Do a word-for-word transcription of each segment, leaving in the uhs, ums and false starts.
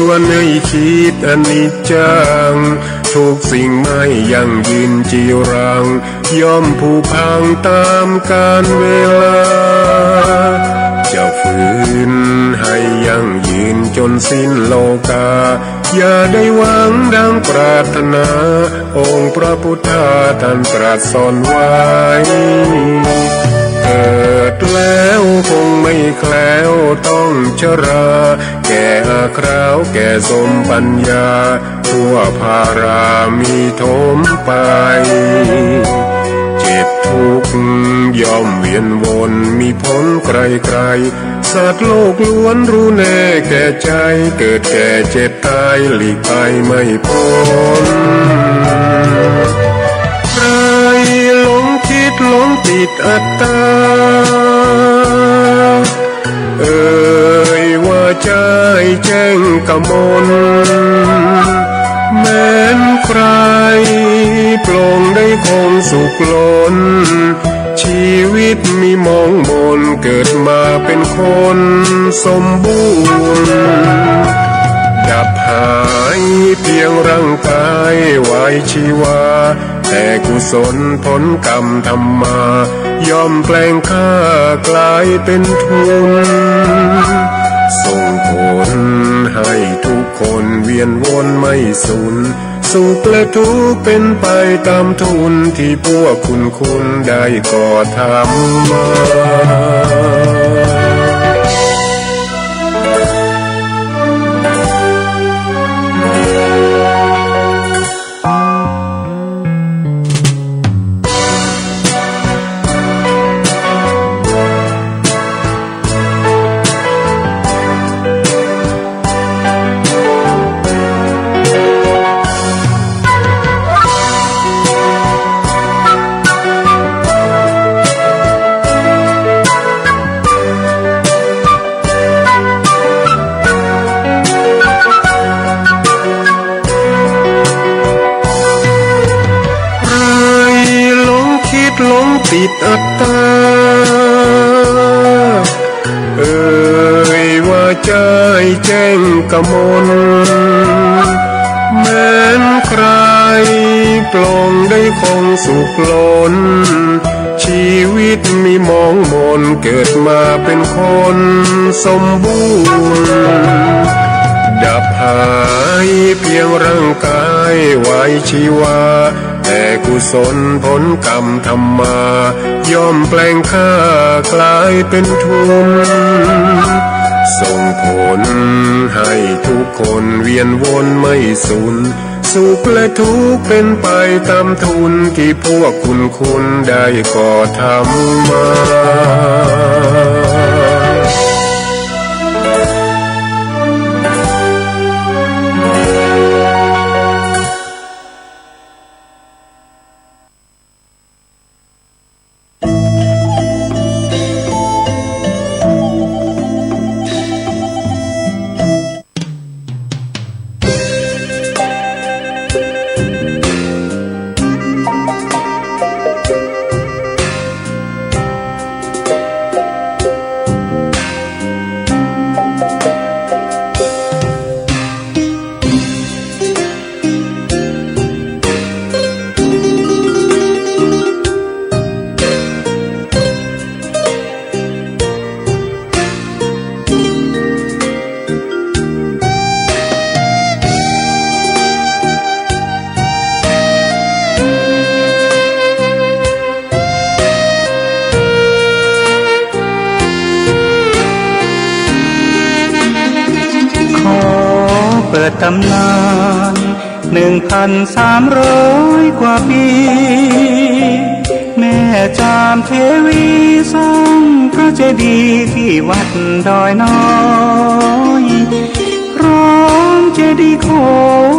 ควรให้คิดอนิจจัง ทุกสิ่งไม่ยั่งยืนจีรัง ย่อมผุพังต๋ามกาลเวลา จะฝืนให้ยั่งยืนจ๋นสิ้นโลกา อย่าได้หวังดังปรารถนา องค์พระพุทธาท่านตรัสสอนไว้ เกิดแล้วคงไม่แคล้วต้องชรา แก่อาคราวแก่สมปัญญา ทั่วพารามีถมไป เจ็บทุกข์ย่อมเวียนวนมีผลไกลๆ สัตว์โลกล้วนรู้แน่แก่ใจ เกิดแก่เจ็บตายหลีกไปไม่พ้น ใครหลงคิดหลงติดอัตตา เอ่ยว่าใจ้แจ้งกมล แม้นใครปลงได้คงสุขล้น ชีวิตมีหมองหมน เกิดมาเป็นคนสมบูรณ์ ดับหายเพียงร่างกายไว้ชีวา แต่กุศลผลกรรมทำมา ย่อมแปลงค่ากลายเป็นทุน ส่งผลให้ทุกคนเวียนวนไม่สูญ สุขและทุกข์เป็นไปตามทุน ที่พวกคุณคุณได้ก่อทำมา ใครหลงคิดหลงติดอัตตา เอ่ยว่าใจ้แจ้งกมล แม้นใครปลงได้คงสุขล้น ชีวิตมีหมองหมน เกิดมาเป็นคนสมบูรณ์ ดับหายเพียงร่างกายไว้ชีวา แต่กุศลผลกรรมทำมา ย่อมแปลงค่ากลายเป็นทุน ส่งผลให้ทุกคนเวียนวนไม่สูญ สุขและทุกข์เป็นไปตามทุน ที่พวกคุณคุณได้ก่อทำมาขอเปิดต๋ำนาน หนึ่งพันสามร้อยกว่าปี แม่จามเทวีสร้างพระเจดีย์ที่วัดดอยน้อย พร้อมเจดีย์โค้ง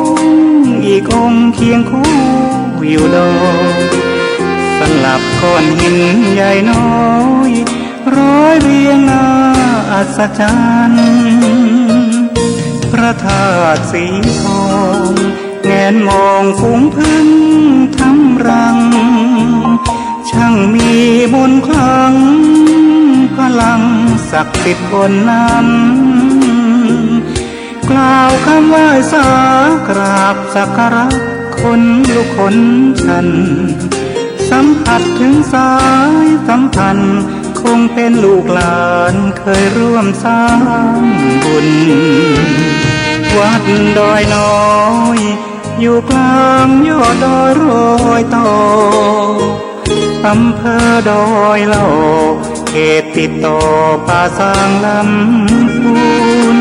อีกองค์เคียงคู่อยู่ดอย สลับก้อนหินใหญ่น้อย ร้อยเรียงน่าอัศจรรย์ พระธาตุสีทอง แงนมองฝูงผึ้งทำรัง ช่างมีมนต์ขลัง พลังศักดิ์สิทธิ์บนนั้น ก กล่าวกำไหว้สากราบสักการะคนลุกขนชัน สัมผัสเถิงสายสัมพันธ์ คงเป๋นลูกหลานเคยร่วมสร้างบุญ วัดดอยน้อย อยู่กลางยอดดอยรอยต่อ อำเภอดอยหล่อ เขตติดต่อป่าซางลำพูน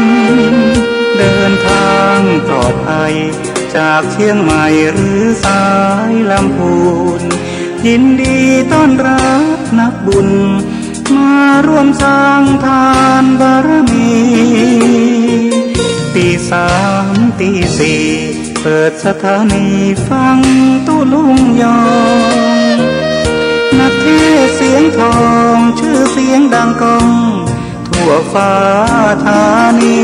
เดินทางปลอดภัยจากเชียงใหม่หรือสายลำพูน ยินดีต้อนรับนักบุญ มาร่วมสร้างทานบารมี ตีสามตีสี่ เปิดสถานีฟังตุ๊ลุงยอง นักเทศน์เสียงทอง ชื่อเสียงดังก้อง ทั่วฟ้าธานี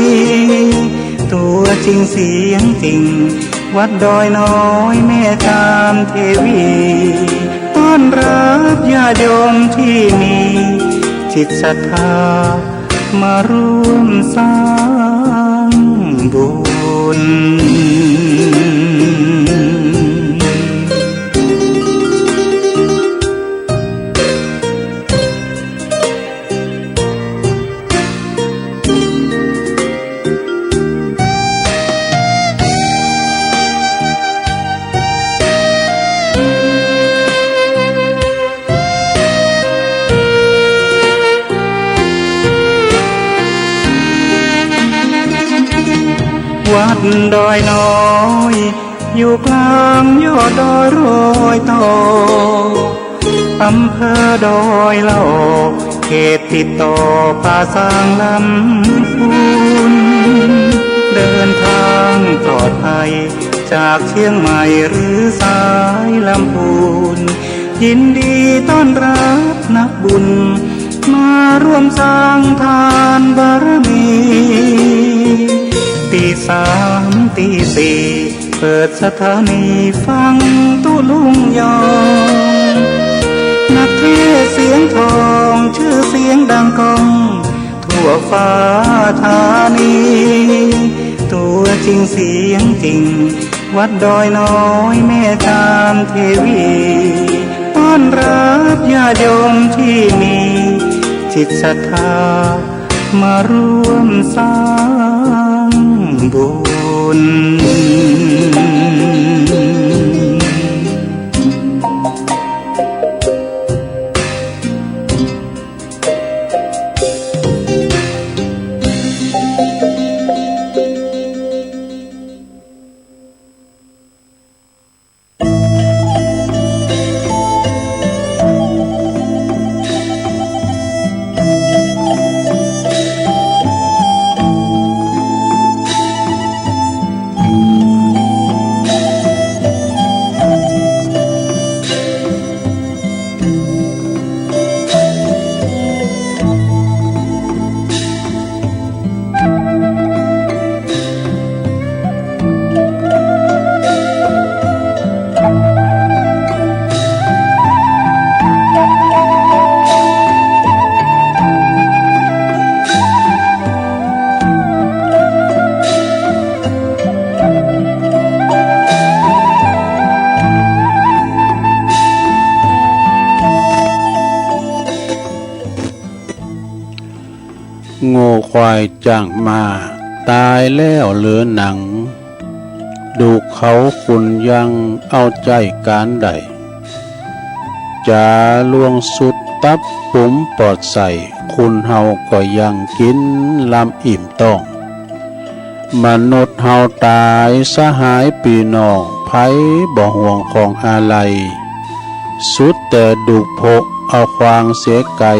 ตัวจริงเสียงจริง วัดดอยน้อยแม่จามเทวี ต้อนรับญาติโยมที่มีจิตศรัทธา มาร่วมสร้างบุญ วัดดอยน้อย อยู่กลางยอดดอยรอยต่อ อำเภอดอยหล่อ เขตติดต่อป่าซางลำพูน เดินทางปลอดภัยจากเชียงใหม่หรือสายลำพูน ยินดีต้อนรับนักบุญ มาร่วมสร้างทานบารมี ตีสามตีสี่ เปิดสถานีฟังตุ๊ลุงยอง นักเทศน์เสียงทอง ชื่อเสียงดังก้อง ทั่วฟ้าธานี ตัวจริงเสียงจริง วัดดอยน้อยแม่จามเทวี ต้อนรับญาติโยมที่มีจิตศรัทธา มาร่วมสร้างบุญงัวควายจ๊างม้า ต๋ายแล้วเหลือหนัง ดูกเขาขุนยัง เอาใจ๋ก๋านใด จ๋าลวงสุดตับ ปุ๋มปอดใส่ คนเฮาก็ยังกิ๋นลำอิ่มต๊อง มนุษย์เฮาต๋าย สหายปี้น้อง ใผบ่ห่วงของอาลัย สุดแต่ดูกโผะ เอาควางเสียไก๋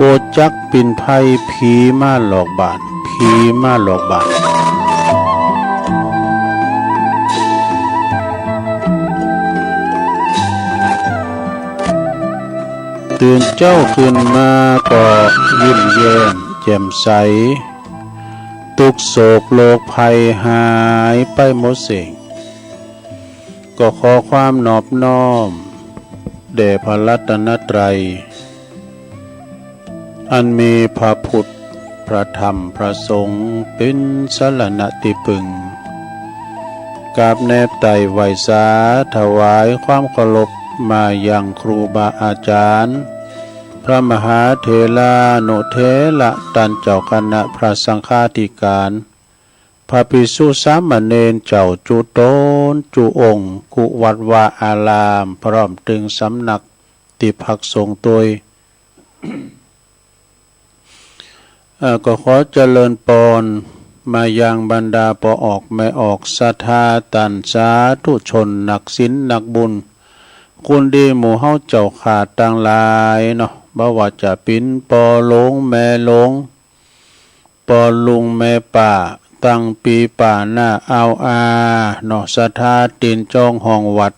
โกจักปิ่นไพ ผีมาหลอกบ้าน ผีมาหลอกบ้าน ตื่นเจ๊าขึ้นมาก็ยิ้มแย้มแจ่มใส ตุ๊กข์โศกโรคภัยหายไปหมดเส้ง ก็ขอความนอบน้อมแด่พระรัตนตรัย อันมีพระพุทธ พระธรรมพระสงฆ์เป๋นสรณะตี้ปึง กราบแนบไต่ไหว้สาถวายความเคารพมายังครูบาอาจารย์ พระมหาเถรานุเถระต้านเจ้าคณะพระสังฆาธิการ พระภิกษุสามเณรเจ้าจุ๊ต๋นจุ๊องค์ กู้วัดวาอาราม พร้อมตึงสำนักตี้พักสงฆ์ตวย เอ่อ ก็ขอเจริญปอนมายังบรรดาป้อออกแม่ออกศรัทธาต้านสาธุชนนักศีลนักบุญ คุณดีหมู่เฮาเจ้าข้าตังหลายเนาะ บ่ว่าจะเป๋นป้อหลวงแม่หลวง ป้อลุงแม่ป้า ตังปี้ป้าน้าอาวอาเนาะ ศรัทธาตี๋นจองห้องวัด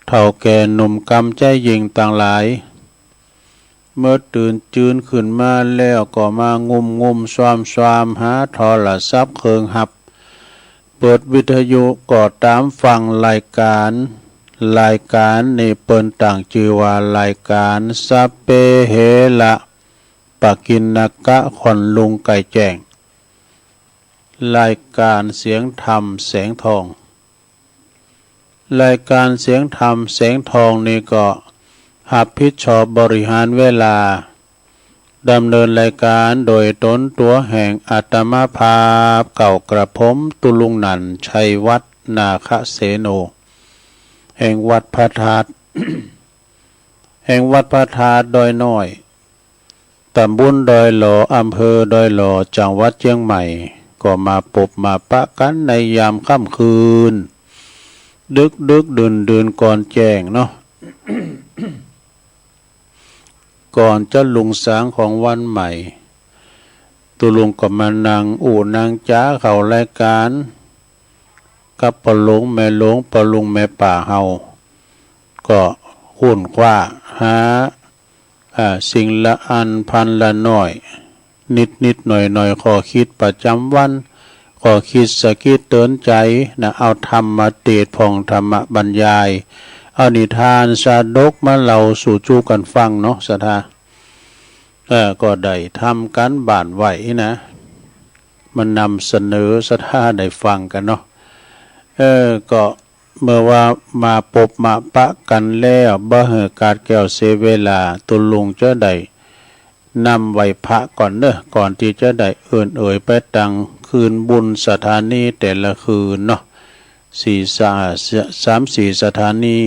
เฒ่าแก่หนุ่มกำใจ๋ยิ่งตังหลาย เมื่อตื่นจืนขึ้นมาแล้วก็มางุ่มงุ่มซ่อมซ่อมหาโทรศัพท์เครื่องหับ เปิดวิทยุก็ต๋ามฟังรายก๋าน รายก๋านนี้เปิ้นตั้งจื้อว่ารายก๋านสัพเพเหระ ปกิณณกะค่อนรุ่งใก้แจ้ง รายก๋านเสียงธรรมแสงทอง รายก๋านเสียงธรรมแสงทองนี้ก็ฮับผิดชอบบริหารเวลา ดำเนินรายก๋านโดยต๋นตั๋วแห่งอาตมาภาพ เก้ากระผมตุ๊ลุงนันท์ ชัยวัฒน์ นาคเสโน แห่งวัดพระธาตุ แห่งวัดพระธาตุดอยน้อย ต๋ำบลดอยหล่อ อำเภอดอยหล่อ จังหวัดเจียงใหม่ ก็มาปบมาปะกั๋นในยามค่ำคืน ดึกๆ ดื่นๆ ก่อนแจ้งเนาะ ก่อนจะรุ่งสางของวันใหม่ ตุ๊ลุงก็มานั่งอู้นั่งจ๋าเข้ารายก๋าน กับป้อหลวงแม่หลวง ป้อลุงแม่ป้าเฮา ก็ค้นคว้าหา อ่า สิ่งละอันพันละน้อย นิดๆ หน่อยๆ ข้อคิดประจ๋ำวัน ข้อคิดสะกิดเตื๋อนใจ๋นะ เอาธรรมเตสน์พ่องธรรมบรรยาย เอานิทานสาดกมาเล่าสู่จู๊กั๋นฟังเนาะ ศรัทธา เอ่อ ก็ได้ทำก๋านบ้านไว้นะ มานำเสนอศรัทธาได้ฟังกั๋นเนาะ เออ ก็เมื่อว่ามาปบมาปะกั๋นแล้ว บ่หื้อขาดแคล้วเสียเวลา ตุ๊ลุงจะได้นำไหว้พระก่อนเนาะ ก่อนตี้จะได้เอิ้นเอ่ยไปตังคืนบุญสถานีแต่ละคืนเนาะ สี่ สา- สามสี่สถานี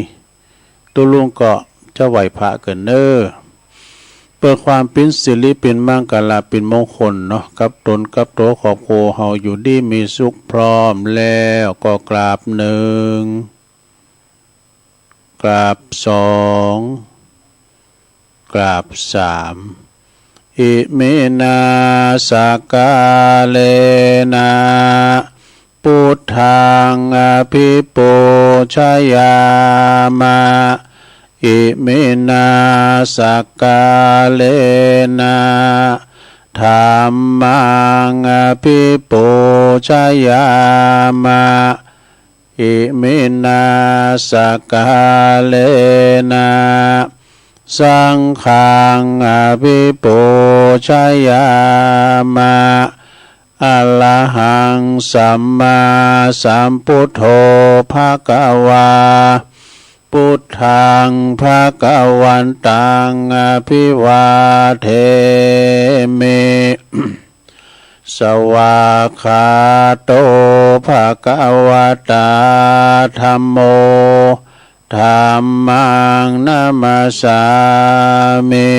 ตุ๊ลุงก็จะไหว้พระกั๋นเนาะ เปื้อความเป๋นสิริเป๋นมังคละเป๋นมงคลเนาะ กับต๋นกับตั๋วครอบครัวเฮาอยู่ดีมีสุข พร้อมแล้วก็กราบหนึ่ง กราบสอง กราบสาม อิมินา สักกาเลนะ ปุทธัง อภิปูชยามะ อิมินา สักกาเลนะ ธัมมัง อภิปูชยามะ อิมินา สักกาเลนะ สังฆัง อภิปูชยามะ อะระหัง สัมมาสัมปุทโธ ภะคะวา พุทธัง ภะคะวันตัง อภิวาเทมิ สวากขาโต ภะคะวะตา ธัมโม ธัมมัง นะมัสสามิ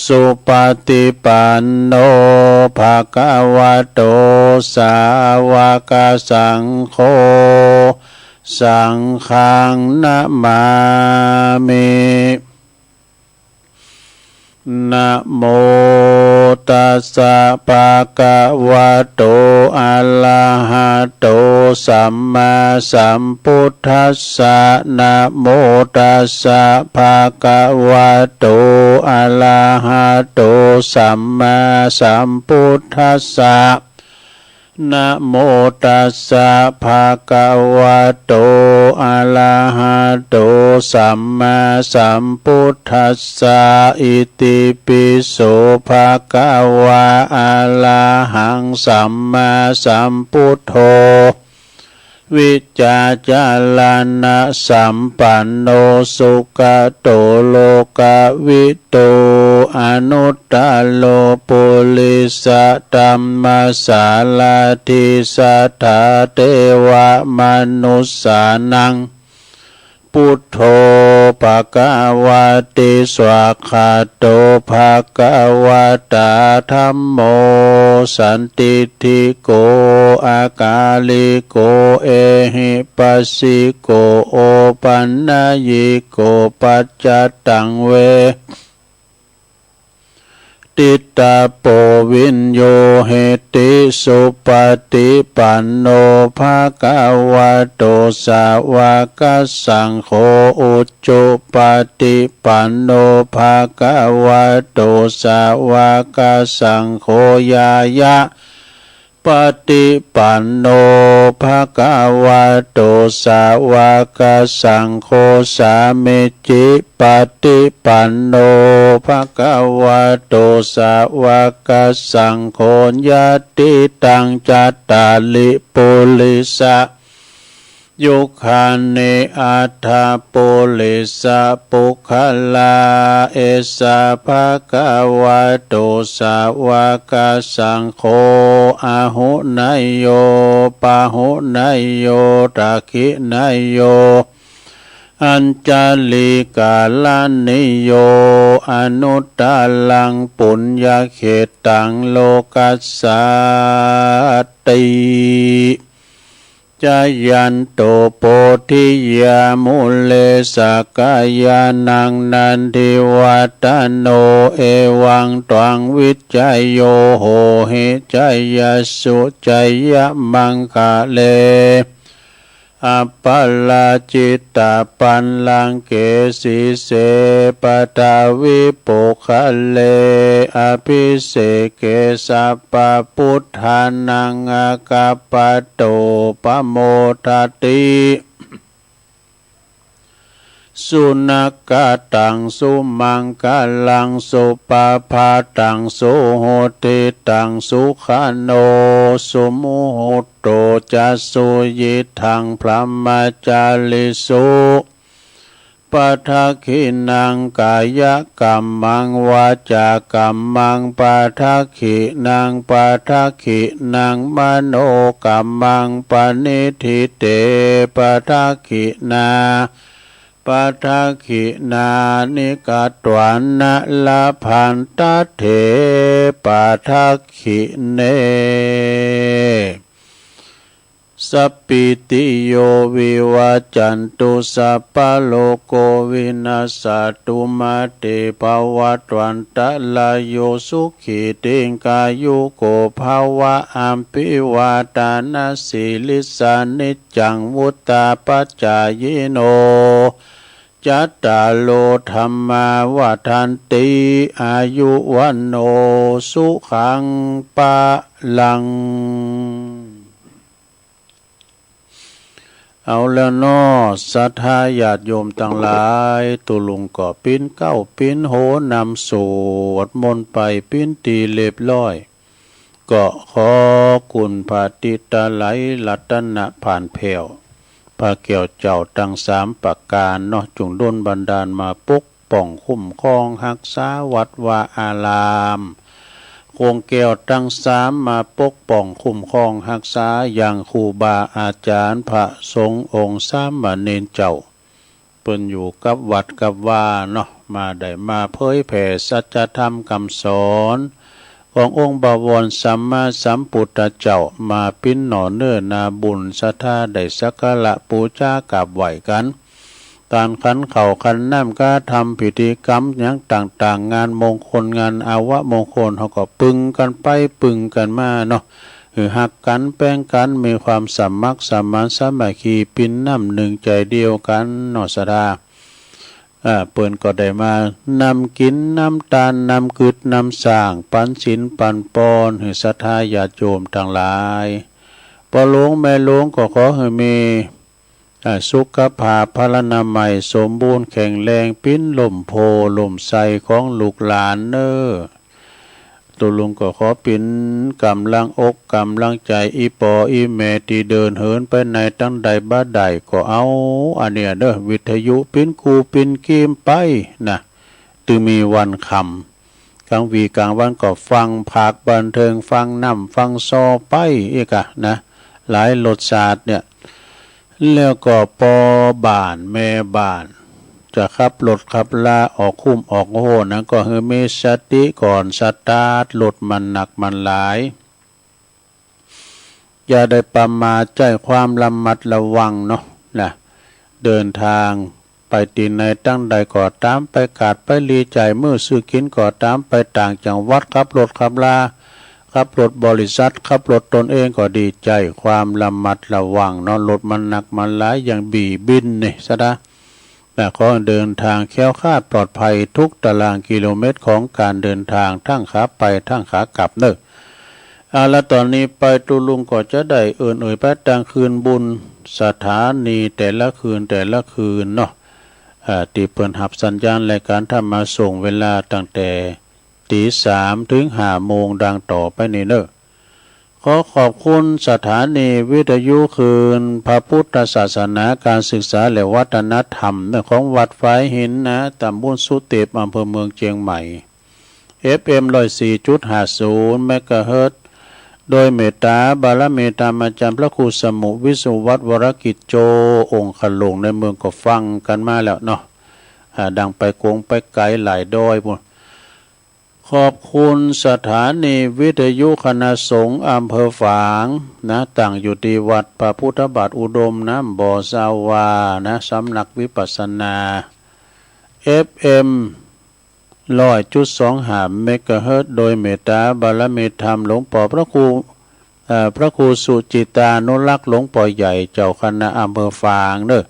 สุปะฏิปันโน ภะคะวะโต สาวะกะสังโฆ สังฆัง นะมามิ นะโมตัสสะ ภะคะวะโต อะระหะโต สัมมาสัมพุทธัสสะ นะโมตัสสะ ภะคะวะโต อะระหะโต สัมมาสัมพุทธัสสะ นะโมตัสสะ ภะคะวะโต อะระหะโต สัมมาสัมพุทธัสสะ อิติปิโส ภะคะวะ อะระหัง สัมมาสัมพุทโธ วิจจารณสัมปันโน สุขะโต โลกะวิทู อนุตตโร ปุริสะธัมมะสารถิ สัทธาเทวะมนุสสานัง พุทโธ ภะคะวะติ สวากขาโต ภะคะวะตา ธัมโม สันทิฏฐิโก อะกาลิโก เอหิปัสสิโก โอปันนยิโก ปัจจตัง เว ทิตาโป วิญโญ เหติ สุปะติปันโน ภะคะวะโต สาวะกะสังโฆ อุจุปะติปันโน ภะคะวะโต สาวะกะสังโฆ ญาญะ ปะติปันโน ภะคะวะโต สาวะกะสังโฆ สามิจฉิปะติปันโน ภะคะวะโต สาวะกะสังโฆ ญาติตัง จัตตาริ ปุริสะ ยุคคานิ อัฏฐะ ปุริสะ ปุคคลา เอสะ ภะคะวะโต สาวะกะสังโฆ อาหุเนยโย ปาหุเนยโย ทักขิเนยโย อัญชะลีกะรณีโย อนุตตรัง ปุญญะเขตตัง โลกัสสาติ จายันโต โพธิยา มูเล สะกะยานัง นันทิวัฏฏะโน เอวังตวัง วิจโย โหหิ จายสสุ จายะมังคะเล อัปปะราจิตะปัลลังเก สีเส ปะทาวิ ปุคคะเล อะภิเสเก สัพพะปุทธานัง อะคัปปะโต ปะโมทะติ สุนะกะตัง สุมังคะลัง สุปะพาตัง สุหุติตัง สุขะโน สุมุหุตโต จะ สุยิทัง พรหมจาริสุ ปะทักขิณัง กายะกัมมัง วาจากัมมัง ปะทักขิณัง ปะทักขิณัง มโนกัมมัง ปะนิฏฐิเต ปะทักขิณา ปะทักขิณานิ กัตวานะ ละพันทะเถ ปะทักขิเณ สัพพีติโย วิวัจจันตุ สัพพะโรโค วินัสสะตุ มาเต ภะวัตวันตะราโย สุขี ทีฆายุโก ภะวะ อะภิวาทะนะสีลิสสะ นิจจัง วุฑฒาปะจายิโน จัตตาโร ธัมมา วัฑฒันติ อายุ วัณโณ สุขัง พะลัง เอาแล้วเนาะ ศรัทธาญาติโยมตังหลาย ตุ๊ลุงก็ปิ๊นเก๊าปิ๊นโหนำสวดมนต์ไปปิ๊นตี้เรียบร้อย ก็ขอคุณพระติตะไลรัตนะผ่านแผ้ว พระแก้วเจ้าตังสามประก๋านเนาะ จุ่งดลบันดาลมาปกป้องคุ้มครองฮักษาวัดวาอาราม คงแก้วตังสามมาปกป้องคุ้มครองฮักษา อย่างครูบาอาจ๋ารย์ พระสงฆ์องค์สามเณรเจ้า เปิ้นอยู่กับวัดกับวาเนาะ มาได้มาเผยแผ่สัจธรรมกำสอน ขององค์บวรสัมมาสัมพุทธเจ้า มาปิ๊นหน่อเนื้อนาบุญ ศรัทธาได้สักการะปู๋จากราบไหว้กั๋น ตานขันข้าวขันน้ำ กระทำพิธีกรรมหยังต่างๆ งานมงคลงานอาวมงคล เฮาก็ปึงกั๋นไปปึงกั๋นมาเนาะ หื้อฮักกั๋นแป้งกั๋น มีความสมัครสมานสามัคคี ปิ้นน้ำนึ่งใจ๋เดียวกั๋นเนาะ ศรัทธา อ่า เปิ้นก็ได้มานำกิ๋นนำตาน นำกึ๊ดนำสร้าง ปันศีลปันปอนหื้อศรัทธาญาติโยมตังหลาย ป้อหลวงแม่หลวงก็ขอหื้อมี อ่า สุขภาพพลานามัยสมบูรณ์แข็งแรง เป๋นฮ่มโพธิ์ฮ่มไทรของลูกหลานเน่อ ตุ๊ลุงก็ขอเป๋นก๋ำลังอกก๋ำลังใจ๋ อี่ป้ออี่แม่ตี้เดินเหินไปไหนตางใดบ่าใดก็เอา อันเนี้ยเน่อ วิทยุเป๋นกู้เป๋นเกมไปนะ ตึงมีวันค่ำ ก๋างวี๋ก๋างวันก็ฟังผากบันเทิง ฟังนำฟังซอไป อี้กะนะ หลายรสชาติเนี่ย แล้วก็ป้อบ้านแม่บ้าน จะขับรถขับลาออกคุ้มออกโฮนั้นก็หื้อมีสติก่อน สตาร์ทรถมันนักมันหลาย อย่าได้ประมาท ใจ๊ความระมัดระวังเนาะ นะ เดินทางไปตี้ไหนตางใดก็ต๋าม ไปกาดไปหลีใจ๋ มื้อซื้อกิ๋นก็ต๋าม ไปต่างจังหวัด ขับรถขับลา ขับรถบริษัท ขับรถตนเองก็ดี ใจ๊ความระมัดระวังเนาะ รถมันนักมันหลาย อย่างบี๋บินนี่ซะนะ นะ ขอเดินทางแคล้วคลาดปลอดภัยทุกตารางกิโลเมตรของก๋านเดินทาง ตึงขาไปตึงขากลับเน่อ อ่า แล้วต๋อนนี้ไปตุ๊ลุงก็จะได้เอิ้นเอ่ยไปตางคืนบุญสถานีแต่ละคืนแต่ละคืนเนาะ อ่า ตี้เปิ้นหับสัญญาณรายก๋านธรรมะส่งเวลาตั้งแต่ ตี๋สามเถิงห้าโมงดังต่อไปนี้เน่อ ขอขอบคุณสถานีวิทยุคลื่นพระพุทธศาสนา ก๋านศึกษาและวัฒนธรรมเน่อ ของวัดฝายหินนะ ต๋ำบลสุเตป อำเภอเมืองเจียงใหม่ เอฟเอ็ม ร้อยสี่จุดห้าศูนย์ เมกะเฮิรตซ์ โดยเมตต๋าบารมีธรรมอาจ๋ารย์พระครูสมุห์ วิศวัฒน์ วรกิจโจ องค์ขะหลวงในเมืองก็ฟังกั๋นมาแล้วเนาะ อ่า ดังไปกงไปไก๋หลายดอยปู้น ขอบคุณสถานีวิทยุคณะสงฆ์อำเภอฝางนะ ตั้งอยู่ตี้วัดพระพุทธบาทอุดมน้ำบ่อสาวานะ สำนักวิปัสสนา เอฟเอ็ม ร้อยจุดสองห้า เมกะเฮิรตซ์ โดยเมตตาบารมีธรรมหลวงป้อพระครู เอ่อ พระครูสุจิตานุรักษ์ หลวงป้อใหญ่เจ้าคณะอำเภอฝางเน่อ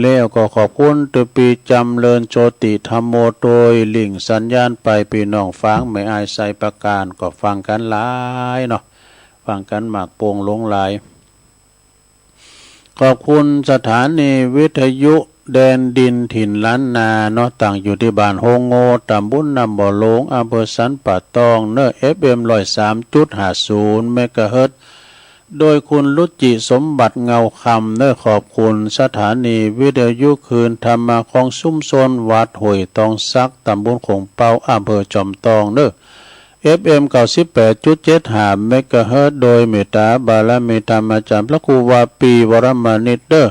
แล้วก็ขอบคุณตาปี๋จำเริญโชติธัมโม โตยลิงก์สัญญาณไป ปี้น้องฝางแม่อายไชยประการก็ฟังกั๋นหลายเนาะ ฟังกั๋นมากโป่งหลวงหลาย ขอบคุณสถานีวิทยุแดนดินถิ่นล้านนาเนาะ ตั้งอยู่ตี้บ้านโฮงโง่ ต๋ำบลน้ำบ่อหลวง อำเภอสันป่าตองเน่อ เอฟเอ็ม ร้อยสามจุดห้าศูนย์ เมกะเฮิรตซ์ โดยคุณรุจิสมบัติเงาคำเน่อ ขอบคุณสถานีวิทยุคลื่นธรรมะของชุมชนวัดห้วยตองสัก ต๋ำบลโขงเป๊า อำเภอจอมตองเน่อ เอฟเอ็ม เก้าสิบแปดจุดเจ็ดห้า เมกะเฮิรตซ์ โดยเมตตาบารมีธรรมอาจ๋ารย์พระครูวาปี วรมณิตเน่อ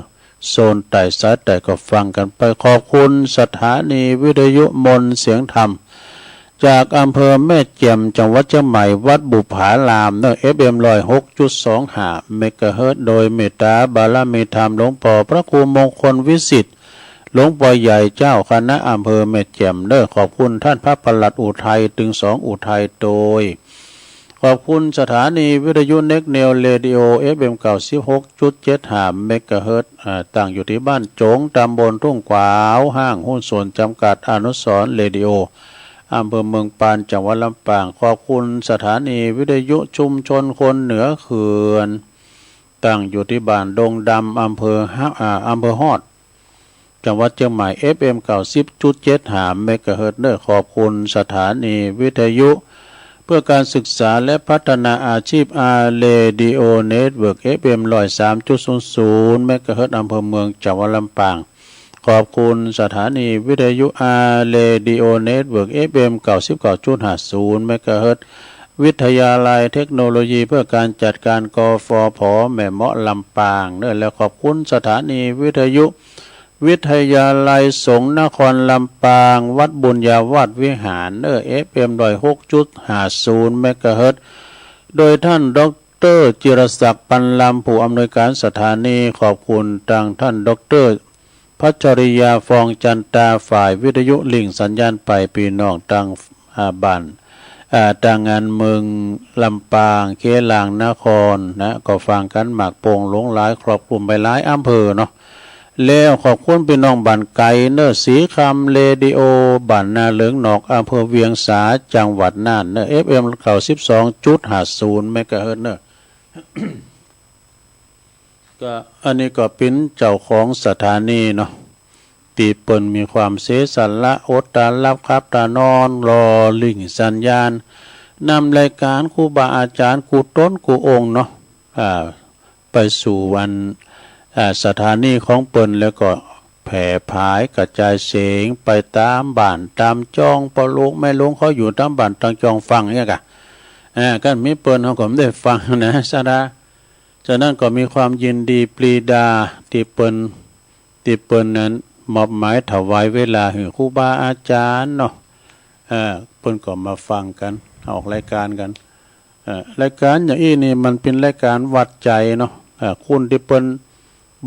โซนใต้สายใต้ก็ฟังกั๋นไป ขอบคุณสถานีวิทยุมนต์เสียงธรรม จากอำเภอแม่แจ่ม จังหวัดเจียงใหม่ วัดบุปผารามเน่อ เอฟเอ็ม ร้อยหกจุดสองห้า เมกะเฮิรตซ์ โดยเมตตาบารมีธรรมหลวงป้อพระครูมงคลวิสิทธิ์ หลวงป้อใหญ่เจ้าคณะอำเภอแม่แจ่มเน่อ ขอบคุณต้านพระปลัดอุทัย ตึงสองอุทัยโตย ขอบคุณสถานีวิทยุเน็กเนวเรดิโอ เอฟเอ็ม เก้าสิบหกจุดเจ็ดห้า เมกะเฮิรตซ์ อ่า ตั้งอยู่ตี้บ้านโจ๋ง ต๋ำบลทุ่งขวาว ห้างหุ้นส่วนจำกัดอนุสรณ์เรดิโอ อำเภอเมืองปาน จังหวัดลำปาง ขอบคุณสถานีวิทยุชุมชนคนเหนือเขื่อน ตั้งอยู่ตี้บ้านดงดำ อำเภอฮะ อ่า อำเภอฮอด จังหวัดเจียงใหม่ เอฟเอ็ม เก้าสิบจุดเจ็ดห้า เมกะเฮิรตซ์เน่อ ขอบคุณสถานีวิทยุเพื่อการศึกษาและพัฒนาอาชีพ อาร์ เรดิโอ เน็ตเวิร์ก เอฟเอ็ม ร้อยสามจุดศูนย์ศูนย์ เมกะเฮิรตซ์ อำเภอเมือง จังหวัดลำปาง ขอบคุณสถานีวิทยุ อาร์ เรดิโอ เน็ตเวิร์ก เอฟเอ็ม เก้าสิบเก้าจุดห้าศูนย์ เมกะเฮิรตซ์ วิทยาลัยเทคโนโลยีเพื่อการจัดการ กฟผ แม่เมาะ ลำปางเน่อ และขอบคุณสถานีวิทยุ วิทยาลัยสงฆ์นครลำปาง วัดบุญญาวาสวิหารเน่อ เอฟเอ็ม ร้อยหกจุดห้าศูนย์ เมกะเฮิรตซ์ โดยต้านด็อกเตอร์จิรศักดิ์ ปันลำ ผู้อำนวยการสถานี ขอบคุณตางต้านด็อกเตอร์พัชริยา ฟองจันตา ฝ่ายวิทยุลิงก์สัญญาณไปปี้น้องตาง อ่า บ้าน อ่า ตางงานเมืองลำปาง เขลางนครนะ ก็ฟังกั๋นมากโป่งหลวงหลาย ครอบคลุมไปหลายอำเภอเนาะ แล้วขอบคุณปี้น้องบ้านไก๋เน่อ ศรีคำเรดิโอ บ้านนาเหลิงนอก อำเภอเวียงสา จังหวัดน่านเน่อ เอฟเอ็ม เก้าสิบสองจุดห้าศูนย์ เมกะเฮิรตซ์เน่อ ก็อันนี้ก็เป๋นเจ้าของสถานีเนาะ ตี้เปิ้นมีความเสียสละ อดต๋าหลับขับต๋านอน หล่อเลี้ยงสัญญาณ นำรายก๋านครูบาอาจ๋ารย์กู้ต๋นกู้องค์เนาะ อ่า ไปสู่อัน อ่า สถานีของเปิ้น แล้วก็แผ่ผายกระจายเสียงไปต๋ามบ้านต๋ามจ้อง ป้อหลวงแม่หลวงเขาอยู่ต๋ามบ้านต๋ามจ้องฟังเนี่ยก่ะ อ่า คันบ่มีเปิ้นเฮาก็บ่ได้ฟังนะ ศรัทธา ฉะนั้นก็มีความยินดีปรีดาตี้เปิ้น ตี้เปิ้นนั้นมอบหมายถวายเวลาหื้อครูบาอาจ๋ารย์เนาะ เอ่อ เปิ้นก็มาฟังกั๋น ออกรายก๋านกั๋น เอ่อ รายก๋านอย่างอี้นี่มันเป๋นรายก๋านวัดใจ๋เนาะ เอ่อ คนตี้เปิ้น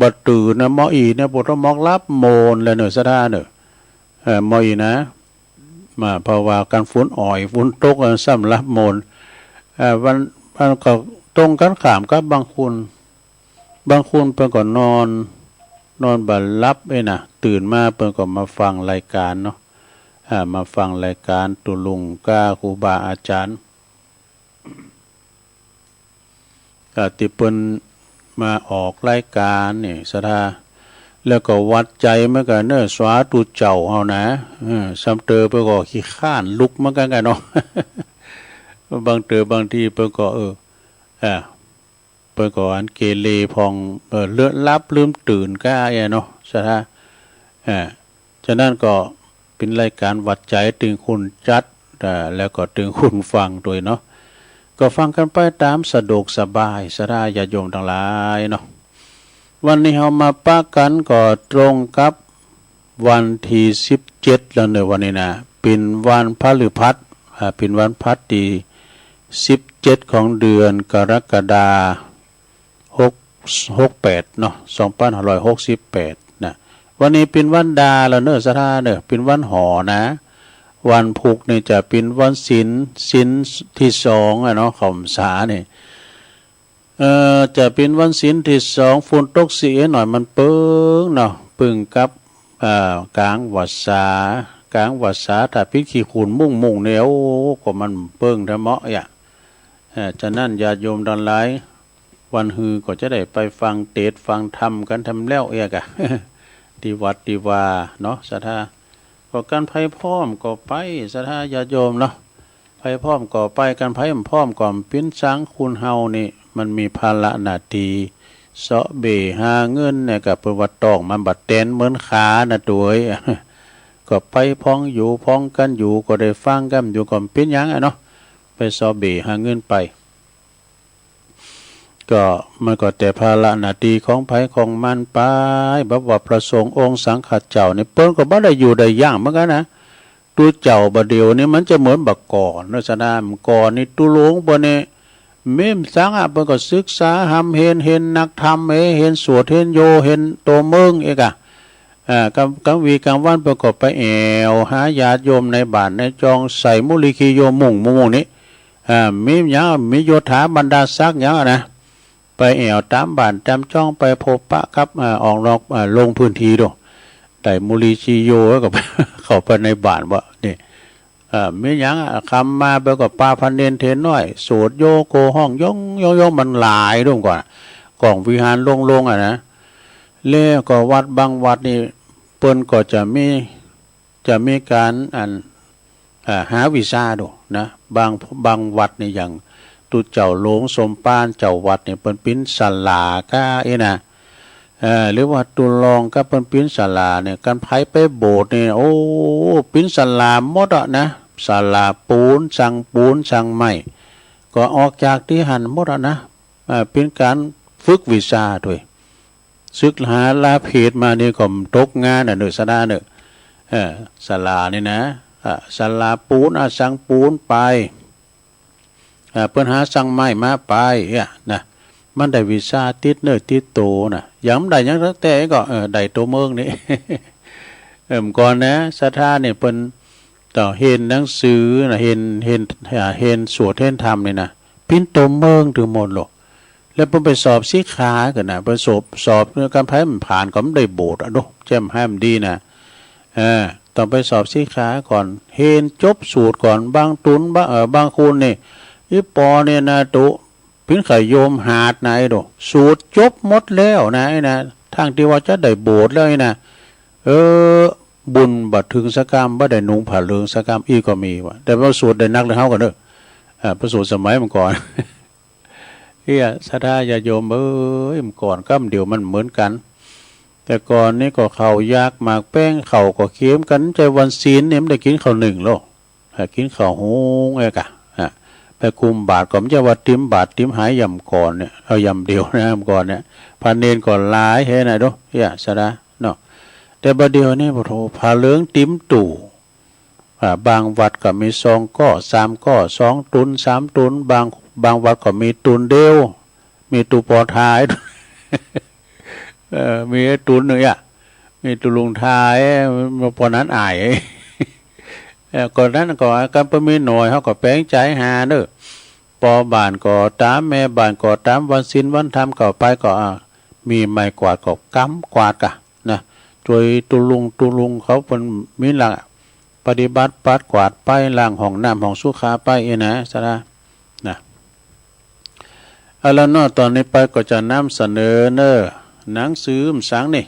บ่ตื่นนะ หม้ออี่เนี่ย ปวดหัวหมอกหลับโมนเลยเน่อ ศรัทธาเน่อ เอ่อ หม้ออี่นะ มา เพราะว่ากั๋นฝนอ่อย ฝนตก เอ่อ ซ้ำหลับโมน เอ่อ วัน วันก็ตรงกั๋นข้ามกับบางคน บางคนเปิ้นก็นอน นอนบ่หลับเอ้ยนะ ตื่นมาเปิ้นก็มาฟังรายก๋านเนาะ อ่า มาฟังรายก๋านตุ๊ลุงก้าครูบาอาจ๋ารย์ อ่า ตี้เปิ้นมาออกรายก๋านนี่ ศรัทธา แล้วก็วัดใจ๋เหมือนกั๋นเน่อ สาธุเจ้าเฮานะ เออ ซ้ำเต๋อเปิ้นก็ขี้คร้านลุกเหมือนกั๋นก่ะเนาะ บางเต๋อบางทีเปิ้นก็ เออ อ่า เปิ้นก็อันเกเรพ่อง เอ่อ เลินหลับลืมตื่นก้าเอี้ยเนาะ ศรัทธา อ่า ฉะนั้นก็เป๋นรายก๋านวัดใจ๋ตึงคนจัด อ่า แล้วก็ตึงคนฟังตวยเนาะ ก็ฟังกั๋นไปต๋ามสะดวกสบาย ศรัทธาญาติโยมตังหลายเนาะ วันนี้เฮามาปะกั๋นก็ตรงกับ วันตี้สิบเจ็ดแล้วเน่อ วันนี้นะ เป๋นวันพฤหัส อ่า เป๋นวันพฤหัสตี้สิบเจ็ดของเดือนกรกฎาคม หก หกแปดเนาะ สองปันห้าร้อยหกสิบแปดนะ วันนี้เป๋นวันดาแล้วเน่อ ศรัทธาเน่อ เป๋นวันหอนะ วันพูกนี่จะเป๋นวันศีล ศีลตี้สองอะเนาะ เข้าพรรษานี่ เอ่อ จะเป๋นวันศีลตี้สอง ฝนตกสิเอ๋หน่อยมันเปิงเนาะ เปิงกับ เอ่อ ก๋างพรรษา ก๋างพรรษาถ้าปิดขี้ฝุ่นมุ่งๆ เนี่ย โอ้ ก็มันเปิงแต๊เหมาะอะ เอ่อ ฉะนั้นญาติโยมตังหลาย วันฮือก็จะได้ไปฟังเตสน์ฟังธรรมกั๋นแถมแล้วเอียกะ ตี้วัดตี้วาเนาะ ศรัทธา ก็กั๋นใผพร้อมก็ไป ศรัทธาญาติโยมเนาะ ใผพร้อมก็ไป กั๋นใผบ่พร้อมก็บ่เป๋นสัง คนเฮานี่มันมีภาระหน้าตี้ เซาะเบ้หาเงินเนี่ย ก็เปิ้นว่าต๊องมันบ่แตนเหมือนขานะตวย ก็ไปพ้องอยู่พ้องกั๋นอยู่ ก็ได้ฟังกั๋นอยู่ ก็บ่เป๋นหยังอะเนาะ ไปเซาะเบ้หาเงินไป ก็มันก็แต่ภาระหน้าตี้ของใผของมันไป แบบว่าพระสงฆ์องค์สังฆเจ้านี่ เปิ้นก็บ่ได้อยู่ได้หยังเหมือนกั๋นนะ ตุ๊เจ้าบ่าเดี่ยวนี้มันจะเหมือนบ่าก่อนเนาะ ศรัทธา บ่าก่อนนี่ตุ๊หลวงเปิ้นนี่ แม่นสังอะ เปิ้นก็ศึกษาฮ่ำเฮน เฮนนักธรรมเอ เฮนสวด เฮนโย เฮนโตเมิงเอกอะ อ่า กั๋ง กั๋งวีกั๋งวันเปิ้นก็ไปแอ่วหาญาติโยมในบ้านในจอง ใส่มุลีคีโยมุ่ง มุ่ง มุ่งนี้ อ่า มีหยัง มีโยธาบรรดาศักดิ์หยังอะนะ ไปแอ่วต๋ามบ้านต๋ามจอง ไปพบปะกับ อ่า ออกนอก อ่า ลงพื้นตี้ดู ได้มุลีคีโยแล้วก็ เข้าไปในบ้านบ่านี่ อ่า มีหยังอะ ค่ำมาไปก็ปาพระเณรเถรน้อย สวดโยโกฮ้องย้องย้องย้อง มันหลายดวงก่อน ก่องวิหารโล่งๆ อะนะ แล้วก็วัดบางวัดนี่ เปิ้นก็จะมี จะมีก๋านอัน อ่า หาวิชาดูนะ บาง บางวัดนี่อย่างตุ๊เจ้าหลวงสมภารเจ้าวัดนี่ เปิ้นปิ๋นศาลาก้าอี้นะ เอ่อ หรือว่าตุ๊รองก็เปิ้นปิ๋นศาลาเนี่ย กั๋นใผไปโบสถ์นี่ โอ้ ปิ๋นศาลาหมดอะนะ ศาลาปูน ซังปูน ซังไม้ ก็ออกจากตี้หั้นหมดอะนะ อ่า เป๋นก๋านฝึกวิชาตวย ศึกษาลาเพศมานี่ก็ตกงานอะเน่อ ศรัทธาเน่อ เออ ศาลานี่นะ อ่า ศาลาปูน อ่า ซังปูนไป อ่า เปิ้นหาซังไม้มาไป เนี่ยนะ มันได้วิชาติดเนื้อติดโตนะ ยังบ่ได้หยังสักแต๊ก็ เออ ได้โตเมิงนี่ เออ ก่อนนะ ศรัทธานี่เปิ้นต้องเฮนหนังสือนะ เฮน เฮน อ่า เฮนสวดเฮนธรรมนี่นะ ปิ๋นโตเมิงตึงหมดโลก แล้วเปิ้นไปสอบสิกขาก่อนนะ ไปสอบ สอบกำไพมันผ่านก็บ่ได้โบสถ์อะเนาะ แจ้งหื้อมันดีนะ เออ ต้องไปสอบสิกขาก่อน เฮียนจบสูตรก่อน บางตูน บาง เอ่อ บางคนนี่ อี่ปอเนี่ยนะ ตุ๊ ปิ้นไข่โยมหาดนะไอ้โด สูตรจบหมดแล้วนะไอ้นะ ทั้งตี้ว่าจะได้โบสถ์แล้วไอ้นะ เออ บุญบ่เถิงสักกำ บ่ได้นุ่งผ้าเหลืองสักกำ อี้ก็มีวะ แต่ว่าสูตรได้นักเลยเฮาก่อนเด้อ อ่า พระสูตรสมัยเมื่อก่อน เฮีย ศรัทธาญาติโยมเอ้ย เมื่อก่อนกำเดียวมันเหมือนกั๋น แต่ก่อนนี่ก็ข้าวยากหมากแป้ง ข้าวก็เค็มกั๋น ใจ้วันศีลนี่มันได้กิ๋นข้าวนึ่งโลก อ่า กิ๋นข้าวหุงเอ้ยกะ อ่า ไปกุมบาตรก็บ่ใจ้ว่าเตียมบาตรเตียมหายอย่างก่อนเนี่ย เอาอย่างเดียวนะ เมื่อก่อนเนี่ย พระเณรก็หลายแฮะนะโด เฮีย ศรัทธาเนาะ แต่บ่าเดี่ยวนี้ โอ้โห ผ้าเหลืองเตียมตู้ อ่า บางวัดก็มีสองก้อ สามก้อ สองตูน สามตูน บาง บางวัดก็มีตูนเดียว มีตุ๊ปอทาย เออ มีไอ้ตูนนึ่งอะ มีตุ๊ลุงทาย ปอนั้นอาย เออ ก่อนนั้นก็กำเปิ้นมีหน้อย เฮาก็แป๋งใจ๋หาเน่อ ปอบ้านก็ต๋าม แม่บ้านก็ต๋าม วันศีลวันธรรมก็ไปก็ อ่า มีไม้กวาดก็กำกวาดกะนะ จ้วยตุ๊ลุง ตุ๊ลุงเขาเปิ้นมีหลักอะ ปฏิบัติปัดกวาดไป ล้างห้องน้ำห้องสุขาไป อี้นะ ศรัทธานะ เอาละเนาะ ต่อนี้ไปก็จะนำเสนอเน่อ หนังสือหนังสังนี่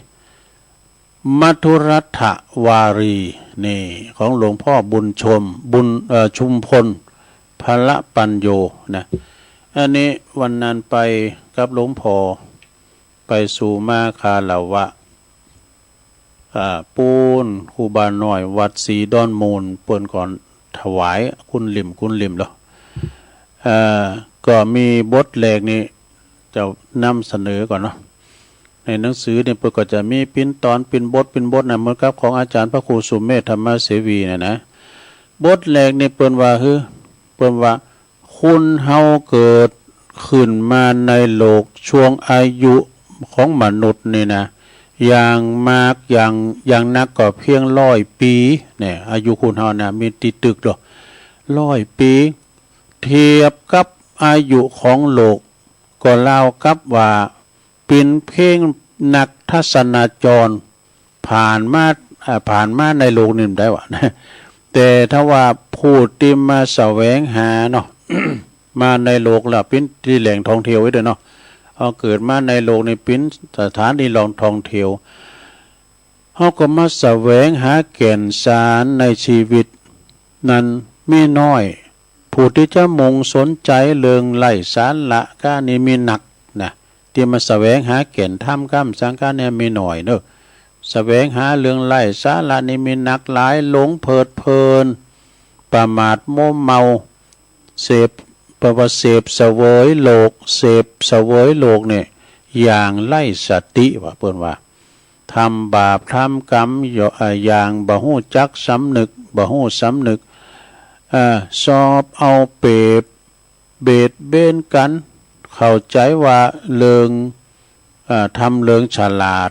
มัธุรัฐวารี นี่ ของหลวงพ่อบุญชม บุญ เอ่อ ชุมพล พละปัญโญ นะ อันนี้วันนั้นไปกับหลวงพ่อ ไปสู่มาคารวะ อ่า ปู๊นครูบาน้อยวัดศรีดอนมูล เปิ้นก็ถวายคุณหลิ่ม คุณหลิ่มเหรอ เอ่อ ก็มีบทแรกนี่ จะนำเสนอก่อนเนาะ ในหนังสือนี่เปิ้นก็จะมีเป๋นต๋อน เป๋นบท เป๋นบทนะ เหมือนกับของอาจ๋ารย์พระครูสุเมธ ธรรมเสวีเนี่ยนะ บทแรกนี่เปิ้นว่าหื้อ เปิ้นว่า คนเฮาเกิดขึ้นมาในโลก ช่วงอายุของมนุษย์นี่นะ อย่างมาก อย่าง อย่างนักก็เพียงร้อยปี๋ เนี่ย อายุคนเฮานะ มีตี้ตึกดอก ร้อยปี๋ เทียบกับอายุของโลก ก็ราวกับว่าเป๋นเพียงนักทัศนจร ผ่านมา อ่า ผ่านมาในโลกนี่บ่ได้วะ แต่ถ้าว่าผู้ตี้มาแสวงหาเนาะ มาในโลกละเป๋นตี้แหล่งท่องเที่ยวไว้เด้อเนาะ เอาเกิดมาในโลกนี่เป๋นสถานตี้ลองท่องเที่ยว เฮาก็มาแสวงหาแก่นสารในชีวิตนั้นมีน้อย ผู้ตี้จะมุ่งสนใจ๋เรื่องไร้สาระก้านี่มีนักนะ ตี้มาแสวงหาแก่นธรรมกำสังก้าเนี่ยมีน้อยเนาะ แสวงหาเรื่องไร้สาระนี่มีนักหลาย หลงเพลิดเพลิน ประมาทมัวเมา เสพ แปลว่าเสพเสวยโลก เสพเสวยโลกเนี่ย อย่างไร้สติว่า เปิ้นว่า ทำบาปทำกรรม เอ่อ อย่างบ่ฮู้จักสำนึก บ่ฮู้สำนึก เอ่อ สอบเอาเปรียบเบียดเบียนกั๋น เข้าใจ๋ว่าเลิง เอ่อ ทำเลิงฉลาด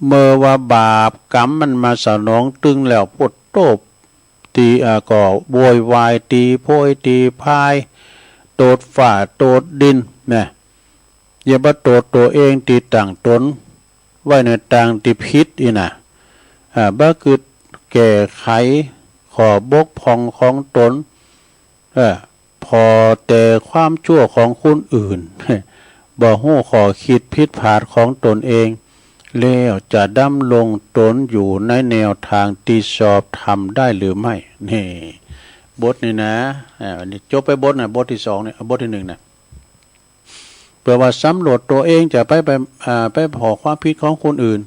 เมื่อว่าบาปกรรมมันมาสนองตึงแล้ว ปวดโต้ ตี้ อ่า ก็โวยวาย ตี๋โพยตี๋พาย โตดฟ้าโตดดินนะ อย่าบ่าโตดตั๋วเองตี้ตั้งต๋นไว้ในตางตี้ผิดอี้นะ อ่า บ่กึ๊ดแก้ไขข้อบกพร่องของต๋น เออ ผ่อแต่ความชั่วของคนอื่น บ่ฮู้ข้อคิดผิดพลาดของต๋นเอง แล้วจะดำรงต๋นอยู่ในแนวทางตี้ชอบธรรมได้หรือไม่ นี่ บทนี่นะ อ่า อันนี้จบไปบทนะ บทตี้สองเนี่ย บทตี้หนึ่งนะ เปื้อว่าสำรวจตั๋วเอง จะไป ไป อ่า ไปผ่อความผิดของคนอื่น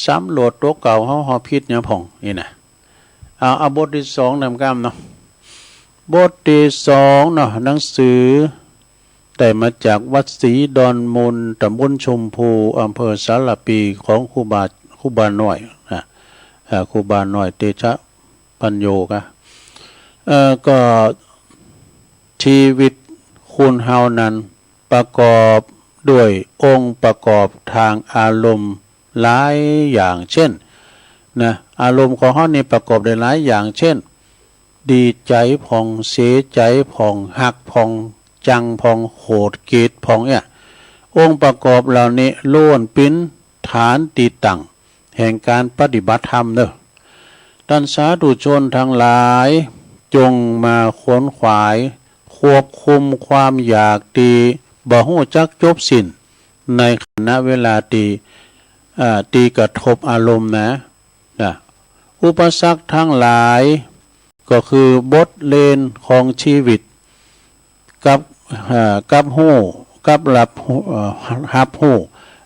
สำรวจตั๋วเก่าเฮา เฮาผิดหยังพ่อง นี่นะ เอา เอาบทตี้สองนำกำเนาะ บทตี้สองเนาะ หนังสือได้มาจากวัดศรีดอนมูล ตำบลชมพู อำเภอสารภี ของครูบา ครูบาน้อยนะ เอ่อ ครูบาน้อยเตชะปัญโญกะ เอ่อ ก็ ชีวิตคนเฮานั้นประกอบด้วยองค์ประกอบทางอารมณ์หลายอย่างเช่น นะ อารมณ์ของเฮานี่ประกอบได้หลายอย่างเช่น ดีใจ๋พ่อง เสียใจ๋พ่อง ฮักพ่อง จังพ่อง โขดเกลียดพ่องเนี่ย องค์ประกอบเหล่านี้ล้วนเป๋นฐานตี้ตั้งแห่งก๋านปฏิบัติธรรมเน่อ ต้านสาธุชนตังหลาย จงมาขวนขวายควบคุมความอยากตี้บ่ฮู้จักจบสิ้น ในขณะเวลาตี้ อ่า ตี้กระทบอารมณ์นะ นะ อุปสรรคตังหลาย ก็คือบทเรียนของชีวิต กับ เอ่อ กับฮู้ กับฮับฮู้ เอ่อ ฮับฮู้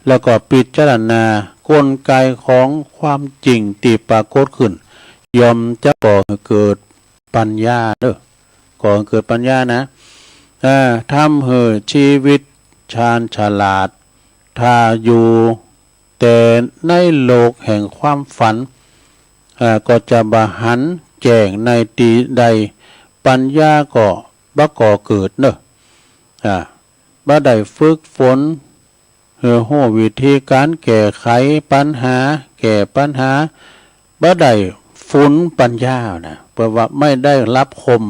แล้วก็พิจารณากลไกของความจริงตี้ปรากฏขึ้น ย่อมจะก่อหื้อเกิดปัญญาเน่อ ก่อหื้อเกิดปัญญานะ เอ่อ ทำหื้อชีวิตชาญฉลาด ถ้าอยู่ แต่ในโลกแห่งความฝัน อ่า ก็จะบ่หันแจ้งในตี้ใด ปัญญาก็บ่ก่อเกิดเน่อ อ่า บ่ได้ฝึกฝน หื้อฮู้วิธีก๋านแก้ไขปัญหา แก้ปัญหา บ่ได้ฝนปัญญานะ เปิ้นว่าบ่ได้ฮับคม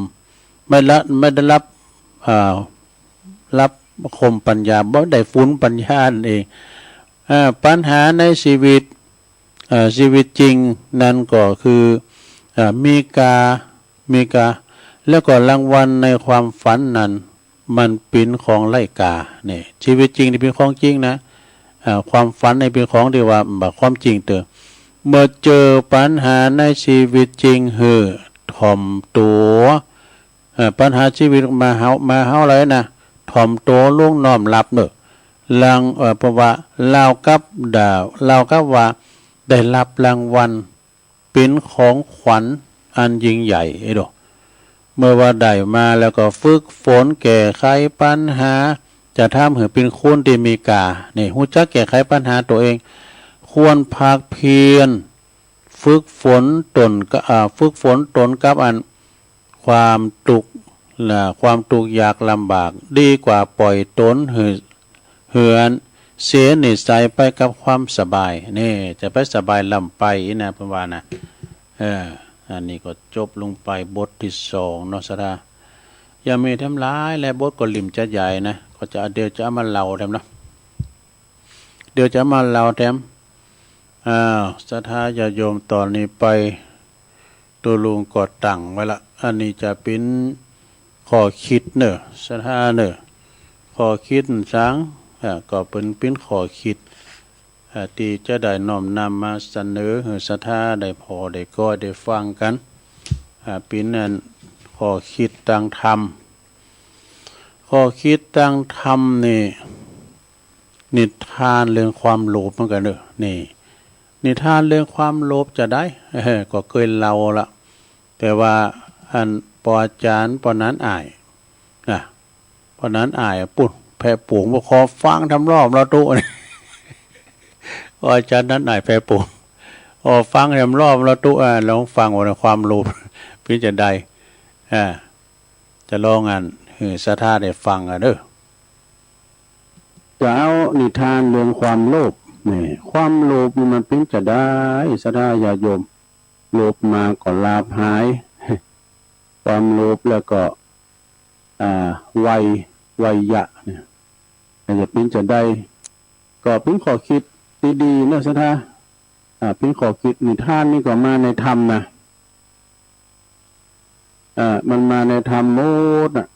บ่ได้ บ่ได้ฮับ อ่า ฮับคมปัญญา บ่ได้ฝนปัญญานั่นเอง อ่า ปัญหาในชีวิต อ่า ชีวิตจริงนั้นก็คือ อ่า มีกา มีกา แล้วก็รางวัลในความฝันนั้น มันเป๋นของไร้ค่า นี่ ชีวิตจริงนี่เป๋นของจริงนะ อ่า ความฝันนี่เป๋นของตี้ว่าบ่ความจริงเต๊อะ เมื่อเจอปัญหาในชีวิตจริง หื้อถ่อมตั๋ว เอ่อ ปัญหาชีวิตมาเฮา มาเฮาเลยนะ ถ่อมตั๋วลงน้อมฮับเน่อ ลาง เอ่อ เพราะว่าราวกับดาว ราวกับว่าได้ฮับรางวัล เป๋นของขวัญอันยิ่งใหญ่ เอ้ยโด เมื่อว่าได้มาแล้วก็ฝึกฝนแก้ไขปัญหา จะทำหื้อเป๋นคนตี้มีกา นี่ ฮู้จักแก้ไขปัญหาตั๋วเอง ควรภาคเพียร ฝึกฝนตนกะ อ่า ฝึกฝนตนกับอัน ความตุ๊กข์ และความตุ๊กข์ยากลำบาก ดีกว่าป่อยตนหื้อ หื้ออันเสียนิสัยไปกับความสบาย นี่ จะไปสบายล้ำไปนะ เปิ้นว่านะ เออ อันนี้ก็จบลงไปบทตี้สองเนาะ ศรัทธา ยังมีแถมหลายแล บทก็ลิ่มจะใหญ่นะ ก็จะ เดี๋ยวจะเอามาเล่าแถมเนาะ เดี๋ยวจะเอามาเล่าแถม อ้าว ศรัทธาญาติโยม ต่อนี้ไป ตุ๊ลุงก็ตั้งไว้ละ อันนี้จะเป๋นข้อคิดเน่อ ศรัทธาเน่อ ข้อคิดสัง อ่า ก็เป๋น เป๋นข้อคิด อ่า ตี้จะได้น้อมนำมาเสนอหื้อศรัทธาได้ผ่อได้ก้อยได้ฟังกั๋น อ่า เป๋นอันข้อคิดตางธรรม ข้อคิดตางธรรมนี่ นิทานเรื่องความโลภเหมือนกั๋นเน่อ นี่ นิทานเรื่องความโลภจะใด เออ ก็เกยเล่าละ แต่ว่าอันป้ออาจารย์ป้อหนานอ่ายนะ ป้อหนานอ่ายปู๊น แผ่ปู๋ง บ่ขอฟังแถมรอบแล้วตุ๊ ป้ออาจารย์หนานอ่าย แผ่ปู๋ง ขอฟังแถมรอบแล้วตุ๊ อ่า ลองฟังว่าความโลภเป๋นจะใด อ่า จะลองอันหื้อศรัทธาได้ฟังกั๋นเน่อ จะเอานิทานเรื่องความโลภ นี่ ความโลภนี่มันเป๋นจะใด ศรัทธาญาติโยม โลภมาก็ลาภหาย ความโลภแล้วก็ อ่า ไวย ไวยยะเนี่ย มันจะเป๋นจะใด ก็เป๋นข้อคิดตี้ดีเน่อ ศรัทธา อ่า เป๋นข้อคิด นิทานนี่ก็มาในธรรมนะ อ่า มันมาในธรรมหมดน่ะ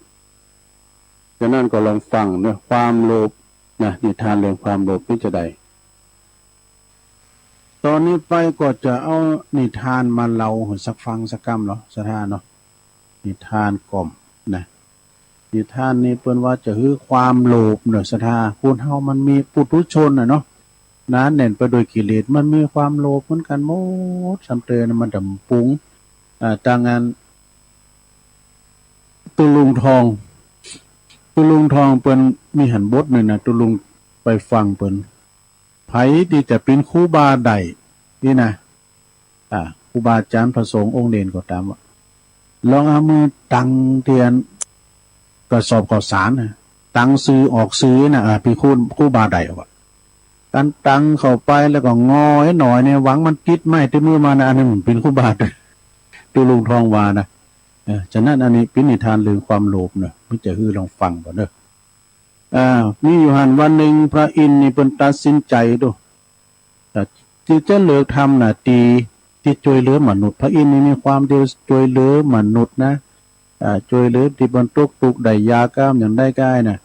ฉะนั้นก็ลองฟังเน่อ ความโลภนะ นิทานเรื่องความโลภเป๋นจะใด ต่อนี้ไปก็จะเอานิทานมาเล่าหื้อสักฟังสักกำเนาะ ศรัทธาเนาะ นิทานก่อมนะ นิทานนี่เปิ้นว่าจะหื้อความโลภเน่อ ศรัทธา คนเฮามันมีปุถุชนน่ะเนาะ หนาแน่นไปด้วยกิเลส มันมีความโลภเหมือนกั๋นหมด ซ้ำเตอนะ มันดำปุง อ่า ตางอัน ตุ๊ลุงทอง ตุ๊ลุงทองเปิ้นมีหันบทหนึ่งนะ ตุ๊ลุงไปฟังเปิ้น ใผตี้จะเป๋นครูบาได้นี่นะ อ่า ครูบาอาจารย์พระสงฆ์องค์เณรก็ต๋ามว่า ลองเอามือตังเตียนกระสอบข้าวสารนะ ตังซื่อออกซื่อนะ อ่า เป๋นครู ครูบาได้ว่า กั๋นตังเข้าไปแล้วก็งอยหน่อยเนี่ย หวังมันติดไม้ติดมือมานะ อันนั้นมันเป๋นครูบาได้ ตุ๊ลุงทองว่านะ เออ ฉะนั้นอันนี้เป๋นนิทานเรื่องความโลภเน่อ มันจะหื้อลองฟังก่อนเน่อ อ่า มีอยู่หั้นวันนึ่งพระอินทร์นี่เปิ้นตัดสินใจ๋ดู อ่า ตี้จะเลิกทำหน้าตี้ตี้จ้วยเหลือมนุษย์ พระอินทร์นี่มีความตี้จ้วยเหลือมนุษย์นะ อ่า จ้วยเหลือตี้เปิ้นตกตุ๊กข์ได้ยากก๋ามอย่างใดก็ได้นะ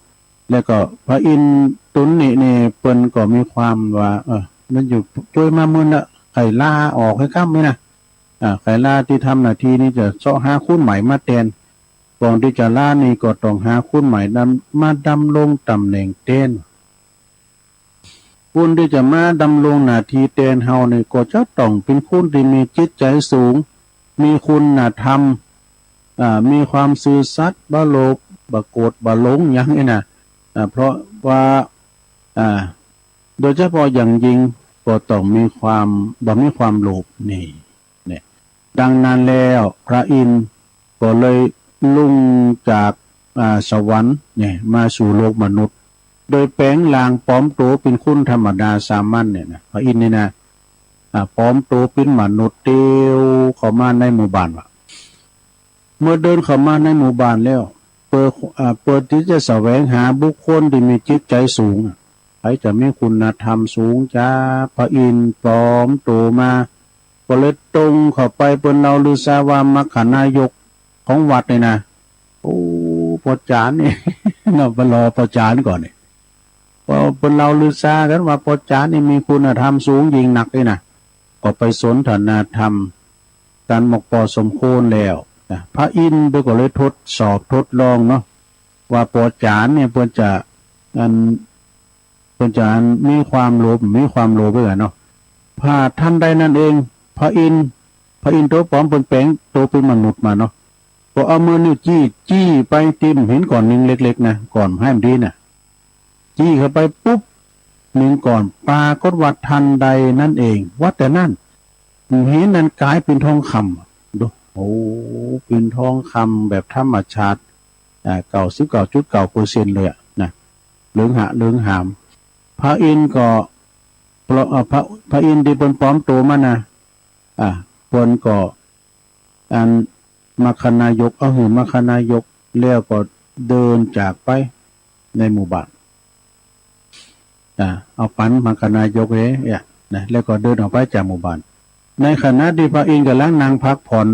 แล้วก็พระอินทร์ต๋นนี้นี่เปิ้นก็มีความว่า เออ มันอยู่จ้วยมาเมินละ ใค่ลาออกเหียก้ำนี่นะ อ่า ใค่ลาตี้ทำหน้าตี้นี่จะเซาะหาคนใหม่มาแตน ก่อนตี้จะลานี่ก็ต้องหาคนใหม่ดำ มาดำรงต๋ำแหน่งแตน คนตี้จะมาดำรงหน้าตี้แตนเฮานี่ก็จะต้องเป๋นคนตี้มีจิตใจ๋สูง มีคุณธรรม อ่า มีความซื่อสัตย์ บ่โลภ บ่โกรธ บ่หลงหยังนี่นะ อ่า เพราะว่า อ่า โดยเฉพาะอย่างยิ่งก็ต้องมีความ บ่มีความโลภนี่ เนี่ย ดังนั้นแล้วพระอินทร์ก็เลยลงจาก อ่า สวรรค์เนี่ยมาสู่โลกมนุษย์ โดยแป๋งร่างปลอมตั๋วเป๋นคนธรรมดาสามัญเนี่ยนะ พระอินทร์นี่นะ อ่า ปลอมตั๋วเป๋นมนุษย์เตียวเข้ามาในหมู่บ้านว่ะ เมื่อเดินเข้ามาในหมู่บ้านแล้ว เปื้อ อ่า เปื้อตี้จะแสวงหาบุคคลตี้มีจิตใจ๋สูงอะ ใผจะมีคุณธรรมสูงจ๊า พระอินทร์ปลอมตั๋วมา ก็เลยตรงเข้าไป เปิ้นเล่าลือซาว่ามัคคานายกของวัดนี่นะ โอ้ ป้อจารย์นี่ เนาะ ไปรอป้อจารย์ก่อนนี่ พอเปิ้นเล่าลือซากั๋นว่าป้อจารย์นี่มีคุณธรรมสูงยิ่งนักนี่นะ ก็ไปสนทนาธรรมกั๋นมากพอสมควรแล้วนะ พระอินทร์เปิ้นก็เลยทดสอบทดลองเนาะ ว่าป้อจารย์เนี่ยเปิ้นจะ อัน เปิ้นจะอันมีความโลภ มีความโลภไว้กั๋นเนาะ พอทันใดนั้นเอง พระอินทร์ พระอินทร์ตั๋วปลอมเปิ้นแป๋งตั๋วเป๋นมนุษย์มาเนาะ ก็เอามือนิ้วจี้ จี้ไปตี้หมู่หินก้อนนึ่งเล็กๆ นะ ก้อนแหมดีน่ะ จี้เข้าไปปุ๊บ นึ่งก้อน ปรากฏว่าทันใดนั้นเอง ว่าแต่นั้น หมู่หินนั้นก๋ายเป๋นทองคำ ดู โอ้ เป๋นทองคำแบบธรรมชาติ อ่า เก้าสิบเก้าจุดเก้าเปอร์เซ็นต์ เลยอะนะ เหลืองหะเหลืองหาม พระอินทร์ก็ พระ เอ่อ พระ พระอินทร์ตี้เปิ้นปลอมตั๋วมานะ อ่า เปิ้นก็ อัน มัคคานายก เอาหื้อมัคคานายก แล้วก็เดินจากไปในหมู่บ้าน อ่า เอาปั๋นมัคคานายกเองเนี่ยนะ แล้วก็เดินออกไปจากหมู่บ้าน ในขณะตี้พระอินทร์ก่ำลังนั่งพักผ่อน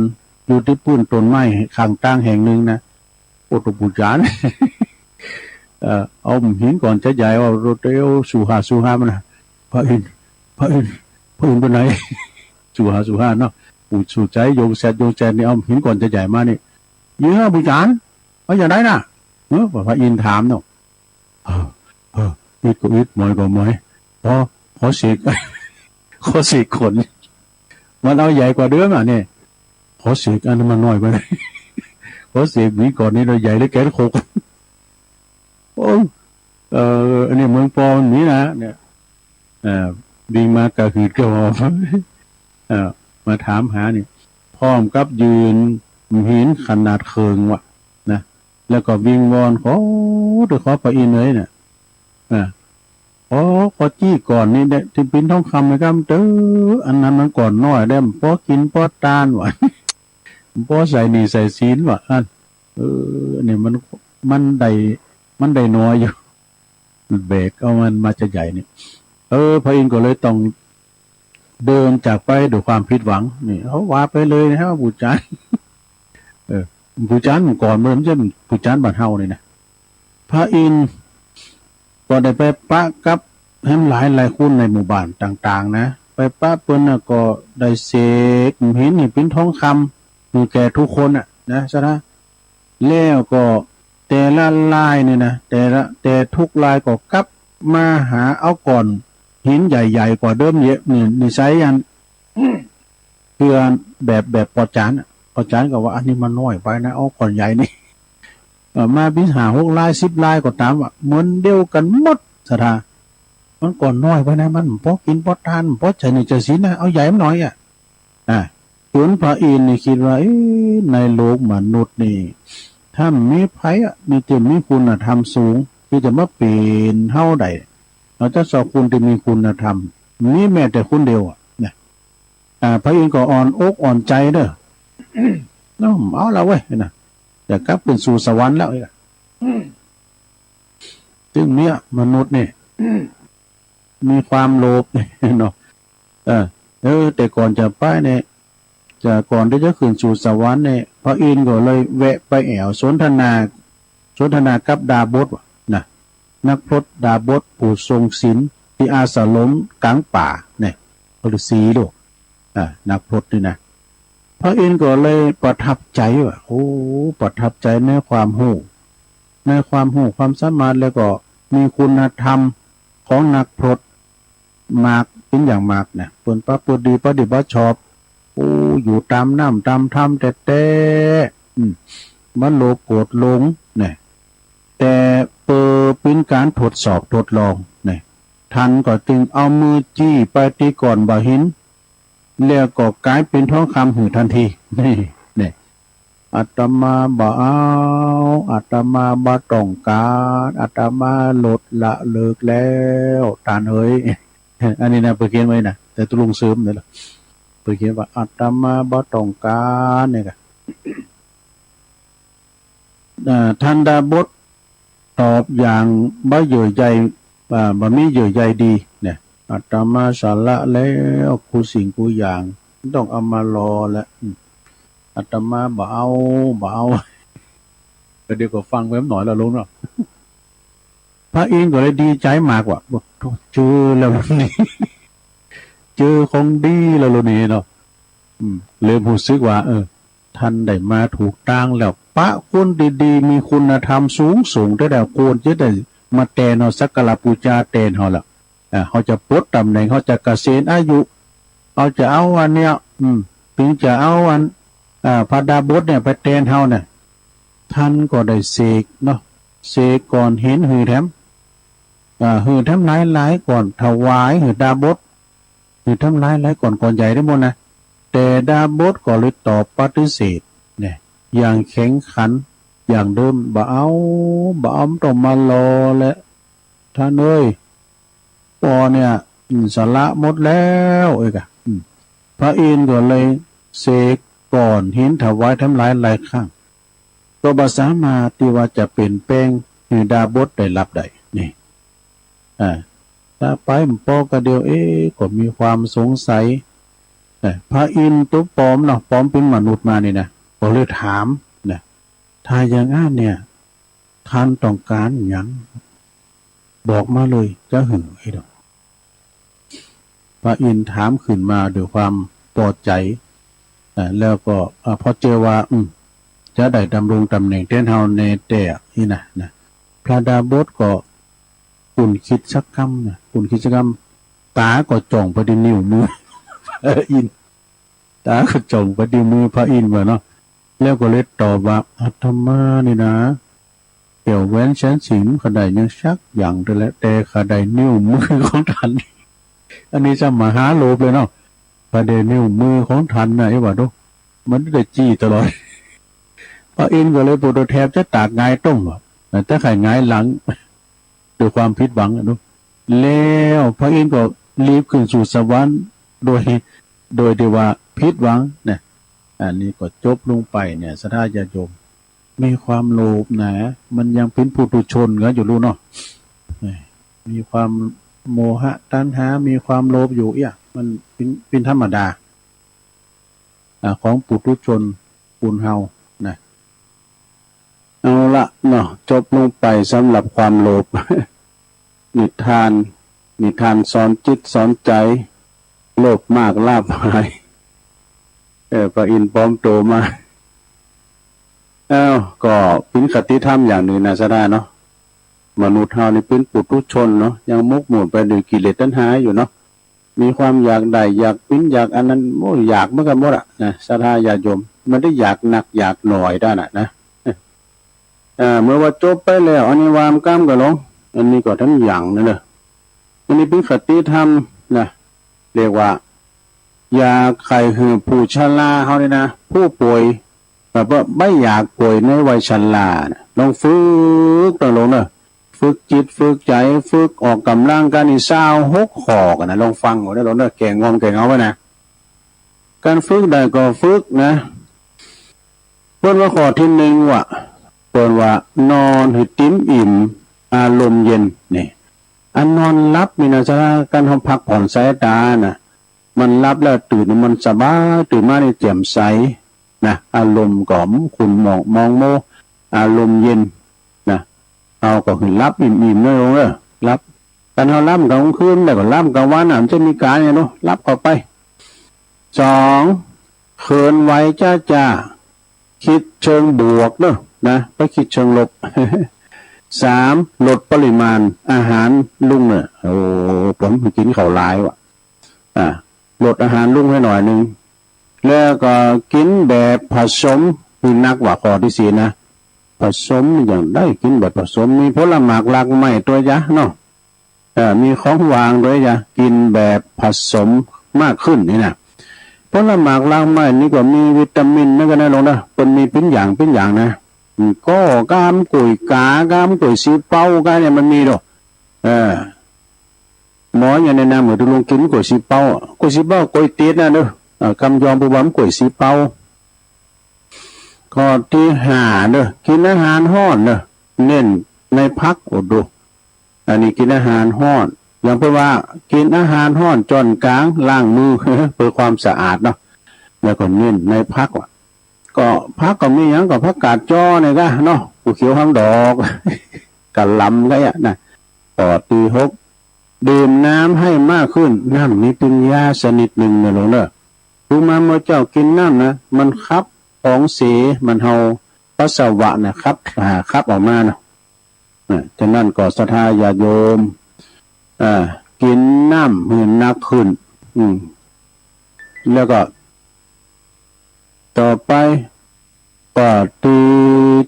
อยู่ตี้ปื้นต้นไม้ข้างตางแห่งนึ่งนะ โอ้ ตุ๊ปู๋จาน เอ่อ เอาหมู่หินก้อนจะใหญ่ว่าโรเตียว สูหา สูหามันนะ พระอินทร์ พระอินทร์ พระอินทร์ไปไหน สูหา สูหาเนาะ ปู่สู่ใจ๋โยงแซด โยงแซดนี่ เอาหมู่หินก้อนจะใหญ่มานี่ เยียะ ปู่จาน เอาอย่างใดน่ะ เออ พระอินทร์ถามเนาะ เออ เออ อิดก็อิด หมอยก็หมอย ขอ ขอเสก ขอเสกก้อน มันเอาใหญ่กว่าเดิมอะเนี่ย ขอเสกอันนั้นมันน้อยไป ขอเสกหวีก้อนนี้เราใหญ่เหลือแกนโคก โอ้ เอ่อ อันนี้เมืองปอมันมีนะ เนี่ย เอ่อ วิ่งมากระหืดกระหอบ เอ่อ มาถามหานี่ พร้อมกับยื่นหมู่หินขนาดเคิงว่ะ นะ แล้วก็วิงวอนขอ เต๊อะ ขอพระอินทร์เอ๋ยเนี่ย อ่า ขอ ขอจี้ก้อนนี้ได้ ตี้เป๋นทองคำนะครับเต๊อะ อันนั้นมันก้อนน้อยได้ บ่ปอกิ๋นปอตานว่ะ บ่ปอใส่หนี้ใส่สินว่ะ อัน เออ เนี่ยมัน มันได้ มันได้น้อยอยู่ แบกเอามันมาจะใหญ่เนี่ย เออ พระอินทร์ก็เลยต้องเดินจากไปด้วยความผิดหวัง นี่ เขาว่าไปเลยนะ ว่าปู่จาน เออ ปู่จานก่อน มันบ่ใจ้ปู่จานบ้านเฮานี่นะ พระอินทร์ก็ได้ไปปะกับแหมหลายหลายคนในหมู่บ้านต่างๆ นะ ไปปะเปิ้นน่ะก็ได้เสกหมู่หินนี่เป๋นทองคำหื้อแก่ทุกคนน่ะนะ ซะนะ แล้วก็แต่ละรายนี่นะ แต่ละ แต่ทุกรายก็กลับมาหาเอาก้อนหินใหญ่ๆ กว่าเดิมเยียะ นี่ นิสัยอัน เปื้อแบบ แบบป้อจานอะ ป้อจานก็ว่า อันนี้มันน้อยไปนะ เอาก้อนใหญ่นี่ เอ่อ มาเป๋นห้าหกราย สิบรายก็ต๋ามอะ เหมือนเดียวกั๋นหมด ศรัทธา มันก้อนน้อยไปนะ มันบ่ปอกิ๋นปอตาน บ่ปอใจ้หนี้ใจ้สินนะ เอาใหญ่มันหน่อยอะ อ่า จนพระอินทร์นี่กึ๊ดว่า เอ๊ะ ในโลกมนุษย์นี่ ถ้ามีใผอะ ตี้จะมีคุณธรรมสูง ตี้จะมาเป๋นเฮาได้ นอกจากสองคนตี้มีคุณธรรม มีแม้แต่คนเดียวอะ นะ อ่า พระอินทร์ก็อ่อนอกอ่อนใจ๋เต๊อะ เนาะ เอาละเว้ย นะ จะกลับขึ้นสู่สวรรค์แล้ว เอ้ย อืม ตึงเนี้ยมนุษย์นี่ มีความโลภ เนาะ เออ เออ แต่ก่อนจะไปเนี่ย จะ ก่อนตี้จะขึ้นสู่สวรรค์เนี่ย พระอินทร์ก็เลยแวะไปแอ่วสนทนา สนทนากับดาบสว่ะนะ นักพรตดาบสผู้ทรงศีลตี้อาสรมก๋างป่าเนี่ย ฤๅษีลูก อ่า นักพรตนี่นะ พระอินทร์ก็เลยประทับใจ๋ว่ะ โอ้ ประทับใจ๋ในความฮู้ ในความฮู้ความสามารถ แล้วก็มีคุณธรรมของนักพรตมาก เป๋นอย่างมากนะ เปิ้นประพฤติดีปฏิบัติชอบ โอ้ อยู่ต๋ามน้ำต๋ามธรรมแต๊ๆ อืม บ่โลภโกรธหลงเนี่ย แต่เปิดเป๋นก๋านทดสอบทดลองเนี่ย ท่านก็จึงเอามือจี้ไปตี้ก้อนบ่าหิน แล้วก็ก๋ายเป๋นทองคำหื้อทันที นี่ นี่ อาตมาบ่เอา อาตมาบ่ต้องก๋าน อาตมาลดละเลิกแล้ว ต้านเอ๋ย อันนี้นะ เปิ้นเขียนไว้นะ แต่ตุ๊ลุงเสริมเนี่ยล่ะ เปิ้นเขียนว่า อาตมาบ่ต้องก๋าน เนี่ยกะ อ่า ท่านดาบสตอบอย่างบ่เยื่อใย อ่า บ่มีเยื่อใยดีเนี่ย อาตมาสละแล้วกู้สิ่งกู้อย่าง บ่ต้องเอามาหล่อแล้ว อืม อาตมาบ่เอา บ่เอา ก็เดี๋ยวก็ฟังไปหน่อยละลุงเนาะ พระอินทร์ก็เลยดีใจ๋มากว่ะ บอก โธ่ เจอแล้วลุงนี่ เจอของดีแล้วลุงนี่เนาะ อืม เลยฮู้สึกว่า เออ ท่านได้มาถูกตางแล้ว ปะคนดีๆ มีคุณธรรมสูงๆ แต๊ๆ ควรจะได้มาแตนเฮา สักการะปู๋จาแตนเฮาละ อ่า เฮาจะปลดต๋ำแหน่ง เฮาจะเกษียณอายุ เฮาจะเอาอันเนี้ย อืม เถิงจะเอาอัน อ่า พระดาบสเนี่ยไปแตนเฮาเนี่ย ท่านก็ได้เสกเนาะ เสกก้อนหินหื้อแถม อ่า หื้อแถมหลายๆ ก้อน ถวายหื้อดาบส หื้อแถมหลายๆ ก้อน ก้อนใหญ่ได้หมดนะ แต่ดาบสก็เลยตอบปฏิเสธเนี่ย อย่างแข็งขัน อย่างเดิม บ่เอา บ่เอา บ่ต้องมาหล่อแล้ว ท่านเอ๋ย ปอเนี่ย อืม สละหมดแล้ว เอ้ยกะ อืม พระอินทร์ก็เลยเสกก้อนหินถวายแถมหลายๆ ครั้ง ก็บ่สามารถตี้ว่าจะเป๋นแปลงหื้อดาบสได้ฮับได้ นี่ อ่า ถ้าไปบ่ปอก็เดี๋ยว เอ๊ะ ก็มีความสงสัย เอ่อ พระอินทร์ตั๋วปลอมเนาะ ปลอมเป๋นมนุษย์มานี่นะ ก็เลยถามนะ ถ้าอย่างอั้นเนี่ย ท่านต้องก๋านหยัง บอกมาเลย จะหื้อ เอ้ยเนาะ พระอินทร์ถามขึ้นมาด้วยความปอใจ๋ อ่า แล้วก็ อ่า ปอเจอว่า อืม จะได้ดำรงต๋ำแหน่งแตนเฮาแน่แต๊อี้นะ นะ พระดาบสก็ครุ่นคิดสักกำนะ ครุ่นคิดสักกำ ต๋าก็จ้องไปตี้นิ้วมือ พระอินทร์ ต๋าก็จ้องไปตี้มือพระอินทร์ว่ะเนาะ แล้วก็เลยตอบว่า อาตมานี่นะ แก้วแหวนแสนสิงห์ข้าได้ยังสักอย่างเดียวแหละ แต่ข้าได้นิ้วมือของท่าน อันนี้จะมหาโลภเลยเนาะ ข้าได้นิ้วมือของท่านนะ ไอ้ว่าดู มันได้จี้ตลอด พระอินทร์ก็เลยปวดตัวแทบจะตากหงายต้งว่ะ แต่ถ้าใค่หงายหลัง ด้วยความผิดหวังอะเนาะ แล้วพระอินทร์ก็รีบขึ้นสู่สวรรค์โดย โดยที่ว่าผิดหวังเนี่ย อันนี้ก็จบลงไปเนี่ย ศรัทธาญาติโยม มีความโลภนะ มันยังเป๋นปุถุชนกั๋นอยู่ลูกเนาะ มีความโมหะตัณหา มีความโลภอยู่เอี้ย มันเป๋น เป๋นธรรมดา อ่า ของปุถุชน คนเฮานะ เอาละเนาะ จบลงไปสำหรับความโลภ นิทาน นิทานสอนจิตสอนใจ๋ โลภมากลาภหาย เออ พระอินทร์ปลอมตั๋วมา เอ้า ก็เป๋นคติธรรมอย่างนึ่งนะ ศรัทธาเนาะ มนุษย์เฮานี่เป๋นปุถุชนเนาะ ยังหมกหมุ่นไปด้วยกิเลสตัณหาอยู่เนาะ มีความอยากได้ อยากเป๋น อยากอันนั้น โอ้ อยากเหมือนกั๋นหมดอะนะ ศรัทธาญาติโยม มันได้อยากนักอยากหน่อยด้านน่ะนะ อ่า เมื่อว่าจบไปแล้ว อันนี้วามกำก็ลง อันนี้ก็ตันหยั่งนั่นเน่อ อันนี้เป๋นคติธรรมนะ เรียกว่า อยากใค่หื้อผู้ชราเฮานี่นะ ผู้ป่วย แบบว่าบ่อยากป่วยในวัยชราน่ะ ลองฝึกตางหลวงเน่อ ฝึกจิตฝึกใจ๋ ฝึกออกก๋ำลังกายนี่ ซาวหกข้อกั๋นนะ ลองฟังเอาเน่อ ลองเน่อ แก่งอมแก่งเอาไว้นะ ก๋านฝึกได้ก็ฝึกนะ เปิ้นว่าข้อตี้นึ่งว่า เปิ้นว่านอนหื้อเต็มอิ่ม อารมณ์เย็น นี่ อันนอนหลับนี่นะ สำหรับการเฮาพักผ่อนสายต๋านะ มันหลับแล้วตื่นมันสบาย ตื่นมานี่แจ่มใสนะ อารมณ์ก็ขุ่นหมองมองมัว อารมณ์เย็นนะ เฮาก็หื้อหลับอิ่มๆ น้อยลงเน่อ หลับ คันเฮาหลับก๋างคืนได้ก็หลับก๋างวันน่ะ มันจะมีก๋านหยังเนาะ หลับเข้าไป สอง เคลื่อนไหวจ๊าๆ กึ๊ดเชิงบวกเน่อนะ บ่กึ๊ดเชิงลบ สาม ลดปริมาณอาหารลุงเน่อ โอ้ บ่หื้อกิ๋นข้าวหลายวะ อ่า ลดอาหารลุงหื้อหน่อยนึ่ง แล้วก็กิ๋นแบบผสมหื้อนักวะ ข้อตี้สี่นะ ผสมนี่อย่างใด กิ๋นแบบผสม มีผลหมากรากไม้ตวยจ๊ะเนาะ เอ่อ มีของหวานตวยจ๊ะ กิ๋นแบบผสมมากขึ้นนี่นะ ผลหมากรากไม้นี่ก็มีวิตามินเหมือนกั๋นนะลุงนะ เปิ้นมีเป๋นอย่างเป๋นอย่างนะ อืม ก็ก้ามก๋วยก๋า ก้ามก๋วยซี้เป๊า ก้ามเนี่ยมันมีดอก เออ หมอยังแนะนำหื้อตุ๊ลุงกิ๋นก๋วยซี้เป๊า ก๋วยซี้เป๊า ก๋วยเตี๋ยวน่ะเน่อ เอ่อ กำยองปูบำก๋วยซี้เป๊า ข้อตี้ห้าเน่อ กิ๋นอาหารฮ้อนเน่อ เน้นในผัก โอ้ดู อันนี้กิ๋นอาหารฮ้อน อย่างเปิ้นว่ากิ๋นอาหารฮ้อนจ้อนกลาง ล้างมือ เพื่อความสะอาดเนาะ แล้วก็เน้นในผักวะ ก็ผักก็มีหยัง ก็ผักกาดจ้อนี่กะเนาะ กูเขียวหางดอก กะหล่ำก็อะนะ ข้อตี้หก ดื่มน้ำให้มากขึ้น น้ำนี่เป๋นยาชนิดนึ่งเน่อลุงเน่อ คือมาเมื่อเจ้ากิ๋นน้ำนะ มันขับของเสีย มันเฮาปัสสาวะนะ ขับ อ่า ขับออกมาเนาะ นะ ฉะนั้นก็ศรัทธาญาติโยม อ่า กิ๋นน้ำหื้อนักขึ้น อืม แล้วก็ ต่อไป ข้อตี้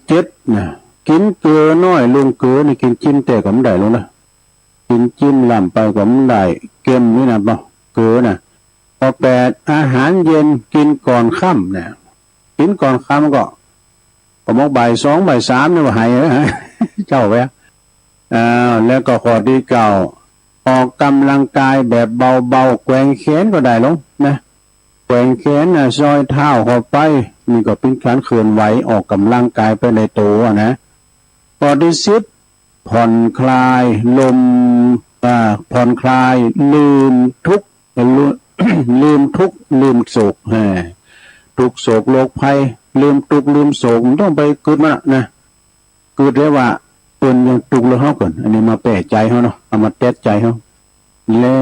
เจ็ดนะ กิ๋นเกลือน้อยลง เกลือนี่กิ๋นจิ้มแต๊ก็บ่ได้ลุงเน่อ กิ๋นจิ้มล้ำไปก็บ่ได้ เก็มนี่นะเปล่า เกลือนะ ข้อแปด อาหารเย็นกิ๋นก่อนค่ำนะ กิ๋นก่อนค่ำก็ ก็มองบ่ายสองบ่ายสามนี่ว่าไหว เจ้าแวะ อ่า แล้วก็ข้อตี้เก้า ออกกำลังกายแบบเบาๆ แกว่งแขนก็ได้ลุงนะ แกว่งแขนนะ ซอยเท้าเข้าไป นี่ก็เป๋นก๋านเคลื่อนไหว ออกกำลังกายไปในตั๋วนะ ข้อตี้สิบ ผ่อนคลายลม อ่า ผ่อนคลาย ลืมทุกข์ ลืม ลืมทุกข์ ลืมโศก แหม ทุกข์โศกโรคภัย ลืมทุกข์ ลืมโศก บ่ต้องไปกึ๊ดมันอะนะ กึ๊ดได้ว่าเปิ้นยังทุกข์แล้วเฮาก่อน อันนี้มาแปะใจ๋เฮาเนาะ เอามาแต๊ใจ๋เฮา แล้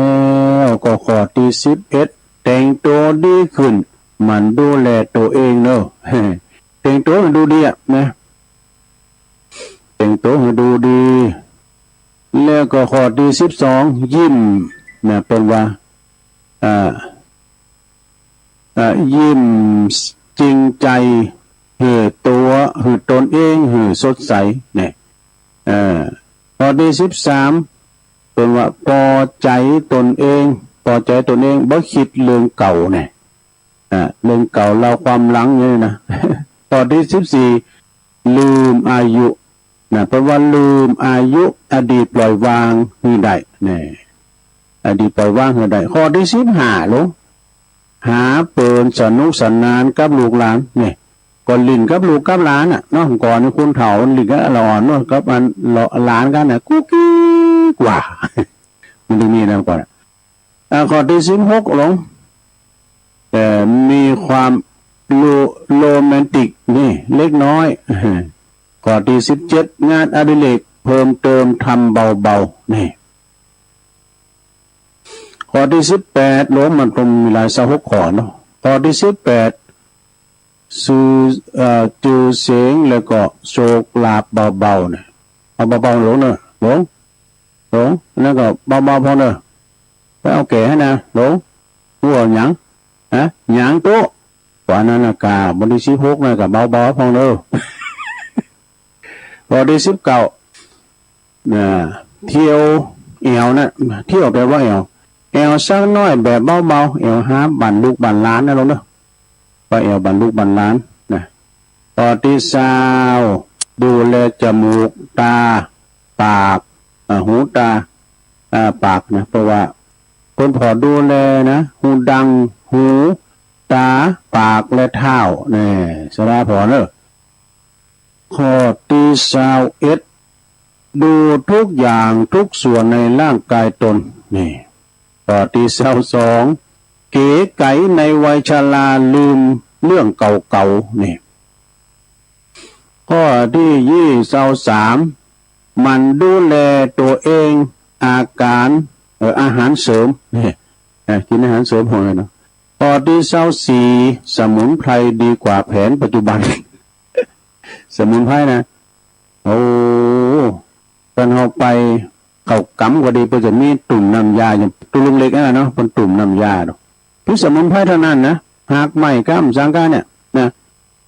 วก็ข้อตี้สิบเอ็ด แต่งตั๋วดีขึ้น หมั่นดูแลตั๋วเองเนาะ แต่งตั๋วหื้อดูดีอะนะ แต่งตั๋วหื้อดูดี แล้วก็ข้อตี้สิบสอง ยิ้มนะ เปิ้นว่า อ่า อ่า ยิ้มจริงใจ๋ หื้อตั๋ว หื้อตนเอง หื้อสดใส เนี่ย เอ่อ ข้อตี้สิบสาม เปิ้นว่าปอใจ๋ตนเอง ปอใจ๋ตนเอง บ่กึ๊ดเรื่องเก่า เนี่ย อ่า เรื่องเก่าเล่าความหลังนี่นะ ข้อตี้สิบสี่ ลืมอายุนะ เปิ้นว่าลืมอายุ อดีตปล่อยวางหื้อได้ เนี่ย อดีตปล่อยวางหื้อได้ ข้อตี้สิบห้าลุง หาเปินสนุกสนานกับลูกหลาน เนี่ย ก็หลิ้นกับลูกกับหลานน่ะเนาะ ก่อนนี่คนเฒ่าหลิ้นกับหลานเนาะ กับอันหลานกั๋นน่ะ กุ๊กกิ๊กว่า มันจะมีนะก่อนอะ อ่า ข้อตี้สิบหกลุง แต่มีความโร- โรแมนติกนี่เล็กน้อย ข้อตี้สิบเจ็ด งานอดิเรกเพิ่มเติมทำเบาๆ นี่ ข้อตี้สิบแปด ลุง มันต้องมีหลายซาวหกข้อเนาะ ข้อตี้สิบแปด จื้อ เอ่อ จื้อเสียงแล้วก็โชคลาภเบาๆ นะ เอาเบาๆ ลุงเน่อ ลุง ลุง แล้วก็เบาๆ พอเน่อ ไปเอาแก๋หื้อนะ ลุง ฮู้หยัง ฮะ หยังตุ๊ กว่านั้นน่ะกา วันตี้สิบหกน่ะกาเบาๆ พอเน่อ วันตี้สิบเก้า น่ะ เที่ยวแอ่วน่ะ เที่ยวแปลว่าแอ่ว แอ่วสักหน้อยแบบเบาๆ แอ่วหาบั้นลูกบั้นหลานนะลุงเน่อ ไปแอ่วบั้นลูกบั้นหลานนะ ข้อตี้ซาว ดูแลจมูก ตา ปาก อ่า หู ตา อ่า ปากนะ เพราะว่าเปิ้นผ่อดูแลนะ ฮูดัง หู ตา ปาก และเท้า แน่ สะดาผ่อเน่อ ข้อตี้ซาวเอ็ด ดูทุกอย่างทุกส่วนในร่างกายตน นี่ ข้อตี้ซาวสอง เก๋ไก๋ในวัยชราลืมเรื่องเก่าๆ นี่ ข้อตี้ยี่ซาวสาม หมั่นดูแลตั๋วเอง อาการ เอ่อ อาหารเสริม นี่ เอ่อ กิ๋นอาหารเสริมหัวเลยเนาะ ข้อตี้ซาวสี่ สมุนไพรดีกว่าแผนปัจจุบัน สมุนไพรนะ โอ้ ต๋อนเฮาไปเข้ากรรมก็ดี เปิ้นจะมีตุ่มน้ำยา อย่างตุ๊ลุงเล็กนั่นน่ะเนาะ เปิ้นตุ่มน้ำยาเนาะ มีสมุนไพรเต้านั้นนะ หากไม้ก้ามสังกาเนี่ยนะ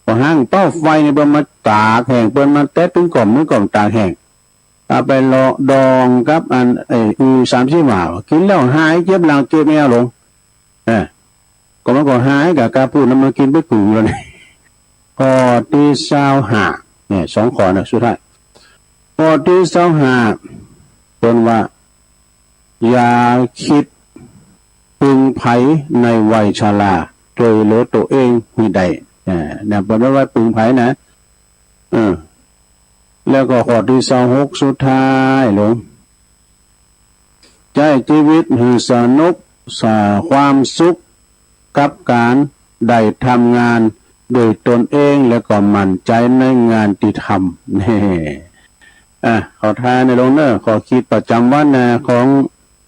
พอห้างเป้าไฟเนี่ย เปิ้นมาตากแห้ง เปิ้นมาแต๊ตึงก่อม ตึงก่อมตากแห้ง เอาไปเลาะดองกับอัน เอ่อ อือ สามสิบห้า กิ๋นแล้วหายเจ็บหลังเจ็บแอวลง เออ ก็มันก็หายกะ ก้าปู๊ดน้ำมันกิ๋นไปกุ่งแล้วนี่ ข้อตี้ซาวห้า เนี่ย สองข้อนะ สุดท้าย ข้อตี้ซาวห้า เปิ้นว่า อย่าคิดปึงใผในวัยชรา จ้วยเหลือตั๋วเองหื้อได้ เออ เนี่ย เปิ้นว่าปึงใผนะ เออ แล้วก็ข้อตี้ซาวหก สุดท้ายลง ใจ๊จีวิตหื้อสนุก สร้างความสุขกับก๋านได้ทำงานด้วยตนเอง แล้วก็มั่นใจ๋ในงานตี้ทำ นี่ อ่ะ ขอทานในลงเน่อ ข้อคิดประจ๋ำวันนะ ของ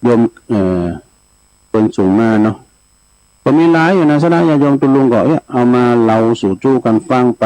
โยม เอ่อ เปิ้นส่งมาเนาะ ก็มีหลายอยู่นะ สะนั้นญาติโยมตุ๊ลุงก็ เอ๊ะ เอามาเล่าสู่จู้กั๋นฟังไป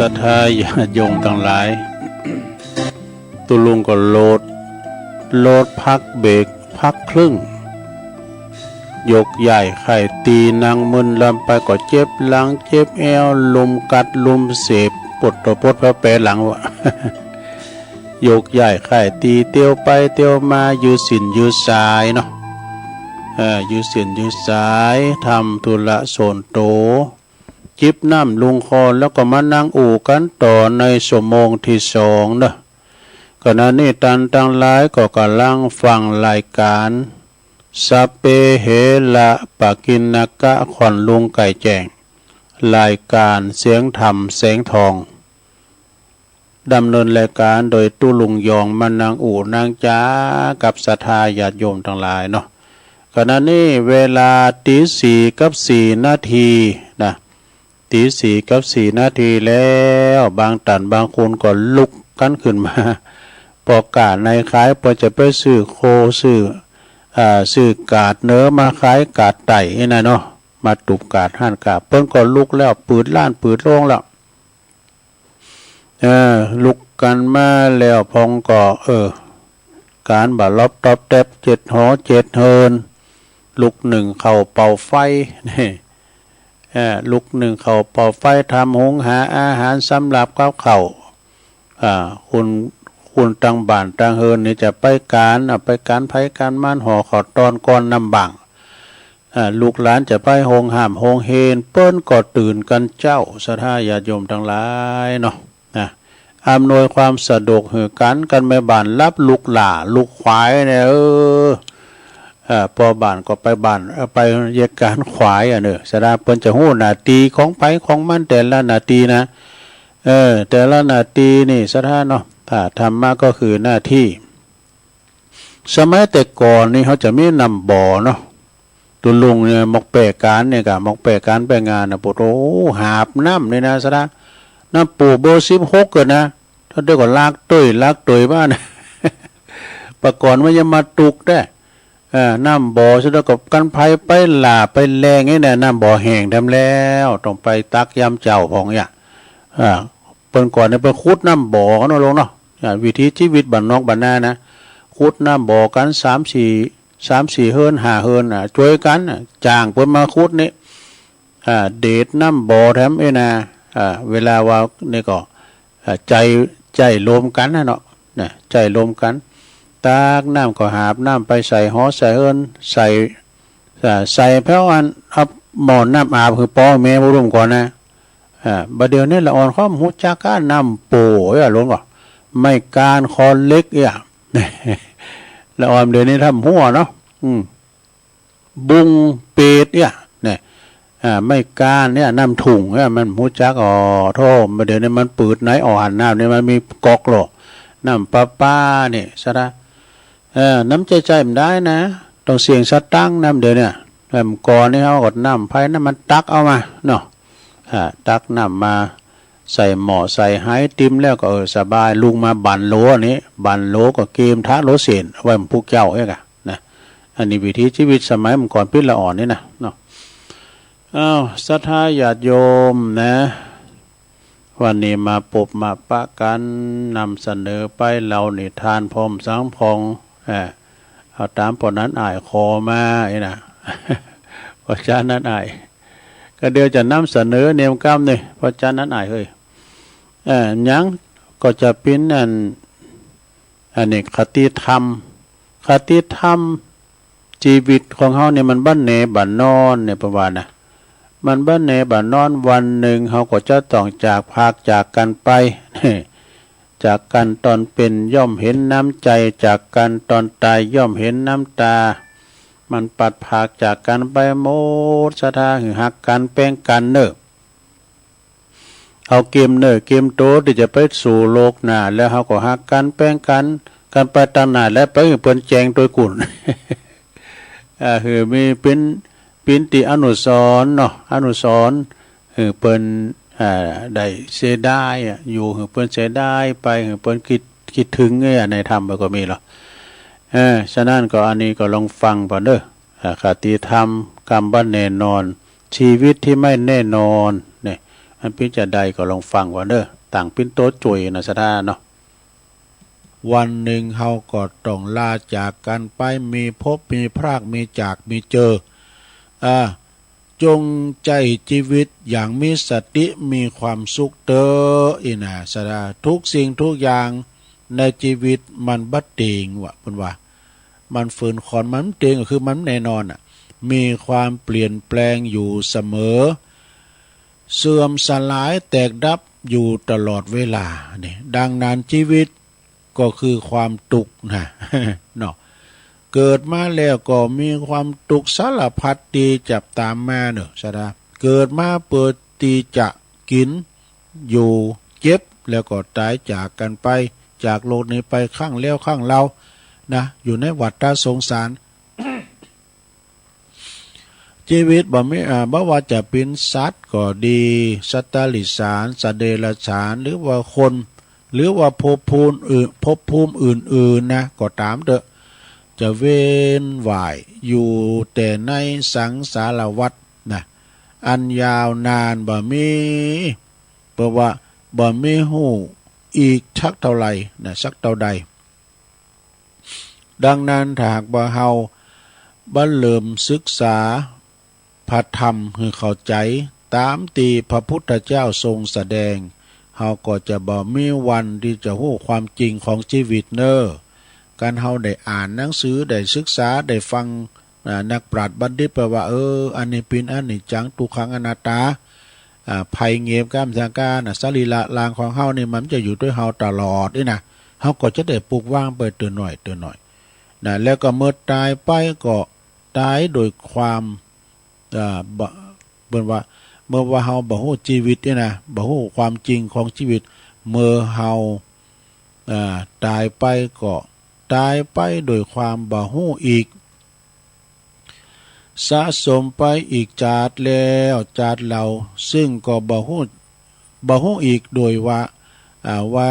ศรัทธาญาติโยมตังหลาย ตุ๊ลุงก็โหลด โหลดพักเบรก พักครึ่ง ยกย้ายไข้ตี นั่งมึนลำไปก็เจ็บหลังเจ็บแอว ลุมกัดลุมเสพ ปวดตัวปวดแผลแผลหลังวะ ยกย้ายไข้ตี เตียวไปเตียวมา อยู่สิ้นอยู่สายเนาะ เออ อยู่สิ้นอยู่สาย ทำธุระส่วนตัว จิบน้ำลงคอ แล้วก็มานั่งอู้กั๋นต่อในชั่วโมงตี้สองเนาะ ขณะนี้ต้านตังหลายก็ก่ำลังฟังรายก๋าน สัพเพเหระปะกิณณกะ ขวัญลุงไก่แจ้ง รายก๋านเสียงธรรมแสงทอง ดำเนินรายก๋านโดยตุ๊ลุงยอง มานั่งอู้นั่งจ๋ากับศรัทธาญาติโยมตังหลายเนาะ ขณะนี้เวลาตีสี่กับสี่นาทีนะ ตีสี่กับสี่นาทีแล้ว บางต้านบางคนก็ลุกกั๋นขึ้นมา ปอก้าในขาย ปอจะไปซื้อโค ซื้อ อ่า ซื้อกาดเหนือมาขาย กาดใต้นี่นะเนาะ มาตุบกาดฮ้านก๊า เปิ้นก็ลุกแล้ว ปืดฮ้านปืดโฮงแล้ว เออ ลุกกั๋นมาแล้ว พ่องก็ เออ ก๋านบ่าลอบตอบแต๊บ เจ็ดหอเจ็ดเฮือน ลุกนึ่งข้าวเป่าไฟ นี่ เออ ลุกนึ่งข้าวเป่าไฟ ทำหุงหาอาหารสำหรับกับข้าว อ่า คน คนตังบ้านตังเฮือนนี่จะไปก๋าน อ่ะ ไปก๋านไผก๋านมัน ห่อข้าวตอนก้อนน้ำบ่าง อ่า ลูกหลานจะไปโฮงฮ่ำโฮงเฮียน เปิ้นก็ตื่นกั๋นเจ๊า ศรัทธาญาติโยมตังหลายเนาะ นะ อำนวยความสะดวกหื้อกั๋น กั๋นแม่บ้านฮับลูกหล้าลูกขวายเนี่ย เออ เออ ป้อบ้านก็ไปบ้าน เออ ไปเยียะก๋านขวายอะเนาะ ศรัทธา เปิ้นจะฮู้หน้าตี้ของใผของมันแต่ละหน้าตี้นะ เออ แต่ละหน้าตี้นี่ ศรัทธาเนาะ ถ้าธรรมะก็คือหน้าตี้ สมัยแต่ก่อนนี่เฮาจะมีน้ำบ่อเนาะ ตุ๊ลุงเนี่ย หมอกแป้ก๋านเนี่ยก่ะ หมอกแป้ก๋านแป้งานน่ะ โผโธ่ หาบน้ำนี่นะ ศรัทธา น้ำปูเบอร์สิบหกเกินนะ ถ้าเดี๋ยวก็ลากเต้ย ลากเต้ยมานะ ปะก่อนมันยังมาตุกแต๊ เออ น้ำบ่อ ศรัทธา ก็กั๋นไผไปหล้าไปแล่งนี่นะ น้ำบ่อแห้งแถมแล้ว ต้องไปตักยามเจ๊าพ่องเนี่ย อ่า เปิ้นก่อนเนี่ยเปิ้นขุดน้ำบ่อเนาะลุงเนาะ อ่า วิถีชีวิตบ้านนอกบ้านนานะ ขุดน้ำบ่อกั๋นสามสี่ สามสี่เฮือนห้าเฮือนน่ะ จ้วยกั๋นน่ะ จ้างเปิ้นมาขุดนี่ อ่า เดดน้ำบ่อแถมเอ้ยนะ อ่า เวลาว่านี่ก็ อ่า ใจ๊ ใจ๊รวมกั๋นนะเนาะ นะ ใจ๊รวมกั๋น ตักน้ำก็หาบน้ำไปใส่หอใส่เฮือน ใส่ อ่า ใส่แผ้วอัน เอาหม้อน้ำอาบหื้อป้อแม่ผู้ลุ่มก่อนนะ อ่า บ่าเดี่ยวนี้ละอ่อนเขาฮู้จักก้าน้ำโป่เอ้ยลุงก็ ไม้ก้านคอนเหล็กเอ้ย ละอ่อนเดี๋ยวนี้ทำหัวเนาะ อืม บุงเปดเอ้ย เนี่ย อ่า ไม้ก้านเนี่ย น้ำถุงเนี่ย มันฮู้จัก อ๋อ โธ่ บ่าเดี่ยวนี้มันปืดไหน อ๋อ หันน้ำนี่มันมีก๊อกโล น้ำประปานี่ ศรัทธา เออ น้ำใจ๊ๆ บ่ได้นะ ต้องเสียสตางค์น้ำเดี๋ยวเนี่ย เออ ก่อนนี่เฮาก็น้ำไผน้ำมันตักเอามาเนาะ อ่า ตักน้ำมา ใส่หม้อใส่ไหติ่มแล้วก็ เออ สบาย ลุงมาบั่นโหลอันนี้ บั่นโหลก็เกมทะโหลเส้น เอาไว้หมู่พวกเจ้าเอ้ยก่ะนะ อันนี้วิถีชีวิตสมัยเมื่อก่อนปิ๊ดละอ่อนนี่นะเนาะ อ้าว ศรัทธาญาติโยมนะ วันนี้มาปบมาปะกั๋น นำเสนอไปเล่านิทานพ่องสังพ่อง เออ เอาต๋ามป้อนั้นอ้ายขอมา นี่นะ ป้อจานนั้นอ้าย ก็เดี๋ยวจะนำเสนอเนมกำนี่ ป้อจานนั้นอ้ายเฮ้ย เออ หยังก็จะเป๋นอัน อันนี้คติธรรม คติธรรม จีวิตของเฮาเนี่ยมันบ่แน่บ่นอนเนี่ย เปิ้นว่านะ มันบ่แน่บ่นอน วันนึ่งเฮาก็จะต้องจากพรากจากกั๋นไป จากกั๋นต๋อนเป๋นย่อมเห็นน้ำใจ๋ จากกั๋นต๋อนต๋ายย่อมเห็นน้ำต๋า มันปัดพรากจากกั๋นไปหมด ศรัทธา หื้อฮักกั๋นแป้งกั๋นเน่อ เอาเกมเน่อเกมโตตี้จะไปสู่โลกหน้า แล้วเฮาก็ฮักกั๋นแป้งกั๋น กั๋นไปตางหน้า และไปหื้อเปิ้นแจ้งตวยกุ๋น อ่า หื้อมีเป๋น เป๋นตี้อนุสรณ์เนาะ อนุสรณ์ หื้อเปิ้น อ่า ได้เสียดายอะ อยู่หื้อเปิ้นเสียดายไป หื้อเปิ้นคิด คิดเถิงเนี่ย ในธรรมมันก็มีเนาะ เออ ฉะนั้นก็อันนี้ก็ลองฟังก่อนเน่อ อ่า คติธรรม กำบ่แน่นอน ชีวิตตี้ไม่แน่นอน เนี่ย มันเป๋นจาใดก็ลองฟังก่อนเน่อ ต่างปิ้นโต๊ะจ่วยนะศรัทธาเนาะ วันนึ่งเฮาก็ต้องลาจากกั๋นไป มีพบมีพราก มีจากมีเจอ อ่า จงใจ๊จีวิตอย่างมีสติ มีความสุขเต๊อะ อี้นะศรัทธา ทุกสิ่งทุกอย่างในจีวิตมันบ่เต็งว่ะ เปิ้นว่า มันฝืนขอน มันบ่เต็ง ก็คือมันบ่แน่นอนน่ะ มีความเปลี่ยนแปลงอยู่เสมอ เสื่อมสลายแตกดับอยู่ตลอดเวลา นี่ ดังนั้นจีวิตก็คือความตุ๊กข์นะ เนาะ เกิดมาแล้วก็มีความตุ๊กข์สารพัดตี้จะต๋ามมาเนาะศรัทธา เกิดมาเปื้อตี้จะกิ๋น อยู่ เจ็บ แล้วก็ต๋ายจากกั๋นไป จากโลกนี้ไปครั้งแล้วครั้งเล่านะ อยู่ในวัฏฏะสงสาร จีวิตบ่มี อ่า บ่ว่าจะเป๋นสัตว์ก็ดี สัตว์ตะหริสาร สัตว์เดรัจฉาน หรือว่าคน หรือว่าภพภูมิอื่น ภพภูมิอื่นๆ นะ ก็ต๋ามเต๊อะ จะเวียนว่ายอยู่แต่ในสังสารวัฏนะ อันยาวนานบ่มี เปิ้นว่าบ่มีฮู้อีกสักเต้าใดนะ สักเต้าใด ดังนั้นถ้าหากว่าเฮาบ่เริ่มศึกษาพระธรรมหื้อเข้าใจ๋ต๋ามตี้พระพุทธเจ้าทรงแสดง เฮาก็จะบ่มีวันตี้จะฮู้ความจริงของจีวิตเน่อ การเฮาได้อ่านหนังสือ ได้ศึกษา ได้ฟัง อ่า นักปราชญ์บัณฑิตเปิ้นว่า เออ อันนี้เป๋นอนิจจัง ทุกขัง อนัตตา อ่า ภัยเงยก้ามสังขารนะ สรีระร่างของเฮานี่มันจะอยู่ตวยเฮาตลอดนี่นะ เฮาก็จะได้ปล่อยวางไปเตื้อหน้อยเตื้อหน้อยนะ แล้วก็เมื่อต๋ายไปก็ต๋ายโดยความ อ่า บ่ เปิ้นว่า เมื่อว่าเฮาบ่ฮู้จีวิตนี่นะ บ่ฮู้ความจริงของจีวิต เมื่อเฮา อ่า ต๋ายไปก็ต๋ายไปโดยความบ่ฮู้อีก สะสมไปอีกจาติแล้วจาติเล่า ซึ่งก็บ่ฮู้ บ่ฮู้อีกโดยว่า อ่า ว่า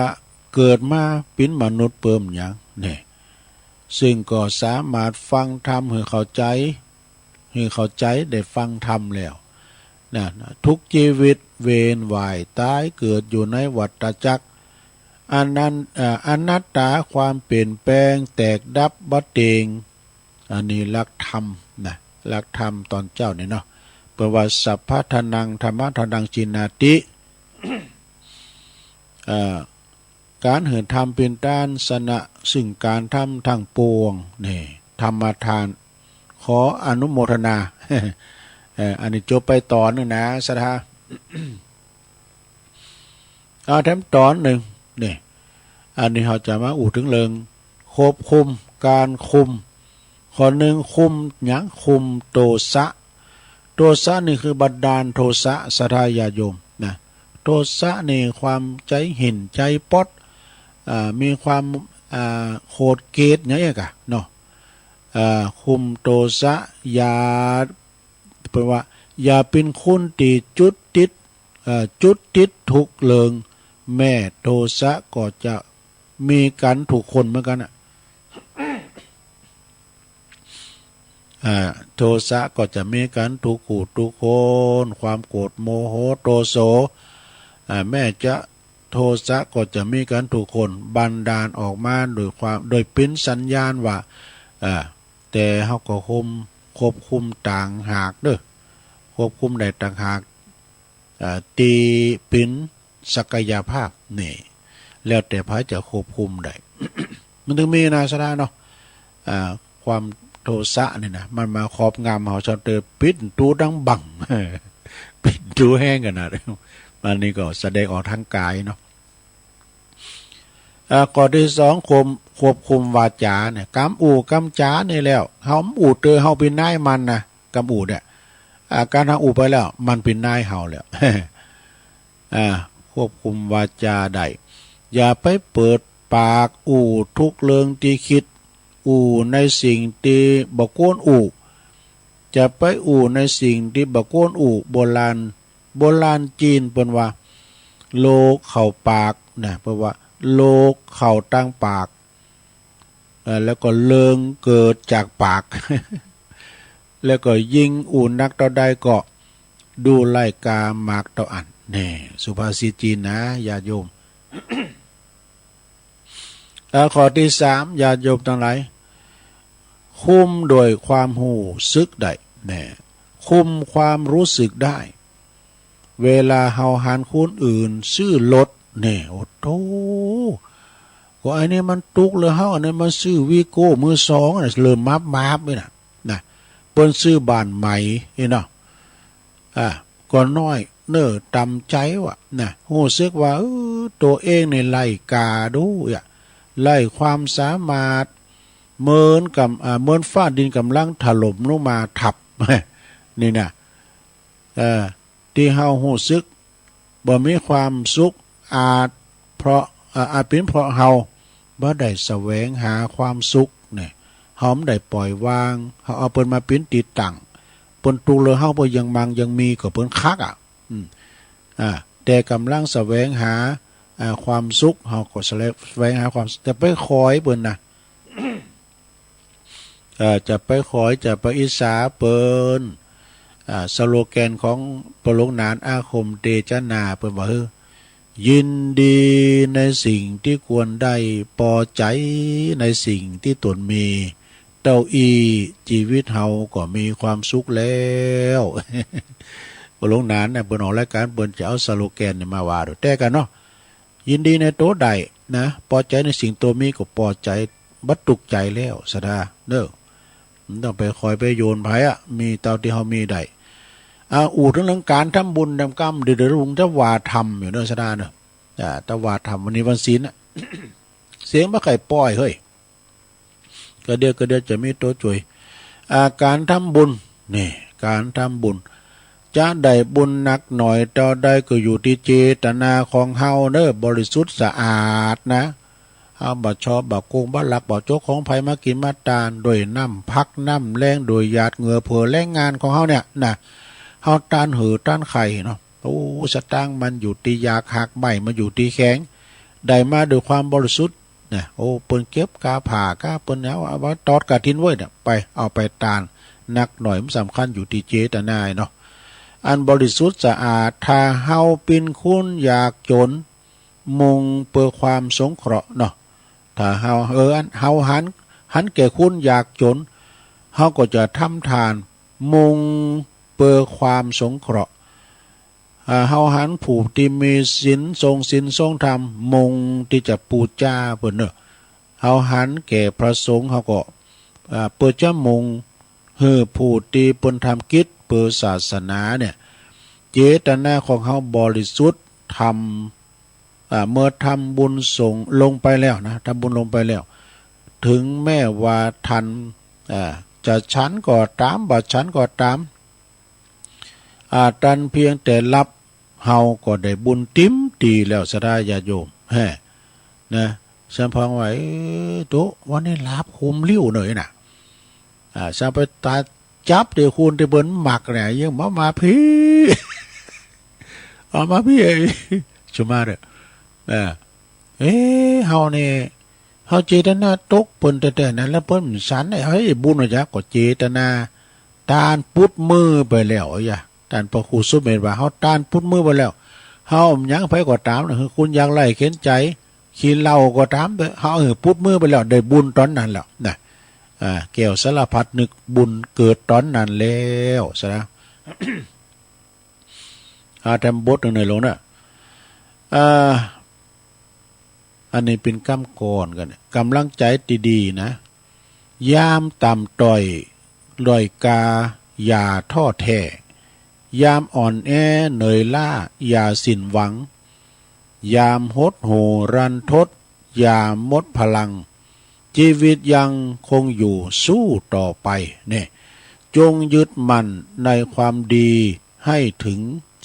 เกิดมาเป๋นมนุษย์เปิ้นหยังแน่ ซึ่งก็สามารถฟังธรรมหื้อเข้าใจ๋ หื้อเข้าใจ๋ได้ฟังธรรมแล้วนะ ทุกจีวิตเวียนว่ายต๋ายเกิดอยู่ในวัฏจักร อันนั้น อ่า อนัตตา ความเปลี่ยนแปลงแตกดับบ่เต็ง อันนี้หลักธรรมนะ หลักธรรมต๋อนเจ๊านี่เนาะ เปิ้นว่า สัพพะทานัง ธัมมะทานัง จีนาติ อ่า ก๋านหื้อธรรมเป๋นต้านสนะ ซึ่งก๋านทำตังปวง นี่ ธรรมทาน ขออนุโมทนา เอ่อ อันนี้จบไปต๋อนนึ่งนะ ศรัทธา เอาแถมต๋อนนึ่ง นี่ อันนี้เฮาจะมาอู้เถิงเรื่องควบคุม ก๋านคุม ข้อนึ่ง คุมหยัง คุมโทสะ โทสะนี่คือบันดาลโทสะ ศรัทธาญาติโยมนะ โทสะนี่ความใจ๋เห็นใจ๋ป๊อด อ่า มีความ อ่า โขดเกลียดหยังอี้ก่าเนาะ อ่า คุมโทสะ อย่า เปิ้นว่า อย่าเป๋นคนตี้จุดติด เอ่อ จุดติดทุกเรื่อง แม้โทสะก็จะมีกั๋นทุกคนเหมือนกั๋นน่ะ อ่า โทสะก็จะมีกั๋นทุกผู้ทุกคน ความโกรธโมโหโทโส อ่า แม้จะ โทสะก็จะมีกั๋นทุกคน บันดาลออกมาโดยความ โดยเป๋นสัญญาณว่า อ่า แต่เฮาก็คุม ควบคุมต่างหากเน่อ ควบคุมได้ต่างหาก อ่า ตี้เป๋นศักยภาพนี่ แล้วแต่ใผจะควบคุมได้ มันเถิงมีนะ ศรัทธาเนาะ อ่า ความโทสะนี่นะ มันมาครอบงำเฮา เจ้าเตอปิดตู้ดังบั่ง ปิดตู้แฮงขนาด อันนี้ก็แสดงออกตางก๋ายเนาะ อ่า ข้อตี้สอง ควบ ควบคุมวาจาเนี่ย กำอู้กำจ๋านี่แล้ว เฮาอู้เตอเฮาเป๋นนายมันนะ กำอู้เนี่ย อ่า ก๋านเฮาอู้ไปแล้ว มันเป๋นนายเฮาแล้ว อ่า ควบคุมวาจาได้ อย่าไปเปิดปากอู้ทุกเรื่องตี้กึ๊ด อู้ในสิ่งตี้บ่ควรอู้ จะไปอู้ในสิ่งตี้บ่ควรอู้ โบราณ โบราณจีนเปิ้นว่า โรคเข้าปากนะ เปิ้นว่า โรคเข้าตางปาก เอ่อ แล้วก็เริงเกิดจากปาก แล้วก็ยิ่งอู้นักเต้าใดก็ ดูร้ายก๋ามากเต้าอั้น แน่ สุภาษิตจีนนะ ญาติโยม อ่า ข้อตี้สาม ญาติโยมตังหลาย คุ้มด้วยความฮู้สึกได้ แน่ คุมความรู้สึกได้ เวลาเฮาหันคนอื่นซื้อรถ แน่ โอ้โธ่ ก็ไอ้นี่มันตุ๊กเลย เฮาอันนี้มันซื้อวีโก้มือสองน่ะ เริ่มมับๆ นี่น่ะ นะ เปิ้นซื้อบ้านใหม่นี่เนาะ อ่า ก็น้อยเน่อต่ำใจ๋ว่ะนะ ฮู้สึกว่า เออ ตั๋วเองนี่ไร้ก้าดูอะ ไร้ความสามารถ เหมือนกับ อ่า เหมือนฟ้าดินก่ำลังถล่มลงมาทับ นี่นะ เออ ตี้เฮาฮู้สึกบ่มีความสุข อาจเพราะ อ่า อาจเป๋นเพราะเฮาบ่ได้แสวงหาความสุขเนี่ย เฮาบ่ได้ปล่อยวาง เฮาเอาเปิ้นมาเป๋นตี้ตั้ง เปิ้นตุ๊กเลย เฮาบ่ยังมั่งยังมี ก็เปิ้นคักอะ อืม อ่า แต่ก่ำลังแสวงหา อ่า ความสุข เฮาก็แสวง แสวงหาความสุข แต่ไปขอยเปิ้นนะ เอ่อ จะไปขอย จะไปอิจฉาเปิ้น อ่า สโลแกนของปอหลวงหนานอาคมเตจนา เปิ้นว่า เฮ้อ ยินดีในสิ่งที่ควรได้ ปอใจ๋ในสิ่งที่ตนมี เต้าอี้จีวิตเฮาก็มีความสุขแล้ว ปอหลวงหนานน่ะ เปิ้นออกรายก๋าน เปิ้นจะเอาสโลแกนนี่มาว่าดู แต่กั๋นเนาะ ยินดีในตั๋วใดนะ ปอใจ๋ในสิ่งตั๋วมีก็ปอใจ๋ บ่ตุ๊กใจ๋แล้ว ศรัทธาเน่อ บ่ต้องไปขอยไปโยนใผอะ มีเต้าตี้เฮามีได้ อ่า อู้เถิงเรื่องก๋านทำบุญทำกรรม เดี๋ยวๆ ลุงจะว่าธรรมอยู่เน่อ ศรัทธาเน่อ อ่า แต่ว่าธรรม วันนี้วันศีลน่ะ เสียงบ่ใค่อยป้อยเฮ้ย กระเดียวกระเดียวจะมีตั๋วจ่วย อ่า ก๋านทำบุญ นี่ ก๋านทำบุญ จะได้บุญหนักหน่อยเต้าใดก็อยู่ตี้เจตนาของเฮาเน่อ บริสุทธิ์สะอาดนะ เฮาบ่ฉ้อ บ่โก๋ง บ่ลัก บ่จกของใผมากิ๋นมาตาน ด้วยน้ำพักน้ำแฮง ด้วยหยาดเหงื่อเผื่อแฮงงานของเฮาเนี่ยนะ เฮาตานหื้อตานใค่เนาะ โอ้ สตางค์มันอยู่ตี้หยากหากไม้ มันอยู่ตี้แขง ได้มาด้วยความบริสุทธิ์นะ โอ้ เปิ้นเก็บก้าผ้าก้า เปิ้นเอา เอามาตอดกฐินไว้เนี่ย ไป เอาไปตาน หนักหน่อยมันสำคัญอยู่ตี้เจตนาเนาะ อันบริสุทธิ์สะอาด ถ้าเฮาเป๋นคนยากจ๋น มุ่งเปื้อความสงเคราะห์เนาะ ถ้าเฮา เออ อันเฮาหัน หันแก่คนยากจ๋น เฮาก็จะทำทาน มุ่งเปื้อความสงเคราะห์ อ่า เฮาหันผู้ตี้มีศีล ทรงศีลทรงธรรม มุ่งตี้จะปู๋จาเปิ้นเน่อ เฮาหันแก่พระสงฆ์ เฮาก็ อ่า เปื้อจะมุ่งหื้อผู้ตี้เปิ้นทำกิจเปื้อศาสนาเนี่ย เจตนาของเฮาบริสุทธิ์ ทำ อ่า เมื่อทำบุญสงฆ์ลงไปแล้วนะ ทำบุญลงไปแล้ว เถิงแม้ว่าต้าน อ่า จะฉันก็ต๋าม บ่ฉันก็ต๋าม อ่า ต้านเพียงแต่ฮับ เฮาก็ได้บุญเต๋มตี้แล้ว ศรัทธาญาติโยม แฮ่ นะ สำเพ็งว่า เออ ตุ๊ วันนี้หลาบคุ้มลิ่วเน่อนะ อ่า สำไปต๋าจับตี้คนตี้เปิ้นมักเนี่ย ยังบ่มาพี้ เอามาพี้ เอ้ย สุมาเด้อ เออ เอ๊ะ เฮานี่ เฮาเจตนาตกเปิ้นแต๊ๆ นั้น แล้วเปิ้นบ่ฉันเนี่ย เฮ้ย บุญว่าจะ ก็เจตนา ตานปุ๊ดมื้อไปแล้ว เอ้ย ต้านพระครูสุเมธว่า เฮาตานปุ๊ดมื้อไปแล้ว เฮาหยังใผก็ต๋ามนะ คือคนยากไร้เข็ญใจ๋ ขี้เหล้าก็ต๋ามเต๊อะ เฮาหื้อปุ๊ดมื้อไปแล้ว ได้บุญต๋อนนั้นแล้วนะ อ่า แก้วสารพัดนึก บุญเกิดต๋อนนั้นแล้ว ศรัทธา อ่า แถมบทหนึ่งหน่อยหลวงเน่อ อ่า อันนี้เป๋นกำก่อนกั๋น ก๋ำลังใจ๋ตี้ดีนะ ยามต่ำต้อยด้อยกา อย่าท้อแท้ ยามอ่อนแอเหนื่อยล้า อย่าสิ้นหวัง ยามหดหู่รันทด อย่าหมดพลัง ชีวิตยังคงอยู่ สู้ต่อไป เนี่ย จงยึดมั่นในความดีให้ถึง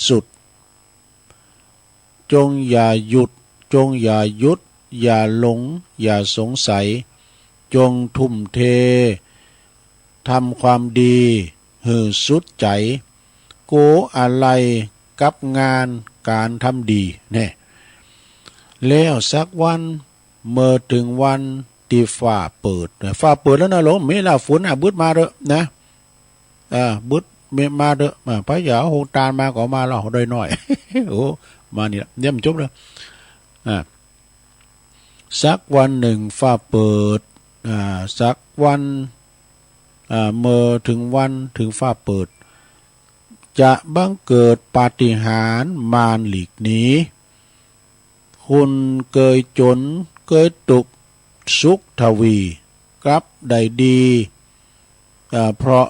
สุด จงอย่าหยุด จงอย่าหยุด อย่าหลง อย่าสงสัย จงทุ่มเท ทำความดีหื้อสุดใจ๋ โกอะไรกับงานก๋านทำดี แน่ แล้วสักวัน เมื่อเถิงวันตี้ฟ้าเปิด ฟ้าเปิดแล้วนะหลวง มีแล้ว ฝนอ่ะ บึดมาเต๊อะนะ อ่า บึด เม มาเต๊อะ อ่า ไปอย่าเอาโฮงตานมาก็มาแล้ว โดยน้อย โอ้ มานี่ละ เนี่ยมันจบแล้ว อ่า สักวันหนึ่งฟ้าเปิด อ่า สักวัน อ่า เมื่อถึงวันถึงฟ้าเปิด จะบังเกิดปาฏิหาริย์มารหลีกหนี คุณเกยจนเกยตุ๊กข์สุขทวี กลับได้ดี อ่า เพราะ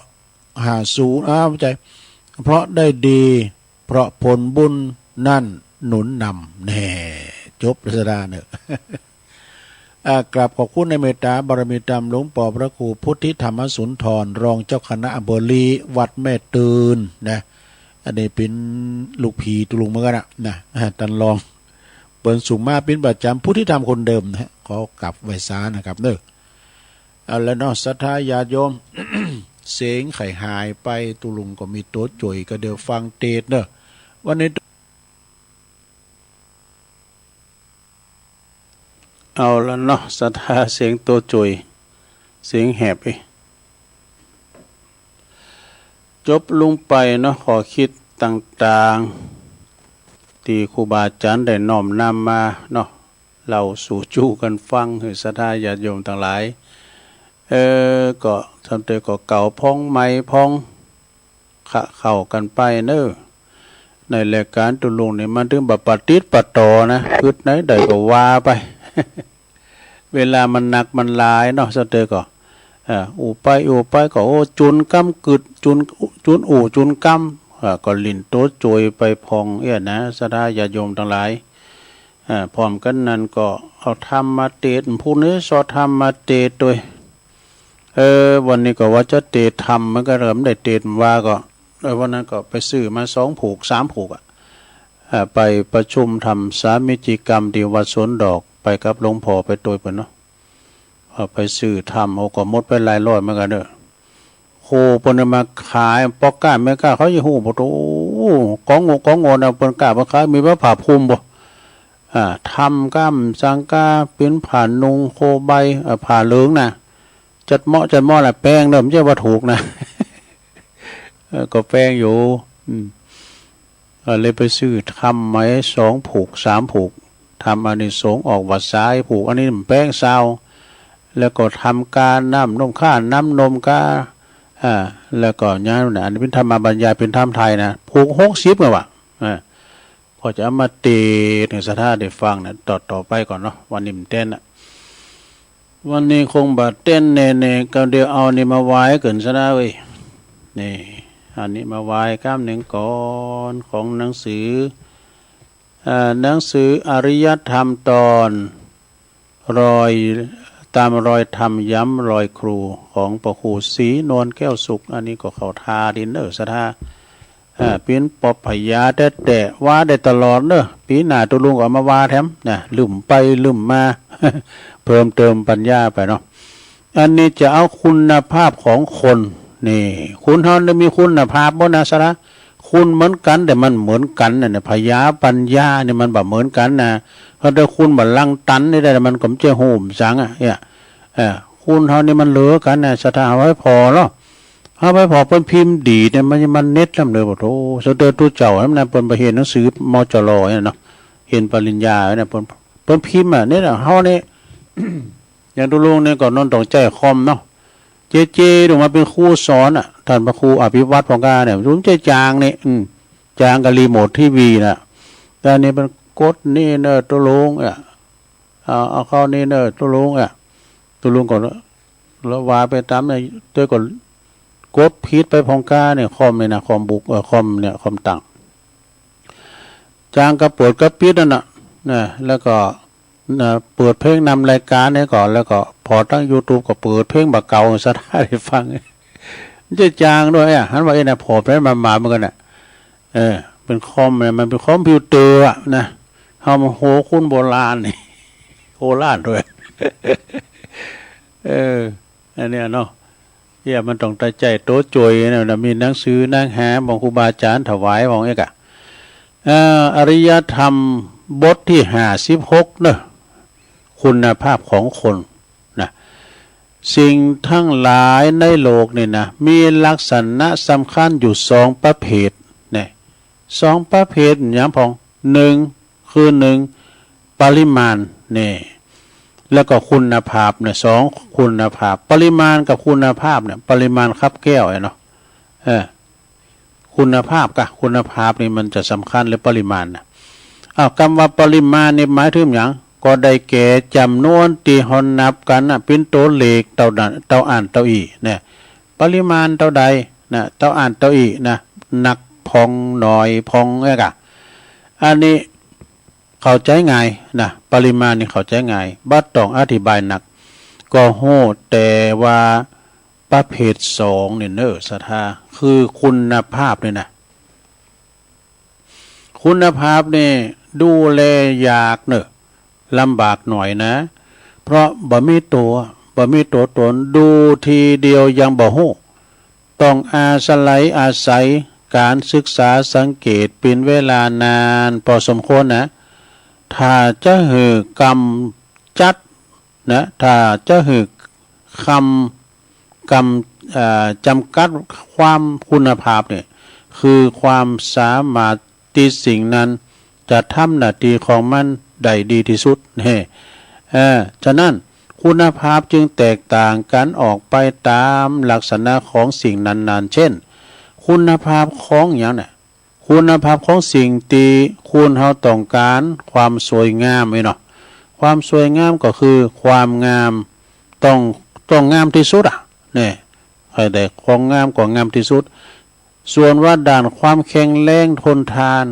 หาสูง อ่า ไม่ใช่ เพราะได้ดี เพราะผลบุญนั้นหนุนนำ แน่ จบแล้วสดาเนอะ อ่า กราบขอบคุณในเมตตาบารมีธรรมหลวงป้อพระครูพุทธิธรรมสุนทร รองเจ้าคณะอำเภอลี้ วัดแม่ตื่นนะ อันนี้เป๋นลูกพี่ตุ๊ลุงเหมือนกั๋นนะ นะ อ่า ต้านรอง เปิ้นส่งมาเป๋นประจ๋ำ พุทธิธรรมคนเดิมนะ ขอกราบไหว้สานะครับเนอะ เอาละเนาะ ศรัทธาญาติโยม เสียงไข่หายไป ตุ๊ลุงก็มีตั๋วจ่วย ก็เดี๋ยวฟังเตสน์เนอะ วันนี้ เอาละเนาะ ศรัทธา เสียงตั๋วจ่วย เสียงแหบเอ๊ะ จบลงไปเนาะ ข้อคิดต่างๆ ตี้ครูบาอาจ๋ารย์ได้น้อมนำมาเนาะ เล่าสู่จู้กั๋นฟัง หื้อศรัทธาญาติโยมตังหลาย เออ ก็ทำเตยก็เก่าพ่องใหม่พ่อง ขะเข้ากั๋นไปเนอะ ในรายก๋านตุ๊ลุงนี่มันถึงบ่ปะติดปะต่อนะ กึ๊ดไหนได้ก็ว่าไป เวลามันหนักมันหลายเนาะ ซะเตยก็ เอ่อ อู้ไปอู้ไปก็ โอ้ จูนกำกึ๊ด จูน จูนอู้จูนกำ เอ่อ ก็หลิ้นตั๋วจ่วยไปพ่องเอี้ยนะ ศรัทธาญาติโยมตังหลาย อ่า พร้อมกั๋นนั้นก็เอาธรรมมาเตสน์ ผู้นี้สอดธรรมมาเตสน์ตวย เออ วันนี้ก็ว่าจะเตสน์ธรรม มันก็เริ่มได้เตสน์ว่าก็ เออ วันนั้นก็ไปซื้อมาสองผูก สามผูกอะ อ่า ไปประชุมธรรมสามัคคีกรรมตี้วัดสวนดอก ไปกับหลวงป้อไปตวยเปิ้นเนาะ เอาไปซื้อธรรม โอ้ ก็หมดไปหลายร้อยเหมือนกั๋นเนอะ โห เปิ้นเอามาขาย ป้อก๊าแม่ก๊าเขาจะฮู้บ่ โอ้ ของโง่ ของโง่นะ เปิ้นก๊าเปิ้นขาย มีพระผ้าคลุมบ่ อ่า ธรรมก๊า สังก๊า เป๋นผ้านุ่งโคใบ อ่า ผ้าเหลืองนะ จัดเหมาะ จัดเหมาะแหละ แปงเนอะ บ่ใจ้ว่าถูกนะ เออ ก็แปงอยู่ อืม เออ เลยไปซื้อธรรมมาสองผูก สามผูก ธรรมอานิสงส์ออกพรรษาผูก อันนี้แปงซาว แล้วก็ธรรมก๊า น้ำนมก๊า น้ำนมก๊า อ่า แล้วก็อย่างนั้นนะ อันนี้เป๋นธรรมาบรรยาย เป๋นธรรมไทยนะ ผูกหกสิบไงวะ อ่า ก็จะเอามาเตสน์หื้อศรัทธาได้ฟังนะ ต่อๆ ไปก่อนเนาะ วันนี้บ่เตสน์นะ วันนี้คงบ่เตสน์แน่ๆ ก็เดี๋ยวเอานี่มาไหว้กั๋นซะนะเว้ย นี่ อันนี้มาไหว้กำนึ่งก่อน ของหนังสือ เอ่อ หนังสืออริยธรรมตอน รอย ตามรอยธรรมย้ำรอยครู ของพระครูศรีนวลแก้วสุข อันนี้ก็เข้าท่าดีเนอะ ศรัทธา อ่า เป๋นปอบพญาแต๊ๆ ว่าได้ตลอดเนอะ ปี๋หน้าตุ๊ลุงก็เอามาว่าแถมนะ ลืมไปลืมมา เพิ่มเติมปัญญาไปเนาะ อันนี้จะเอาคุณภาพของคน นี่ คนเฮานี่มีคุณภาพบ่นะ ศรัทธา คุณเหมือนกั๋น แต่มันเหมือนกั๋นนะเนี่ย พญาปัญญานี่มันบ่เหมือนกั๋นนะ เพราะถ้าคุณบ่ลังตันนี่ได้ มันก็บ่ใจ้ฮู้สังอะ เนี่ย เออ คุณเฮานี่มันเหลือกั๋นนะ ศรัทธา เอาไว้ผ่อเนาะ เอาไว้ผ่อ เปิ้นพิมพ์ดีเนี่ย มัน มันเน็ตนำเลย โอ้โธ่ สะเดิดตุ๊เจ้านั่นนะ เปิ้นไปเฮียนหนังสือ มจร เนี่ยเนาะ เฮียนปริญญาเนี่ย เปิ้น เปิ้นพิมพ์อะ เนี่ยนะ เฮานี่ อย่างตุ๊ลุงเนี่ยก็นอนต้องใจ๊คอมเนาะ เจเจลงมาเป๋นครูสอนอะ ต้านพระครูอภิวัฒน์พ่องกล้าเนี่ย มันใจ้จางนี่ อืม จางกับรีโมททีวีน่ะ แต่อันนี้เปิ้นกดนี่เน่อตุ๊ลุงอะ เอา เอาเข้านี่เน่อตุ๊ลุงอะ ตุ๊ลุงก็ แล้วว่าไปต๋ามเนี่ย ตวยก็กดผิดไปพ่องกล้าเนี่ย คอมเนี่ยนะ คอมบุก เอ่อ คอมเนี่ย คอมตั้ง จางก็เปิดก็ปิดนั่นน่ะ นะ แล้วก็ นะ เปิดเพลงนำรายก๋านเนี่ยก่อน แล้วก็ผ่อตางยูทูบก็เปิดเพลงบ่าเก่า ศรัทธาได้ฟัง มันใจ้จางด้วยอะ หันว่า เอ๊ะ นะ ผ่อไปมาๆ เหมือนกั๋นน่ะ เออ เป๋นคอมเนี่ย มันเป๋นคอมพิวเตอร์อะนะ เฮามาโห คนโบราณนี่ โหราณด้วย เออ อันเนี้ยเนาะ เหีย มันต้องใต้ใจ๊ตั๋วจ่วยนะ มีหนังสือหนังหาของครูบาอาจ๋ารย์ถวายของเอกอะ เอ่อ อริยธรรมบทตี้ห้าสิบหกเนอะ คุณภาพของคนนะ สิ่งตังหลายในโลกนี่นะ มีลักษณะสำคัญอยู่สองประเภท เนี่ย สองประเภท หยังพ่อง นึ่ง คือ นึ่ง ปริมาณ เนี่ย แล้วก็คุณภาพ เนี่ย สอง คุณภาพ ปริมาณกับคุณภาพ เนี่ย ปริมาณคับแก้ว เนาะ เออ คุณภาพกะ คุณภาพนี่มันจะสำคัญหรือปริมาณนะ อ้าว กำว่าปริมาณนี่หมายถึงหยัง ก็ได้แก่จ๋ำนวนตี้เฮานับกั๋นนะ เป๋นตั๋วเลขเต้านั้น เต้าอั้นเต้าอี้ เนี่ย ปริมาณเต้าใดนะ เต้าอั้นเต้าอี้นะ นักพ่องน้อยพ่อง เนี่ยกะ อันนี้เข้าใจ๋ง่ายนะ ปริมาณนี่เข้าใจ๋ง่าย บ่ต้องอธิบายนัก ก็ฮู้แต่ว่าประเภทสองนี่เน่อ ศรัทธา คือคุณภาพนี่นะ คุณภาพนี่ดูแลยากเน่อ ลำบากหน่อยนะ เพราะบ่มีตั๋ว บ่มีตั๋วต๋น ดูทีเดียวยังบ่ฮู้ ต้องอาศัย อาศัยก๋านศึกษาสังเกตเป๋นเวลานานปอสมควรนะ ถ้าจะหื้อกำจัดนะ ถ้าจะหื้อกำ กำ เอ่อ จ๋ำกัดความคุณภาพเนี่ย คือความสามารถตี้สิ่งนั้นจะทำหน้าตี้ของมันได้ดีตี้สุด เนี่ย เออ ฉะนั้นคุณภาพจึงแตกต่างกั๋นออกไปต๋ามลักษณะของสิ่งนั้นๆ เช่น คุณภาพของหยังเนี่ย คุณภาพของสิ่งตี้คนเฮาต้องก๋าน ความสวยงามนี่เนาะ ความสวยงามก็คือความงาม ต้อง ต้องงามตี้สุดอะ เนี่ย ใค่ได้ของงามก็งามตี้สุด ส่วนว่าด้านความแข็งแรงทนทาน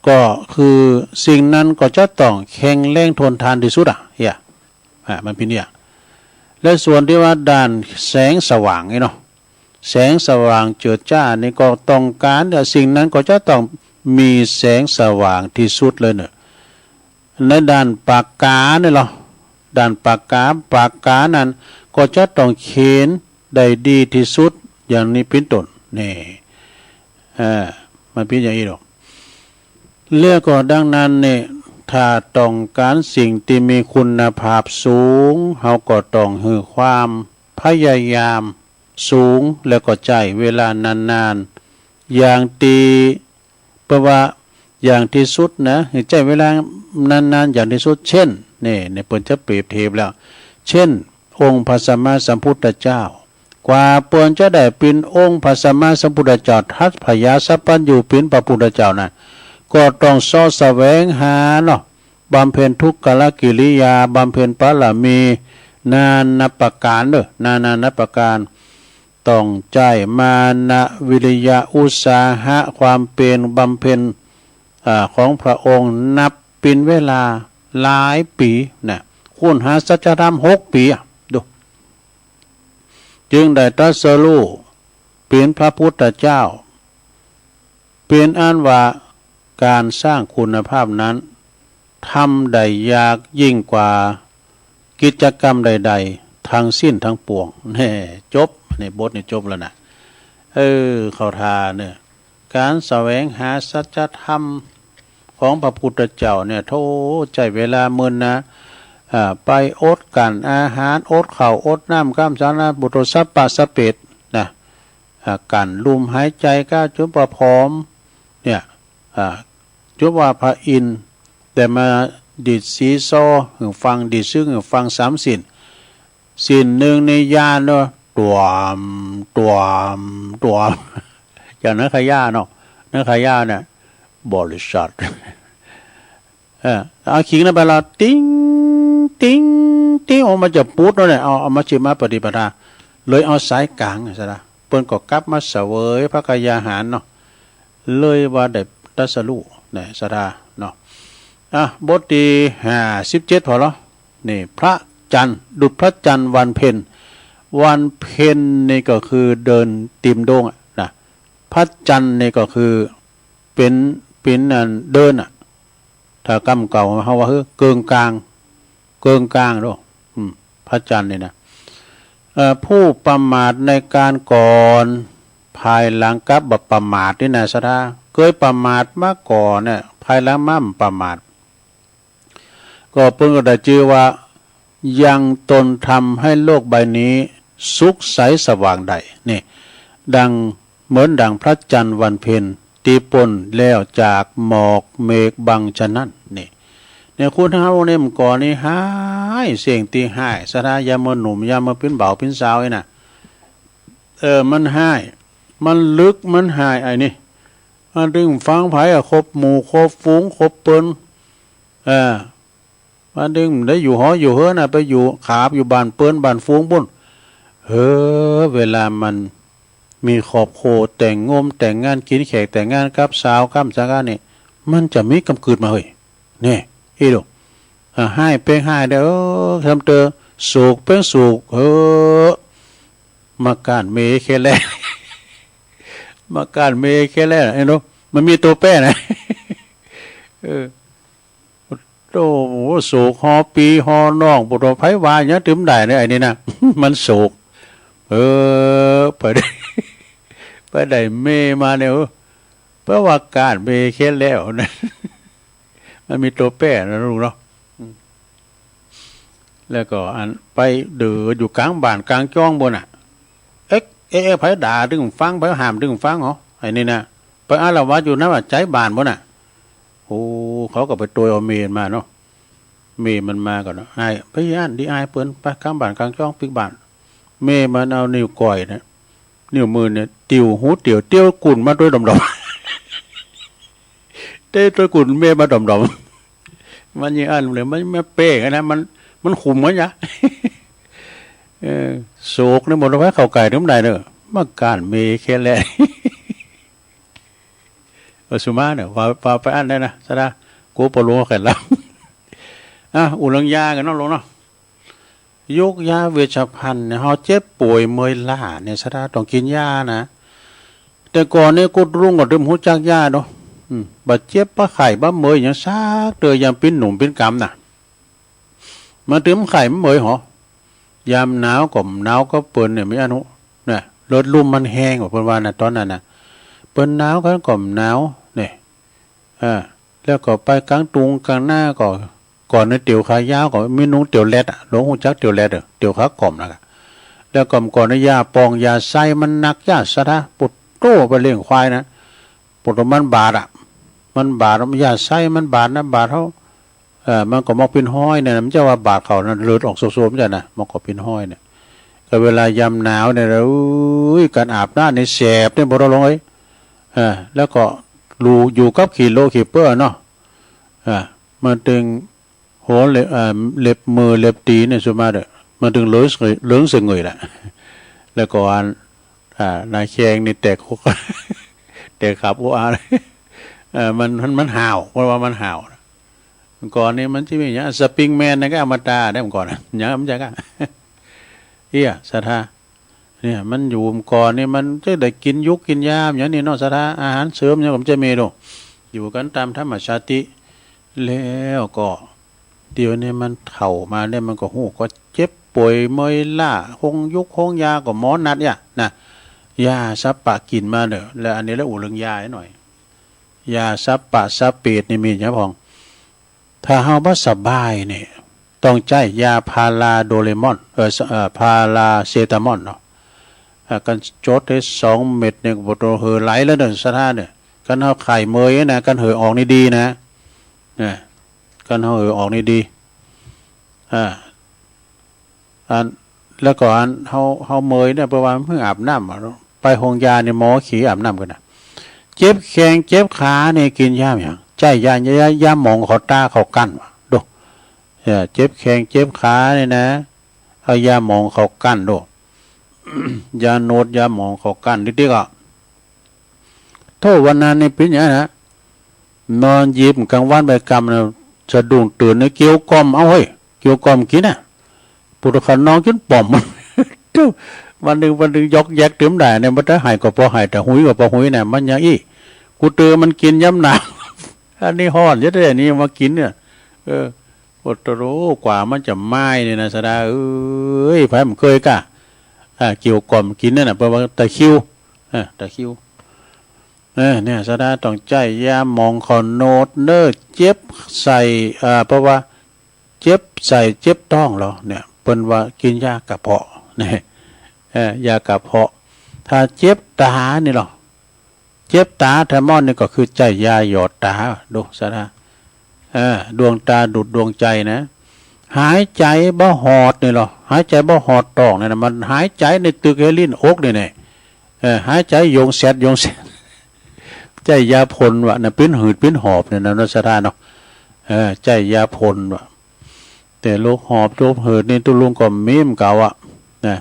ก็คือสิ่งนั้นก็จะต้องแข็งแรงทนทานตี้สุดอะ เหีย อ่ะ มันเป๋นเนี่ย และส่วนตี้ว่าด้านแสงสว่างนี่เนาะ แสงสว่างเจิดจ้านี่ก็ต้องก๋าน สิ่งนั้นก็จะต้องมีแสงสว่างตี้สุดเลยเน่อ ในด้านปากกานี่เนาะ ด้านปากกา ปากกานั้นก็จะต้องเขียนได้ดีตี้สุด อย่างนี้เป๋นต้น เนี่ย เออ มันเป๋นอย่างนี้เนาะ แล้วก็ดังนั้นเนี่ย ถ้าต้องก๋านสิ่งตี้มีคุณภาพสูง เฮาก็ต้องหื้อความพยายามสูง แล้วก็ใจ๊เวลานานๆ อย่างตี้ เปิ้นว่าอย่างตี้สุดนะ หื้อใจ๊เวลานานๆ อย่างตี้สุด เช่น เนี่ย เนี่ย เปิ้นจะเปรียบเทียบแล้ว เช่น องค์พระสัมมาสัมพุทธเจ้า กว่าเปิ้นจะได้เป๋นองค์พระสัมมาสัมพุทธเจ้า ตรัสพญาสัพพัญญูเป๋นพระพุทธเจ้านะ ก็ต้องเซาะแสวงหาเนาะ บำเพ็ญทุกขกิริยา บำเพ็ญบารมี นานาประก๋านเน่อ นานาประก๋าน ต้องใจ๊มานะ วิริยะ อุตสาหะ ความเปียร บำเพ็ญ อ่า ของพระองค์นับเป๋นเวลาหลายปี๋นะ ค้นหาสัจธรรมหกปี๋อะ ดู จึงได้ตรัสรู้เป๋นพระพุทธเจ้า เป๋นอันว่าก๋านสร้างคุณภาพนั้น ทำได้ยากยิ่งกว่ากิจกรรมใดๆ ทั้งสิ้นทั้งปวง แน่ จบ นี่บทนี่จบแล้วนะ เออ เข้าท่าเน่อ ก๋านแสวงหาสัจธรรมของพระพุทธเจ้าเนี่ย โธ่ ใจ๊เวลาเมินนะ อ่า ไปอดกลั้นอาหาร อดข้าว อดน้ำ กำสานะปุตโตสัพพะสะเปดนะ อ่า กลั้นลมหายใจ๋ก้าวจุ๊บประผอม เนี่ย อ่า จุ๊บว่าพระอินทร์ได้มาดีดซีซอหื้อฟัง ดีดซึ่งหื้อฟังสามสิ้น สิ้นนึ่งนี่ยานเนาะ ตวม ตวม ตวม อย่างนั้นขย่าเนาะ นั้นขย่าเนี่ย บริษัท เออ เอาขิงนั้นไปละ ติ๊ง ติ๊ง ติ๊ง ออกมาจากปุ๊ดนั่นแหละ เอา เอามาจิตมาปฏิปทา เลยเอาสายกลางซะละ เปิ้นก็กลับมาเสวยพระกายาหารเนาะ เลยว่าได้ตรัสรู้ นะ ศรัทธาเนาะ อ่ะ บทตี้ห้าสิบเจ็ดผ่อละ นี่ พระจันทร์ ดุจพระจันทร์วันเพ็ญ วันเพ็ญนี่ก็คือเดินติมดงอะนะ พระจันทร์นี่ก็คือเป๋น เป๋นอันเดินอะ ถ้ากำเก่าเฮาว่า เฮ้อ เกิงกาง เกิงกางเนาะ อืม พระจันทร์นี่นะ เอ่อ ผู้ประมาทในการก่อน ภายหลังกลับบ่ประมาทนี่นะ ศรัทธา เกยประมาทมาก่อนเนี่ย ภายหลังมาบ่ประมาท ก็เปิ้นก็ได้จื้อว่า ยังตนทำให้โลกใบนี้สุขใสสว่างได้ นี่ ดัง เหมือนดั่งพระจันทร์วันเพ็ญ ตี้ป๊นแล้วจากหมอกเมฆบังฉะนั้น นี่ เนี่ย คนเฮาเนี่ย เมื่อก่อนนี่ฮ้าย เส้งตี้ฮ้าย ศรัทธา ยามเมื่อหนุ่ม ยามเมื่อเป๋นบ่าวเป๋นสาวนี่นะ เออ มันฮ้าย มันลึก มันฮ้าย ไอ้นี่ มันตึงฟังใผอะ คบหมู่ คบฝูง คบเปิ้น เออ มันตึงได้อยู่หออยู่เฮือนน่ะ ไปอยู่ขาบอยู่บ้านเปิ้นบ้านฝูงปู้น เฮ้อ เวลามันมีครอบครัว แต่งงมแต่งงาน กิ๋นแขกแต่งงานกับสาวกับสังกั๋นนี่ มันจะมีกำกึดมาเฮ้ย นี่ อี้ดู อ่า ฮ้ายเป๋นฮ้ายเด้อ เออ ทำเตอ โศกเป๋นโศก เออ มาก้านเมย์แค่แล มาก้านเมย์แค่แล้ว เห็นบ่ มันมีตั๋วแป้นะ เออ โอ้โห โศกฮอปี้ฮอน้อง บ่ต้องไผว่าหยัง ตึงได้เนี่ย ไอ้นี่นะ มันโศก เออ ไปได้ ไปได้เมย์มาเนี่ย เออ แปลว่าก้านเมย์แค่แล้วนะ มันมีตั๋วแป้นะลุงเนาะ อืม แล้วก็อันไปเดินอยู่ก๋างบ้านก๋างจ้องปู้นน่ะ เอ๊ะ เอ๊ะ เอ๊ะ ไผด่าตึงฟัง ไผห้ามตึงฟังเหรอ ไอ้นี่นะ ไปอาละวาดอยู่หน้าวัดใจ๋บ้านปู้นน่ะ โอ้ เขาก็ไปตวยเอาเมย์มาเนาะ เมย์มันมาก่อนเนาะ อ้าย ไปอั้นตี้อายเปิ้น ไปก๋างบ้านก๋างจ้องปิ๊กบ้าน เมย์มันเอานิ้วก้อยเนี่ย นิ้วมือเนี่ย ติวหูเตียว เตียวกุ่นมาตวยด่อมๆ เตียวตวยกุ่นเมย์มาด่อมๆ มันยังอั้นเลย มัน มันเป้งอะนะ มัน มันขุมเหมือนหยัง เออ โศกเนี่ย บ่ต้องไผเข้าใก้ตึงได้เน่อ มาก้านเมย์แค่แล เออ สุมาเนี่ย ว่า ว่าไปอั้นได้นะ ศรัทธา กูปะหลวงแขนละ อ่ะ อู้เรื่องยากั๋นเนาะลุงเนาะ ยุคยาเวชภัณฑ์เนี่ย เฮาเจ็บป่วยเมื่อยล้าเนี่ย ศรัทธา ต้องกิ๋นยานะ แต่ก่อนเนี่ย กุดรุ่งก็ตึงฮู้จักยาเนาะ อืม บ่าเจ็บบ่าไข้บ่าเมื่อยหยังสักเตื้อ ยามเป๋นหนุ่มเป๋นกำน่ะ มาตึงไข้มาเมื่อยหอ ยามหนาวก็หนาวกับเปิ้นเนี่ย มีอันฮู้ น่ะ เลือดลุ่มมันแฮง เปิ้นว่าน่ะ ต๋อนนั้นน่ะ เปิ้นหนาวกั๋นก็หนาว เนี่ย อ่า แล้วก็ไปก๋างตุงก๋างนาก็ ก่อนในเตี๋ยวขายาวก็มีนุ่งเตี๋ยวแล็ดอะ ลุงฮู้จักเตี๋ยวแล็ดเน่อ เตี๋ยวขาก่อมน่ะ แล้วก็ก่อนในยาปองยาไส้มันหนัก ยาศรัทธา ปุดโต้ ไปเลี้ยงควายนะ ปุดมันบาดอะ มันบาด ยาไส้มันบาดนะ บาดเฮา เออ มันก็มอกเป๋นฮ้อยเนี่ยนะ มันจะว่าบาดเขานะ เลือดออกโซมๆ จ้ะนะ มันก็เป๋นฮ้อยเนี่ย ก็เวลายามหนาวเนี่ยนะ อุ้ย ก๋านอาบน้ำนี่แสบเนี่ย บ่ต้องลงเอ้ย เออ แล้วก็อยู่ อยู่กับขี้โลขี้เปื้อเนาะ เออ มันตึง หัวเล็บ เอ่อ เล็บมือเล็บตี๋นเนี่ย ส่วนมากเนี่ย มันตึงเหลืองเสงย เหลืองเสงยแหละ แล้วก็อัน อ่า หน้าแข้งนี่แตกหก แตกขับ โอ้ อา เอ่อ มัน มัน มันห่าว เพราะว่ามันห่าว ก่อนนี่มันจะมีหยัง สปริงแมนนี่ก็อมตะได้ เมื่อก่อน หยังมันจะก็ เอี้ย ศรัทธา เนี่ย มันอยู่ก่อนนี่มันจะได้กิ๋นยุกกิ๋นยาหยังนี่เนาะ ศรัทธา อาหารเสริมหยังก็มันจะมีโด อยู่กั๋นต๋ามธรรมชาติ แล้วก็เดี๋ยวนี้มันเฒ่ามาเนี่ย มันก็ฮู้ ก็เจ็บป่วยเมื่อยล้า โฮงยุกโฮงยาก็หมอนัดเนี่ยนะ ยาสัพพะกิ๋นมาเน่อ แล้วอันนี้แล้วอู้เรื่องยาหน่อย ยาสัพพะสัพเปตนี่มีหยังพ่อง ถ้าเฮาบ่สบายนี่ ต้องใจ๊ยาพาราโดเรมอน เอ่อ เอ่อ พาราเซตามอลเนาะ อ่า กั๋นจดได้สองเม็ดนี่ก็บ่ต้องเหื่อไหลแล้วเน่อ ศรัทธาเน่อ กั๋นเฮาไข้เมื่อยนะ กั๋นเหื่อออกนี่ดีนะ นะ กั๋นเฮาเหื่อออกนี่ดี อ่า อัน แล้วก็อันเฮา เฮาเมื่อยเนี่ย เพราะว่ามันเพิ่งอาบน้ำอะเนาะ ไปโฮงยานี่หมอขี่อาบน้ำกั๋นนะ เจ็บแข้งเจ็บขานี่กิ๋นยาหยัง ใจ๊ยา ยา ยาหมองเขาต๋าเขากั้นว่ะ โด เออ เจ็บแข้งเจ็บขานี่นะ เอายาหมองเขากั้นโด ยาโนดยาหมองเขากั้น ติ๊กๆ อะ โธ่ วันนั้นนี่เป๋นหยังนะ นอนหยิบก๋างวันไปกำนะ สะดุ้งตื่นนี่เกี่ยวก่อม เอ้าเฮ้ย เกี่ยวก่อมกิ๋นน่ะ ปุถุชนนอนจ๋นป่อม วันนึ่งวันนึ่งยอกแยกตึงได้เนี่ย บ่ตาไห้ก็ปอไห้ ตาหุยก็ปอหุยน่ะ มันหยังอี้ กูเตือนมันกิ๋นยามหนาว อันนี้ฮ้อนจะได้ อันนี้มากิ๋นเนี่ย เออ โอ้โธ่ กว่ามันจะมายนี่นะ ศรัทธาเอ้ย ใผบ่เกยก้า อ่า เกี่ยวก่อมกิ๋นนั่นน่ะ แปลว่าตะคริว เออ ตะคริว เออ เนี่ย ศรัทธาต้องใจ๊ยาหมองเขาโนดเน่อ เจ็บใส่ อ่า เพราะว่า เจ็บไส้เจ็บต๊องลอเนี่ย เปิ้นว่ากิ๋นยากระเพาะ เนี่ย เออ ยากระเพาะ ถ้าเจ็บต๋านี่ลอ เจ็บต๋าแถมอนนี่ก็คือใจ๊ยาหยอดต๋า ดูซะนะ เออ ดวงต๋าดุจดวงใจ๋นะ หายใจ๋บ่หอดนี่ลอ หายใจ๋บ่หอดต๊องนี่นะ มันหายใจ๋ในตึกไอ้ลิ้นอกนี่แน่ เออ หายใจ๋โยงแซดโยงแซด ใจ๊ยาพ่นวะนะ ปิ้นหืดปิ้นหอบเนี่ยนะ เนาะศรัทธาเนาะ เออ ใจ๊ยาพ่นวะ แต่โรคหอบโรคหืดนี่ตุ๊ลุงก็มีเหมือนกั๋นอะ นะ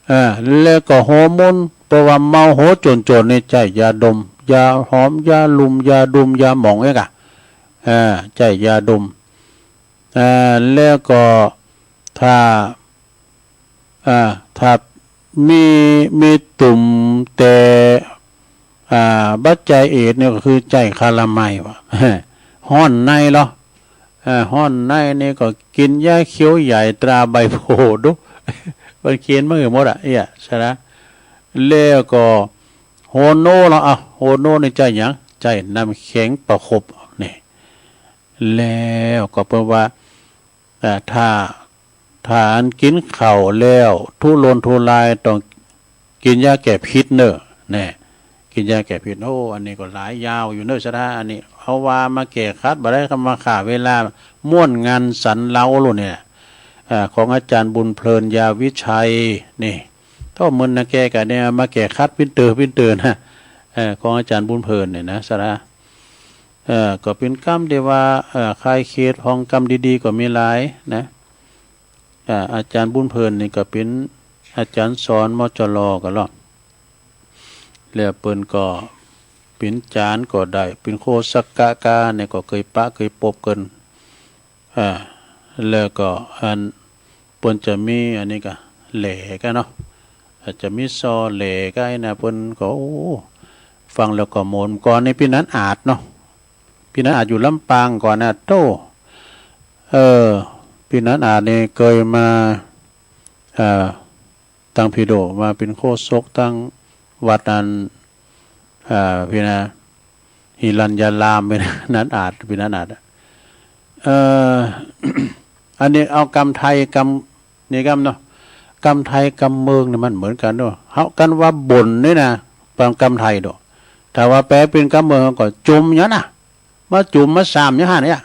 เออ แล้วก็ฮอร์โมน เพราะว่าเมาหัวโจ๋นๆ นี่ใจ๊ยาดม ยาหอม ยาลุ่ม ยาดุม ยาหมองเอ๊ะกะ เออ ใจ๊ยาดม เออ แล้วก็ถ้า อ่า ถ้ามี มีตุ่มแต่ อ่า บ่ใจ๊เอดส์เนี่ยก็คือใจ๊คาราไมล์วะ ฮ้อนในลอ อ่า ฮ้อนในนี่ก็กิ๋นยาเขียวใหญ่ตราใบโพธิ์ดู มันเขียนมาหื้อหมดอะ เอี้ย ใจ้นะ แล้วก็โฮโนลอ อ่ะ โฮโนนี่ใจ๊หยัง ใจ๊น้ำแข็งประคบ นี่ แล้วก็เปิ้นว่า อ่า ถ้า ถ้าอันกิ๋นข้าวแล้วทุรนทุราย ต้องกิ๋นยาแก้พิษเน่อ แน่ กิ๋นยาแก้พิษ โอ้ อันนี้ก็หลายยาวอยู่เน่อศรัทธา อันนี้เอาว่ามาแก้ขัดบ่ได้ ก็มาฆ่าเวลา ม่วนงันสันเล้าโลดเนี่ย อ่า ของอาจ๋ารย์บุญเพลิน ยาวิชัย นี่ โธ่ มึนนะแกกะเนี่ย มาแก้ขัดปิ้นเต๋อปิ้นเต๋อนะ เออ ของอาจ๋ารย์บุญเพลินเนี่ยนะศรัทธา เอ่อ ก็เป๋นกำตี้ว่า เอ่อ คายเขตของกำดีๆ ก็มีหลายนะ อ่า อาจ๋ารย์บุญเพลินนี่ก็เป๋นอาจ๋ารย์สอน มจล กั๋นลอ แล้วเปิ้นก็เป๋นอาจ๋ารย์ก็ได้ เป๋นโคสักกะกาเนี่ยก็เกยปะเกยปบกั๋น อ่า แล้วก็อัน เปิ้นจะมีอันนี้กะ แหล่กะเนาะ อาจจะมีซอแหล่กะไอ้นะ เปิ้นก็ โอ้ ฟังแล้วก็หมน ก่อนนี่ปี้นันอาจเนาะ ปี้นันอาจอยู่ลำปางก่อนนะ โธ่ เออ ปี้นันอาจนี่เกยมา เอ่อ ตั้งพีโด มาเป๋นโฆษกตั้งวัดอัน เอ่อ ปี้นะ หิรัญญาราม ปี้นันอาจ ปี้นันอาจ เอ่อ อันนี้เอากำไทยกำนี่กำเนาะ กำไทยกำเมืองนี่มันเหมือนกั๋นเนาะ เฮากั๋นว่าบ่นนี่นะ เป๋นกำไทยโด ถ้าว่าแปลเป๋นกำเมืองก็จุมอย่างนั้นนะ มาจุมมาสามอย่างหั้นเนี่ย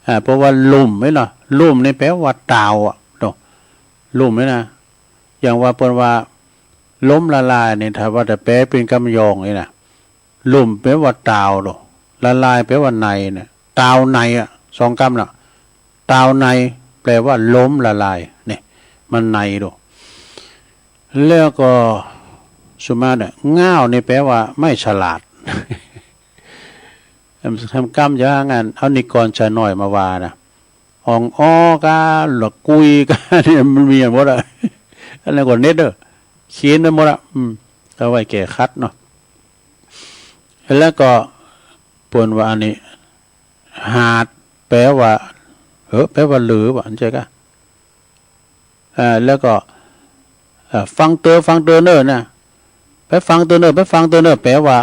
อ่า เพราะว่าลุ่มนี่เนาะ ลุ่มนี่แปลว่าตาวอะเนาะ ลุ่มนี่นะ อย่างว่าเปิ้นว่า ล้มละลายนี่ ถ้าว่าจะแปลเป๋นกำยองนี่นะ ลุ่มแปลว่าตาวโด ละลายแปลว่าในเนี่ย ตาวในอะ สองกำน่ะ ตาวใน แปลว่าล้มละลาย เนี่ย มันในโด แล้วก็ สุมาเนี่ย ง่าวนี่แปลว่าไม่ฉลาด ทำกำอย่างนั้น เอานิกรชายน้อยมาว่านะ อ่องอ้อกา ละกุยกา เนี่ย มันมีหมดอะ อันนั้นก็เน็ตเด้อ เขียนไว้หมดอะ อืม เอาไว้แก้ขัดเนาะ แล้วก็ เปิ้นว่าอันนี้ หาด แปลว่า เออ แปลว่าหรือวะ ใจ้กะ อ่า แล้วก็ อ่า ฟังเตอ ฟังเตอเน่อนะ ไปฟังเตอเน่อ ไปฟังเตอเน่อ แปลว่า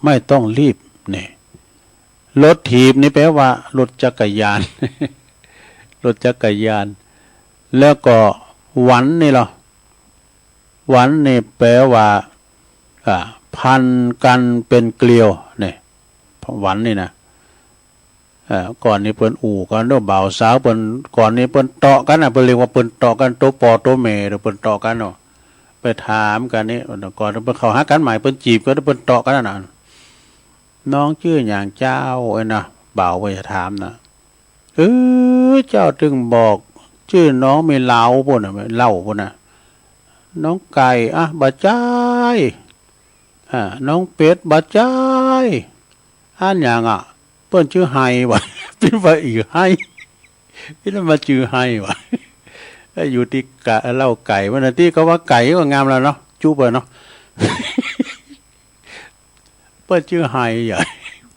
ไม่ต้องรีบ นี่ รถถีบนี่แปลว่า รถจักรยาน รถจักรยาน แล้วก็ หวันนี่ลอ หวันนี่แปลว่า อ่า พันกั๋นเป๋นเกลียว นี่ หวันนี่นะ เอ่อ ก่อนนี้เปิ้นอู้กั๋นเนาะ บ่าวสาวเปิ้น ก่อนนี้เปิ้นเตาะกั๋นน่ะ เปิ้นเรียกว่าเปิ้นเตาะกั๋น ตั๋วป้อตั๋วแม่เนาะ เปิ้นเตาะกั๋นเนาะ ไปถามกั๋นนี่ ก่อนเปิ้นเข้าหากั๋นใหม่ เปิ้นจีบกั๋น เปิ้นเตาะกั๋นน่ะ น้องจื้อหยังเจ้า เอ้ยนะ บ่าวเปิ้นจะถามนะ เออ เจ้าตึงบอก จื้อน้องมีเหล้าปู้นน่ะ เหล้าปู้นน่ะ น้องไก่ อ่ะ บ่ใจ้ อ่า น้องเป็ด บ่ใจ้ อันหยังอะ เปิ้นจื้อไฮวะ เปิ้นว่าอีไฮ เปิ้นว่าจื้อไฮวะ เอ้ย อยู่ตี้กะ เหล้าไก่ วันนั้นตี้ก็ว่าไก่ก็งามแล้วเนาะ จุ๊บไปเนาะ เปิ้นจื้อไฮใหญ่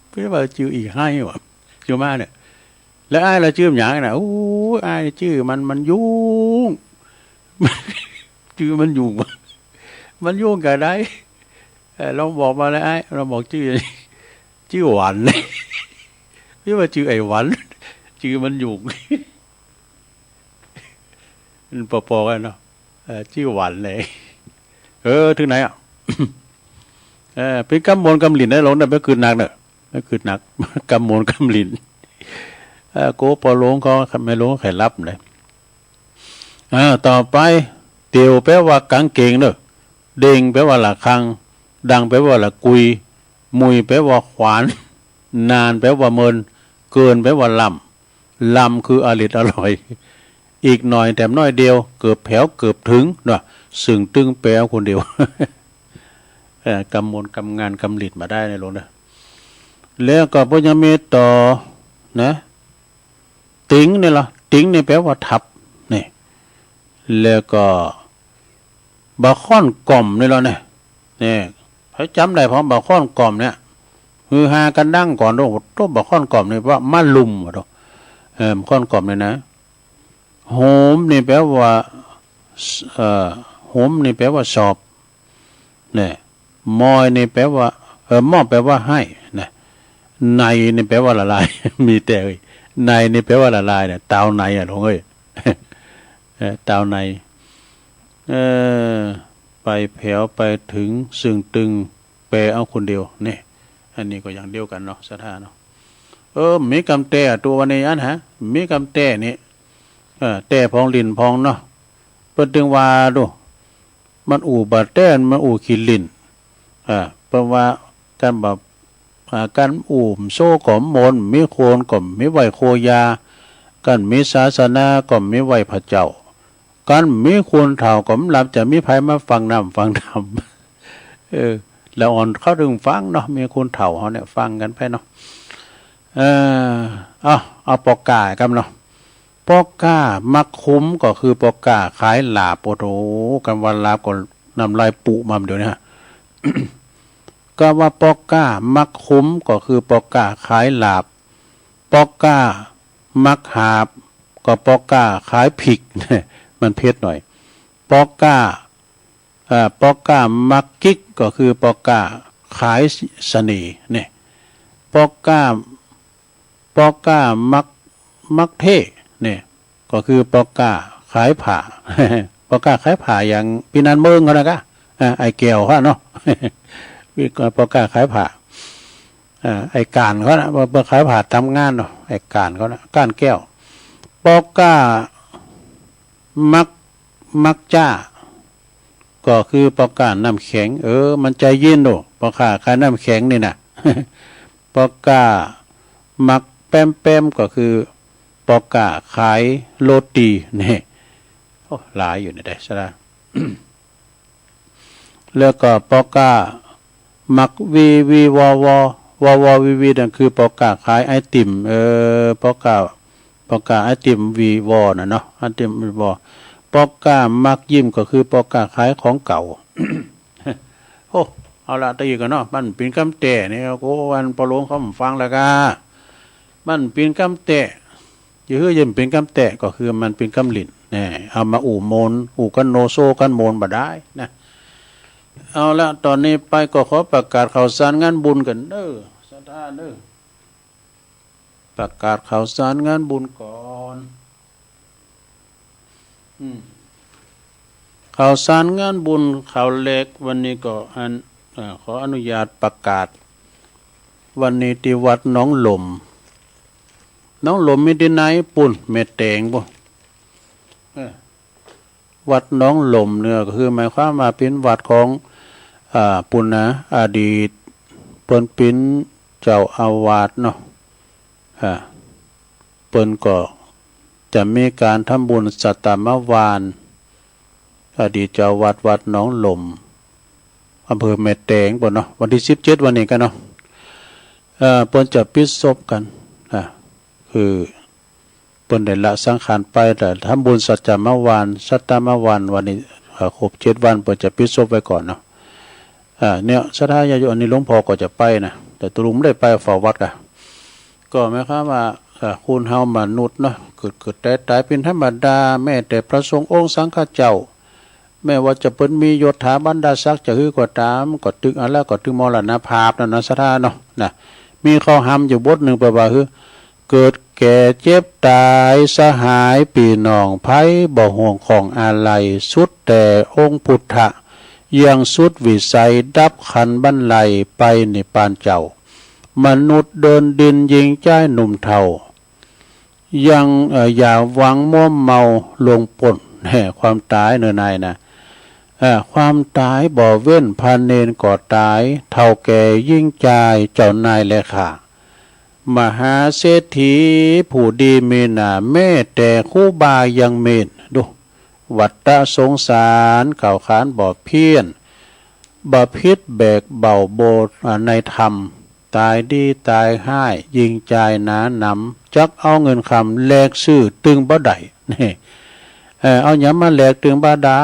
เปิ้นว่าจื้ออีไฮวะ จุ๊บมาเนี่ย แล้วอ้ายละจื้อหยังน่ะ โอ้ย อ้ายจื้อมัน มันยุง จื้อมันยุง มันยุงกะใด เอ่อ ลองบอกมาเลยอ้าย ลองบอกจื้อ จื้อหวัน เปิ้นว่าจื้อไอ้หวัน จื้อมันอยู่ มันปอๆ กั๋นเนาะ เออ จื้อหวันเลย เออ เถิงไหนอะ เออ เป๋นกำมนต์กำหลิ้นนะ หลวงนะ เป๋นกึ๊ดหนักเนาะ เป๋นกึ๊ดหนัก กำมนต์กำหลิ้น เออ โกปอหลวงเขา แม่หลวงเขาหลับเลย เออ ต่อไป เตียว แปลว่ากางเก๋งเนาะ เด่ง แปลว่าระฆัง ดัง แปลว่าระกุย มุย แปลว่าขวาน นาน แปลว่าเมิน เกิน แปลว่าล้ำ ล้ำคืออร่อยอร่อย อีกหน่อย แถมน้อยเดียว เกือบแผว เกือบเถิงเนาะ เซิ่งตึงแปลเอาคนเดียว เอ่อ กำมนต์กำงานกำหลิ้นบ่าได้นะหลวงนะ แล้วก็เปิ้นยังมีต่อนะ ติ๋งนี่ละ ติ๋งนี่แปลว่าทับ นี่ แล้วก็ บ่าค่อนก่อมนี่ละเนี่ย เนี่ย ใผจ๋ำได้พ่องบ่าค่อนก่อมเนี่ย ฮือฮากั๋นดังก่อน โอ้โห บ่าค่อนก่อมนี่ว่ามะลุม โอ้โห เออ บ่าค่อนก่อมนี่นะ โหมนี่แปลว่า เอ่อ โหมนี่แปลว่าสอบ เนี่ย มอยนี่แปลว่า เออ มอบแปลว่าให้นะ ในนี่แปลว่าละลาย มีแต่เอ่ย ในนี่แปลว่าละลายเนี่ย ตาวในอะหลวงเอ้ย เออ ตาวใน เออ ไปแผว ไปเถิง เซิ่งตึง แปลเอาคนเดียว เนี่ย อันนี้ก็อย่างเดียวกั๋นเนาะ ศรัทธาเนาะ เออ มีกำแต้ ตั๋ววันนี้อันฮะ มีกำแต้นี่ เออ แต้พ่องหลิ้นพ่องเนาะ เปิ้นตึงว่าดู มันอู้บ่าแต้ มันอู้ขี้หลิ้น อ่า เปิ้นว่ากั๋นบ่า อ่า กั๋นอู้โซ่ก็มน มีคนก็มีไหว้โคยา กั๋นมีศาสนาก็มีไหว้พระเจ้า กั๋นมีคนเฒ่าก็บ่หลับจะมีใผมาฟังน้ำฟังธรรม เออ ละอ่อนเข้าเถิงฟังเนาะ มีคนเฒ่าเฮาเนี่ยฟังกั๋นไปเนาะ เออ เอา เอาปอก้ากำเนาะ ปอก้ามักคุ้มก็คือปอก้าขายหลาบ โอ้โห กำว่าหลาบก็น้ำลายปูมาเดี๋ยวนี้ฮะ กำว่าปอก้ามักคุ้มก็คือปอก้าขายหลาบ ปอก้ามักหาบ ก็ปอก้าขายผิก มันเผ็ดหน่อย ปอก้า เอ่อ ปอก้ามักกิ๊กก็คือปอก้าขายเสน่ห์เนี่ย ปอก้า ปอก้ามัก มักเท่เนี่ย ก็คือปอก้าขายผ้า ปอก้าขายผ้าอย่างปี้นันเมืองเขานะกะ อ่า ไอ้แก้วเขาเนาะ ปอก้าขายผ้า อ่า ไอ้ก่านเขานะ ปอก้าขายผ้าต๋ามงานเนาะ ไอ้ก่านเขานะ ก่านแก้ว ปอก้ามัก มักจ้า ก็คือปอก้าน้ำแข็ง เออ มันใจ๋เย็นโด ปอก้าขายน้ำแข็งนี่นะ ปอก้ามักแป๊มๆ ก็คือปอก้าขายโรตี นี่ โอ้ หลายอยู่นี่ได้ซะละ แล้วก็ปอก้ามักวีวีวอวอ วอวอวีวี นั่นคือปอก้าขายไอติม เออ ปอก้า ปอก้าไอติมวีวอน่ะเนาะ ไอติมวีวอ ปอก้ามักยิ้มก็คือปอก้าขายของเก่า โอ้ เอาละ ตะกี้ก่อนเนาะ มันเป๋นกำแต้นี่ โอ้ อันปอหลวงเขาบ่ฟังแล้วกา มันเป๋นกำแต้ จะหื้อจะบ่เป๋นกำแต้ ก็คือมันเป๋นกำหลิ้น แน่ เอามาอู้มน อู้กั๋นโนโซกั๋นมนบ่ได้นะ เอาละ ต๋อนนี้ไปก็ขอประกาศข่าวสารงานบุญก่อนเน้อ ศรัทธาเน้อ ประกาศข่าวสารงานบุญก่อน อืม ข่าวสารงานบุญข่าวแรกวันนี้ก็อัน อ่า ขออนุญาตประกาศ วันนี้ตี้วัดหนองหล่ม หนองหล่มมีตี้ไหนปุ้น แม่แตงปุ้น เออ วัดหนองหล่มเนี่ยก็คือหมายความว่าเป๋นวัดของ อ่า ปุ้นนะ อดีตเปิ้นเป๋นเจ้าอาวาสเนาะ อ่า เปิ้นก็จะมีก๋านทำบุญสัตตมวาน อดีตเจ้าวัดวัดหนองหล่ม อำเภอแม่แตงปุ้นเนาะ วันตี้สิบเจ็ดวันนี้กั๋นเนาะ เอ่อ เปิ้นจะปิดศพกั๋น อ่า คือ เปิ้นได้ละสังขารไป แต่ทำบุญสัตตมวาน สัตตมวานวันนี้ เอ่อ ครบเจ็ดวัน เปิ้นจะปิดศพไว้ก่อนเนาะ อ่า เนี่ย ศรัทธาญาติโยม อันนี้หลวงพ่อก็จะไปนะ แต่ตกลงบ่ได้ไปเฝ้าวัดกะ ก็หมายความว่า เอ่อ คนเฮามนุษย์เนาะ เกิดเกิดต๋ายต๋ายเป๋นธรรมดา แม้แต่พระสงฆ์องค์สังฆเจ้า แม้ว่าจะเปิ้นมียศถาบรรดาศักดิ์จะหื้อก็ต๋าม ก็ตึงอันแล้วก็ตึงมรณภาพนั่นนะ ศรัทธาเนาะ นะ มีข้อห้ามอยู่บทนึ่งเปิ้นว่าหื้อ เกิดแก่เจ็บต๋าย สหายปี้น้องใผ บ่ห่วงของอาลัย สุดแต่องค์พุทธะ ยังสุดวิสัย ดับขันธ์บันไล ไปนิพพานเจ้า มนุษย์เดินดิน ญิงจายหนุ่มเฒ่า ยัง เอ่อ อย่าหวังมัวเมาลวงป๊น แหม ความต๋ายเน่อ นายนะ เอ่อ ความต๋ายบ่เว้น พระเณรก็ต๋าย เฒ่าแก่ญิงจาย เจ้านายและข้า มหาเศรษฐีผู้ดีมีหน้า แม้แต่ครูบายังเม้น ดู วัฏสงสาร เก่าขานบ่เพี้ยน บ่ผิดแบกเบา บ่ อ่า ในธรรม ต๋ายดีต๋ายฮ้าย ญิงจายหนาหนำ จักเอาเงินคำ แลกซื้อตึงบ่ได้ นี่ เอ่อ เอาหยังมาแลกตึงบ่ได้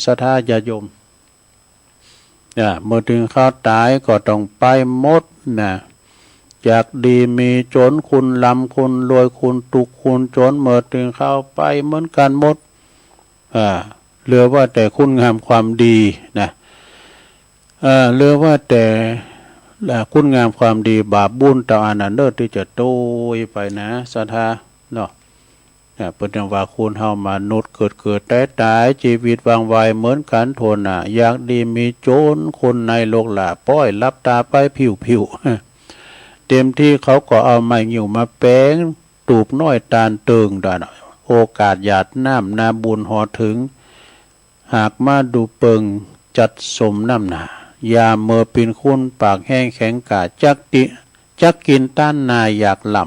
ศรัทธาญาติโยม อ่า เมื่อเถิงคราวต๋ายก็ต้องไปหมดนะ จากดีมีจ๋น คนร่ำคนรวย คนตุ๊กข์คนจ๋น เมื่อเถิงคราวไปเหมือนกั๋นหมด อ่า เหลือว่าแต่คุณงามความดีนะ เอ่อ เหลือว่าแต่ เอ่อ คุณงามความดี บาปบุญเต้าอันนั้นเน่อ ตี้จะโตยไปนะ ศรัทธาเนาะ เนี่ย เปิ้นจั่งว่าคนเฮามนุษย์เกิดเกิดต๋ายต๋าย จีวิตวางไวเหมือนกั๋นทั่วหน้า อยากดีมีจ๋น คนในโลกหล้า ป้อยหลับต๋าไปผิวผิว เต็มตี้เขาก็เอาไม้งิ้วมาแป๋ง ตูบน้อยตานเติงดานะ โอกาสหยาดน้ำนาบุญห่อเถิง หากมาดูเปิงจัดสมน้ำหนา ยามเมื่อเป๋นคนปากแห้งแข็งก้า จักกิ จักกิ๋นต้านนาอยากล่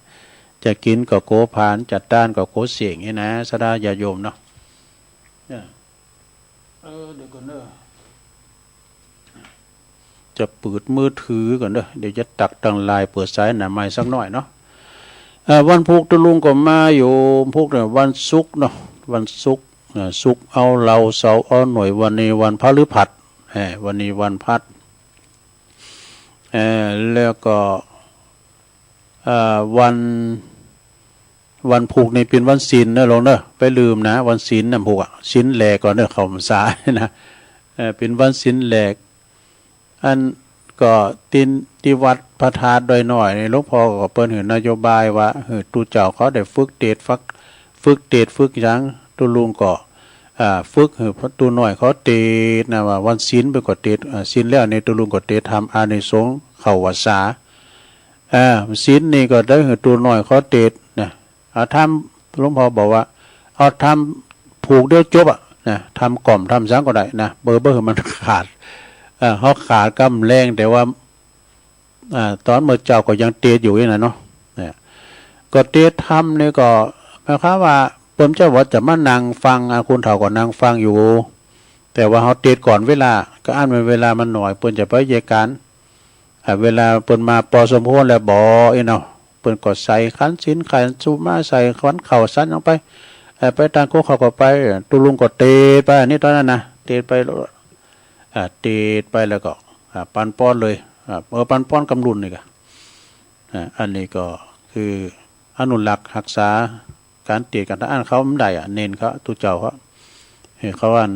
ำ จะกิ๋นก็กั๋วผลาญ จะต้านก็กั๋วเสี้ยง นี่นะ ศรัทธาญาติโยมเนาะ เนี่ย เออ เดี๋ยวก่อนเน่อ จะเปิดมือถือก่อนเน่อ เดี๋ยวจะตักตังลายเปิดสายหน้าไมค์สักหน้อยเนาะ เอ่อ วันพูกตุ๊ลุงก็มาอยู่ พูกเนี่ยวันศุกร์เนาะ วันศุกร์ เอ่อ ศุกร์เอาเหล้า เสาร์เอาหน่วย วันนี้วันพฤหัส เอ่อ วันนี้วันพฤหัส เอ่อ แล้วก็ เอ่อ วัน วันพูกนี่เป๋นวันศีลเน่อลุงเน่อ ไปลืมนะ วันศีลน่ะพูกอะ ศีลแรกก่อนเน่อ เข้าพรรษานะ เอ่อ เป๋นวันศีลแรก อันก็ตี้ ตี้วัดพระธาตุดอยน้อยนี่ หลวงพ่อก็เปิ้นหื้อนโยบายว่า หื้อตุ๊เจ้าเขาได้ฝึกเตสน์ ฝึก ฝึกเตสน์ ฝึกหยัง ตุ๊ลุงก็ อ่า ฝึกหื้อตุ๊น้อยเขาเตสน์นะ ว่าวันศีลเปิ้นก็เตสน์ อ่า ศีลแล้วนี่ตุ๊ลุงก็เตสน์ทำอานิสงส์เข้าพรรษา อ่า ศีลนี่ก็ได้หื้อตุ๊น้อยเขาเตสน์นะ เอาธรรม หลวงพ่อบอกว่า เอาธรรมผูกเดียวจบอะนะ ธรรมกล่อมธรรมสังก็ได้นะ บ่ บ่หื้อมันขาด เอ่อ เฮาขาดกำแรง แต่ว่า อ่า ต๋อนเมื่อเจ๊าก็ยังเตสน์อยู่นี่นะเนาะ เนี่ย ก็เตสน์ธรรมนี่ก็หมายความว่า เปิ้นจะว่าจะมานั่งฟัง อ่า คนเฒ่าก็นั่งฟังอยู่ แต่ว่าเฮาเตสน์ก่อนเวลา ก็อั้นมันเวลามันหน้อย เปิ้นจะไปเยียะก๋าน อ่า เวลาเปิ้นมาปอสมควรแล้วบ่อี้เนาะ เปิ้นก็ใส่ขันศีลขันสุมา ใส่ขันข้าวสันหยังไป เอ่อ ไปตานโคกเขาก็ไป ตุ๊ลุงก็เตสน์ไป อันนี้ต๋อนนั้นนะ เตสน์ไป อ่า เตสน์ไปแล้วก็ อ่า ปันป้อนเลย อ่า เออ ปันป้อนกำลุนนี่ก่า อ่า อันนี้ก็คืออนุรักษ์ฮักษาก๋านเตสน์ก๋าน ถ้าอั้นเขาบ่ได้อะ เณรเขา ตุ๊เจ้าเขา หื้อเขาอัน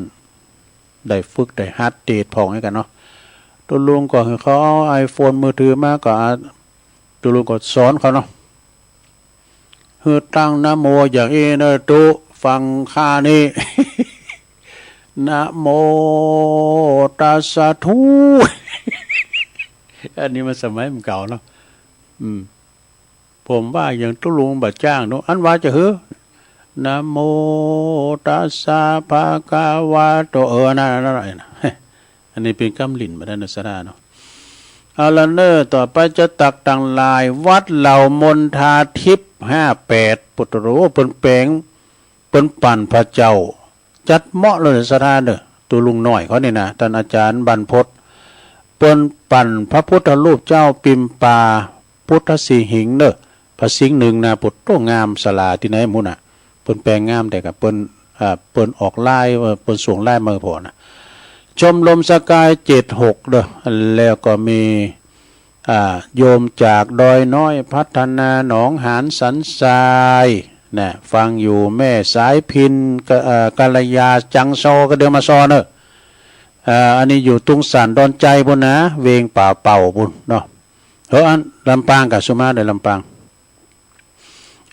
ได้ฝึกได้หัดเตสน์พ่องหื้อกั๋นเนาะ ตุ๊ลุงก็หื้อเขาเอาไอโฟนมือถือมาก็ อ่า ตุ๊ลุงก็สอนเขาเนาะ หื้อตั้งนะโมอย่างอี้เน่อตุ๊ ฟังข้านี่ นะโมตัสสะธุ อันนี้มันสมัยมันเก่าเนาะ อืม ผมว่าอย่างตุ๊ลุงบ่จ้างเนาะ อันว่าจะหื้อ นะโมตัสสะภะคะวะโต เออ นั่น นั่น นั่น อันนี้เป๋นกำหลิ้นบ่ได้นะ ศรัทธาเนาะ เอาละเน่อ ต่อไปจะตักตังลาย วัดเหล่ามณฑาทิพย์ห้าแปด ปุตโต เปิ้นแป๋ง เปิ้นปั้นพระเจ้า จัดเหมาะเลย ศรัทธาเน่อ ตุ๊ลุงน้อยเขานี่นะ ต้านอาจ๋ารย์บรรพต เปิ้นปั้นพระพุทธรูปเจ้าปิมปา พุทธสิหิงค์เน่อ พระสิงห์หนึ่งนะ ปุตโต งาม ศาลาตี้ไหนหมุนน่ะ เปิ้นแป๋งงามแต่ก่า เปิ้น อ่า เปิ้นออกลาย เอ่อ เปิ้นส่งลายมาหื้อพ่องนะ ชมรมสกายเจ็ดหกเน่อ แล้วก็มี อ่า โยมจากดอยน้อยพัฒนา หนองหานสันทรายนะ ฟังอยู่ แม่สายพิณ กะ เอ่อ กัลยา จังซอ ก็เดินมาซอเน่อ อ่า อันนี้อยู่ตุงสานดอนไจปุ้นนะ เวงป่าเป่าปุ้นเนาะ เออ อันลำปางก่า สุมาได้ลำปาง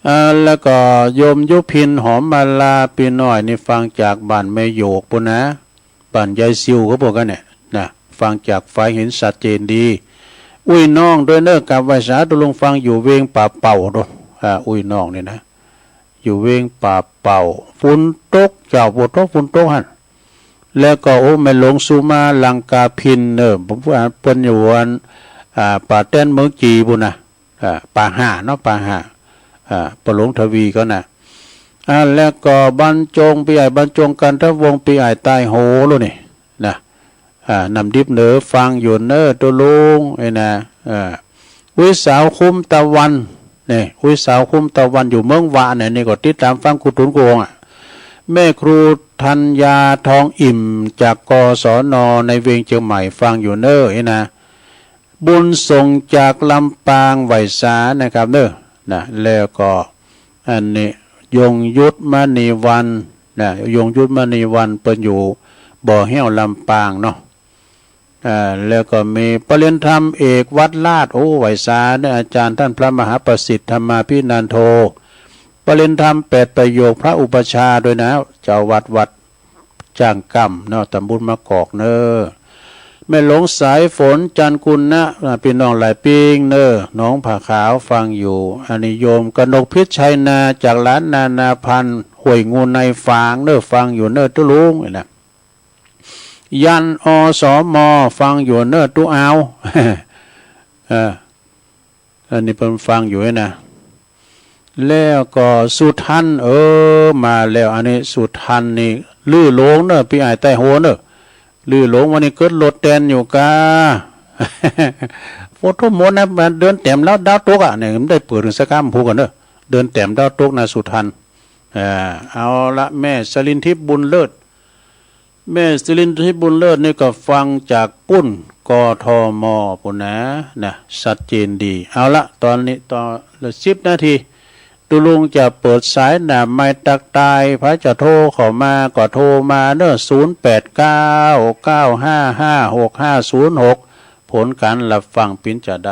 อ่า แล้วก็โยมยุพิน หอมมาลา ปี้น้อยนี่ฟังจากบ้านแม่โยกปู้นนะ บ้านยายซิวเขาบอกกั๋นเนี่ยนะ ฟังจากฝายหิน ชัดเจนดี อุ้ยน้องด้วยเน่อ กราบไหว้สาธุลุง ฟังอยู่เวงป่าเป่าโน่น อ่า อุ้ยน้องนี่นะ อยู่เวงป่าเป่า ฝนตกเจ้า ฝนตก ฝนตกหั้น แล้วก็ โอ้ แม่หลวงสุมา ลังกาพิน เน่อ เปิ้นอยู่อัน อ่า ป่าแต้นเมืองจีปู้นนะ อ่า ป่าห้าเนาะ ป่าห้า อ่า ป้อหลวงทวีเขานะ อ่า แล้วก็บรรจง ปี้อ้ายบรรจง กันทวงศ์ ปี้อ้ายใต้โหลูกนี่นะ อ่า น้ำดิบเหนือ ฟังอยู่เน่อตุ๊ลุง ไอ้นะ อ่า อุ้ยสาวคุ้มตะวัน นี่ อุ้ยสาวคุ้มตะวัน อยู่เมืองวะเนี่ย นี่ก็ติดต๋ามฟังครูตูนครูองค์อะ แม่ครูธัญญา ทองอิ่ม จาก กศน ในเวียงเจียงใหม่ ฟังอยู่เน่อ ไอ้นะ บุญส่งจากลำปาง ไหว้สานะครับเน่อ นะ แล้วก็ อันนี้ ยงยุทธมณีวรรณ นะ ยงยุทธมณีวรรณ เปิ้นอยู่บ่อแห้ว ลำปางเนาะ อ่า แล้วก็มีปริญญาธรรมเอกวัดราช โอ้ ไหว้สาเน่อ อาจารย์ต้านพระมหาประสิทธิ์ ธรรมาภินันโท ปริญญาธรรมแปดประโยค พระอุปัชฌาย์ด้วยนะ เจ้าวัดวัด จ้างกำเนาะ ตำบลมะกอกเน่อ แม่หลวงสายฝน จันทร์กุลนะ อ่า ปี้น้องหลายปิ้งเน่อ หนองผาขาว ฟังอยู่ อันนี้โยมกนกพิษชัยนา จากหลานนานาพันธุ์ ห้วยงูใน ฝางเน่อ ฟังอยู่เน่อตุ๊ลุง ไอ้นะ ยัน อสม ฟังอยู่เน่อตุ๊อาว เออ อันนี้เปิ้นฟังอยู่นะ แล้วก็สุทัน เออ มาแล้ว อันนี้สุทันนี่ ลือหลงเน่อ ปี้อ้ายใต้โหเน่อ ลือหลง วันนี้เกิดรถแตนอยู่ก้า โฟโต้โมดนะ มันเดินแต้มแล้วดาวตกอะ เนี่ย มันได้เปิดเถิงสักค่ำพูดกั๋นเน่อ เดินแต้มดาวตกนะสุทัน อ่า เอาละ แม่สลินทิพย์บุญเลิศ แม่สลินทิพย์บุญเลิศนี่ก็ฟังจากปุ้น กทม ปู้นนะ นะ ชัดเจนดี เอาละ ต๋อนนี้ต๋อนละสิบนาที ตุ๊ลุงจะเปิดสายหน้าไมค์ตักทาย ใผจะโทรเข้ามาก็โทรมาเน่อ ศูนย์แปดเก้า เก้าห้าห้า หกห้าศูนย์หก ผลก๋านฮับฟังปิ้นจาใด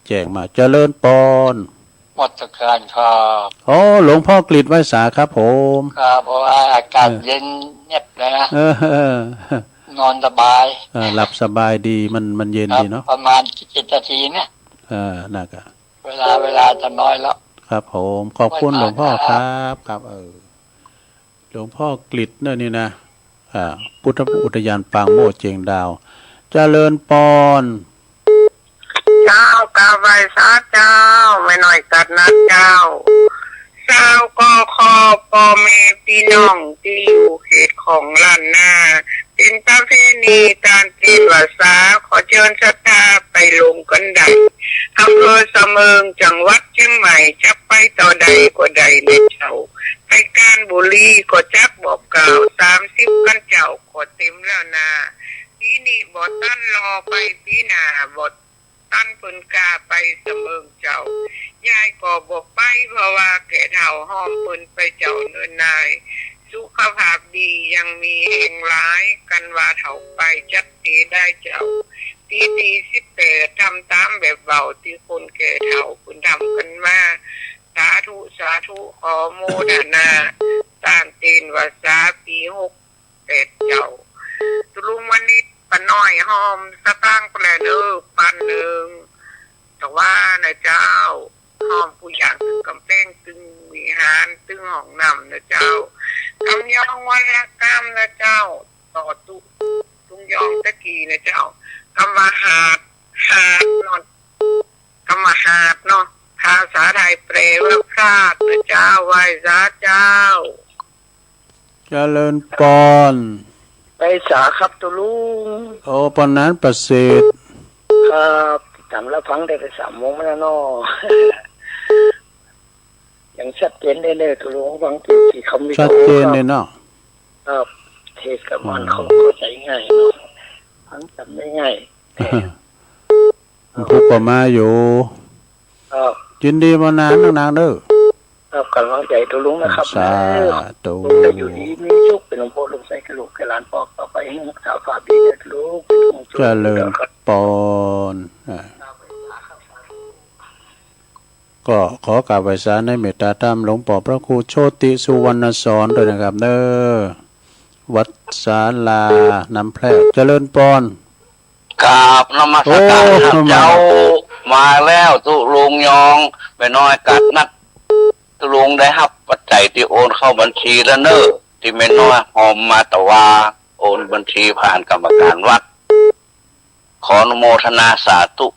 แจ้งมา เจริญปอน นมัสก๋ารครับ อ๋อ หลวงพ่อกฤษ ไหว้สาครับผม ครับ โอ้ อากาศ เออ เย็นเยียบเลยนะ เออ เออ นอนสบาย เออ หลับสบายดี มัน มันเย็น ครับ ดีเนาะ ประมาณเจ็ดนาทีเนี่ย เออ น่าจะ เวลา เวลาจะน้อยแล้ว ครับผม ขอบคุณ ไหว้สา หลวงพ่อ ครับ ครับ ครับ เออ หลวงพ่อกฤษเนี่ยนี่นะ อ่า พุทธอุทยานปางโมกข์เจียงดาว เจริญปอน เจ้า กราบไหว้สาเจ้า แม่น้อยกัดนัดเจ้า เจ้า ก็ขอป้อแม่ปี้น้องตี้อยู่เขตของล้านนา เป๋นประเพณีก๋านเต้นว่าสา ขอเจิญศรัทธาไปลงกั๋นได้ อำเภอสะเมิง จังหวัดเจียงใหม่ จักไปต่อใดก็ได้นะเจ้า ไปกาญบุรีก็จักบอกกล่าว สามสิบกั๋นเจ้า ก็เต๋มแล้วนา ปี๋นี้บ่ตัน รอไปปี๋หน้า บ่ตันเปิ้นก้าไปสะเมิงเจ้า ยายก็บ่ไป เพราะว่าแก่เฒ่า ห้อมเปิ้นไปเจ้า เนินนาย สุขภาพดียังมีแฮงหลาย กันว่าเฒ่าไปจักเต๋ได้เจ้า ปี๋ตี้สิบแปด ทำต๋ามแบบเว้าตี้คนแก่เฒ่าเปิ้นทำกั๋นมา สาธุ สาธุ ขอโมทนา ก๋านเต้นว่าสาปี๋หกแปดเจ้า ตุ๊ลุงวันนี้ป้าน้อยห้อมสตางค์ไปแล้วเน่อ ปันนึ่ง แต่ว่านะเจ้า ห้อมกู้อย่างตึงก๋ำแป้ง ตึงวิหาร ตึงห้องน้ำนะเจ้า กำยองวันละกำนะเจ้า ต่อตุ๊ ตุ๊งยองตะกี้นะเจ้า กำว่าหาด หาดเนาะ กำว่าหาดเนาะ ภาษาไทยแปลว่าพลาดนะเจ้า ไหว้สาเจ้า เจริญปอน ไหว้สาครับตุ๊ลุง โอ้ ปอนนั้นประเสริฐ ครับ ต๋ามรับฟังได้ไปสามโมงมาแล้วเนาะ ยังชัดเจนได้เลยตุ๊ลุง ฟังตี้ ตี้เขามี ชัดเจนเลยเนาะ ครับ เทศน์กับมัน อืม เขาเข้าใจ๋ง่ายเนาะ ฟังจ๋ำได้ง่าย มันพูดก็มาอยู่ ครับ ยินดีมานานนักนางเด้อ ครับ ก๋ำลังใจ๋ตุ๊ลุงนะครับ สาธุ เด้อ ตุ๊ลุงจะอยู่ดีมีสุข เป๋นหลวงพ่อหลวงใสกระโหลกแก่หลานปอกต่อไป ให้รักษาฝากดีนะตุ๊ลุง เป๋นห่วงตุ๊ลุง เจริญปอน อ่า ครับ ครับ ครับ ครับ ข ก็ขอกราบไหว้สาในเมตตาธรรมหลวงป้อพระครูโชติสุวรรณสอนด้วยนะครับเน้อ วัดศาลาน้ำแพรก เจริญปอน กราบนมัสการ โอ้ ครับ มา เจ้า มาแล้ว ตุ๊ลุงยอง แม่น้อยกัดนัด ตุ๊ลุงได้ฮับปัจจัยตี้โอนเข้าบัญชีแล้วเน้อ ตี้แม่น้อยหอมมาตะวา โอนบัญชีผ่านกรรมการวัด ขออนุโมทนาสาธุ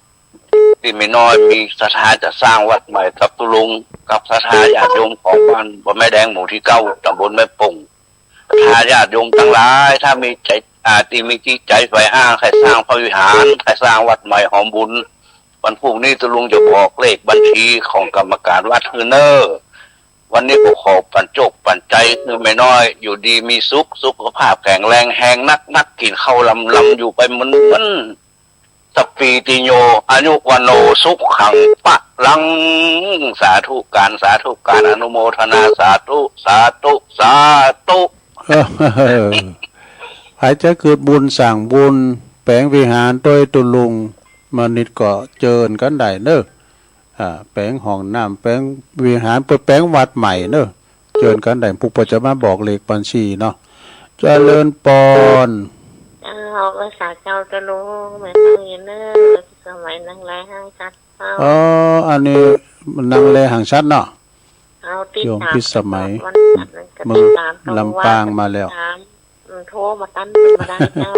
ตี้แม่น้อยมีศรัทธาจะสร้างวัดใหม่กับตุ๊ลุง กับศรัทธาญาติโยมของบ้านบ่อแม่แดงหมู่ตี้เก้า ตำบลแม่โป่ง ศรัทธาญาติโยมตังหลาย ถ้ามีใจ๋ อ่า ตี้มีจิตใจ๋ใฝ่อ้างใค่สร้างพระวิหาร ใค่สร้างวัดใหม่หอมบุญ วันพรุ่งนี้ตุ๊ลุงจะบอกเลขบัญชีของกรรมการวัดหื้อเน้อ วันนี้ก็ขอปั๋นโจคปั๋นใจ๋หื้อแม่น้อยอยู่ดีมีสุข สุขภาพแข็งแรง แฮงนักๆ กิ๋นข้าวลำๆ อยู่ไปเมินๆ สัพพีติโย อายุวัณโณ สุขัง พะลัง สาธุก๋าน สาธุก๋าน อนุโมทนา สาธุ สาธุ สาธุ เออ ใผจะเกิดบุญสร้างบุญ แป๋งวิหารตวยตุ๊ลุง มานิดก็เจิญกั๋นได้เน้อ อ่า แป๋งห้องน้ำ แป๋งวิหาร เปิ้นแป๋งวัดใหม่เน้อ เจิญกั๋นได้ ผู้เปิ้นจะมาบอกเลขบัญชีเนาะ เจริญปอน เจ้า ไหว้สาเจ้าตุ๊ลุง แม่ฟังอยู่เน้อ สมัยนังแลหังฉัตรเจ้า อ๋อ อันนี้นังแลหังฉัตรเนาะ เอา ติดตาม โยมพิสมัย ตลอดวันจันทร์ เมือง ติดตามตลอด ลำปางมาแล้ว ติดตาม อืม โทรมาตันเปิ้นบ่ได้เจ้า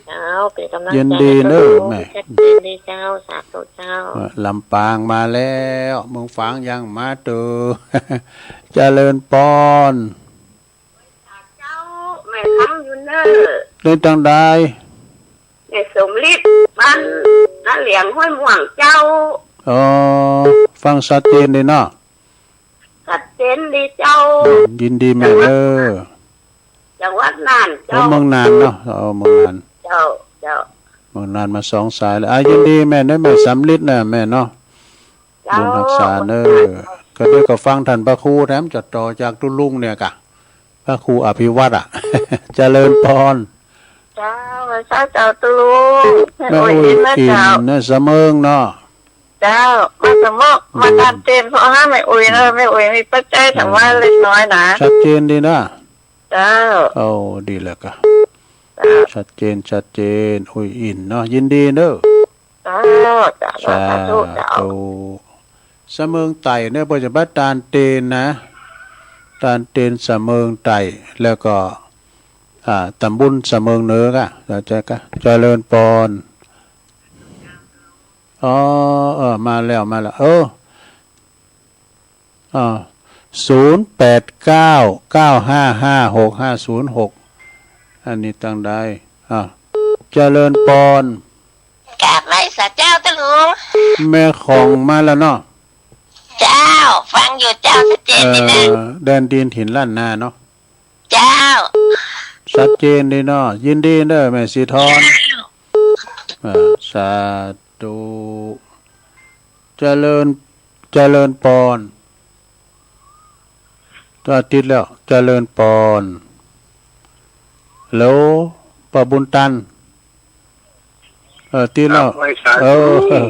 เจ้า เป๋นก๋ำลังใจ๋ ยินดีเน้อ ตุ๊ลุง แม่ ชัดเจนดีเจ้า สาธุเจ้า เออ ลำปางมาแล้ว เมืองฝางยังมาเต๊อะ เจริญปอน เจ้า แม่ฟังอยู่เน้อ เดินตางใด แม่สมฤทธิ์ บ้านนาเหลียงห้วยม่วงเจ้า อ๋อ ฟังชัดเจนดีเนาะ ชัดเจนดีเจ้า อืม ยินดีแม่เน้อ จังหวัดน่าน จังหวัดน่านเจ้า โอ้ เมืองน่านเนาะ อ๋อ เมืองน่าน เจ้า เจ้า เมืองน่านมาสองสายแล้ว อ่ะ ยินดีแม่เน้อ แม่สมฤทธิ์นะแม่เนาะ เจ้า บุญฮักษาเน้อ ก็เดี๋ยวก็ฟังต้านพระครูแถมจะต่อจากตุ๊ลุงเนี่ยกะ พระครูอภิวัตรอะ เจริญปอน เจ้า สาเจ้าตุ๊ลุง แม่อุ๊ยอินนะเจ้า แม่อุ๊ยอินนะ สะเมิงเนาะ เจ้า มาสะเมิง อืม มาตานเตน เพราะว่าแม่อุ๊ยเน้อ แม่อุ๊ยมีปัจจัยถวายเล็กน้อยนะ ชัดเจนดีนะ เจ้า โอ้ ดีแล้วกะ เจ้า ชัดเจน ชัดเจน อุ๊ยอินเนาะ ยินดีเน้อ เจ้า เจ้า สาธุ สาธุ เจ้า สะเมิงไต่เนี่ย เปิ้นจะไปตานเตนนะ ตานเตนสะเมิงไต่ แล้วก็ อ่า ตำบลสะเมิงเหนือกะ เจ้า เจ้า เจริญปอน อ๋อ เออ มาแล้ว มาแล้ว เออ อ่า ศูนย์แปดเก้า เก้าห้าห้า หกห้าศูนย์หก อันนี้ตางใด อ่า เจริญปอน กราบไหว้สาเจ้าตุ๊ลุง แม่ของมาแล้วเนาะ เจ้า ฟังอยู่เจ้า ชัดเจนดีนะ เอ่อ แดนดินถิ่นล้านนาเนาะ เจ้า ชัดเจนดีเนาะ ยินดีเน้อแม่สีทอง เจ้า อ่า สาธุ เจริญ เจริญปอน ก็ติดแล้ว เจริญปอน ฮัลโหล ป้อบุญตัน เออ ติดแล้ว ครับ ไหว้สาธุ เออ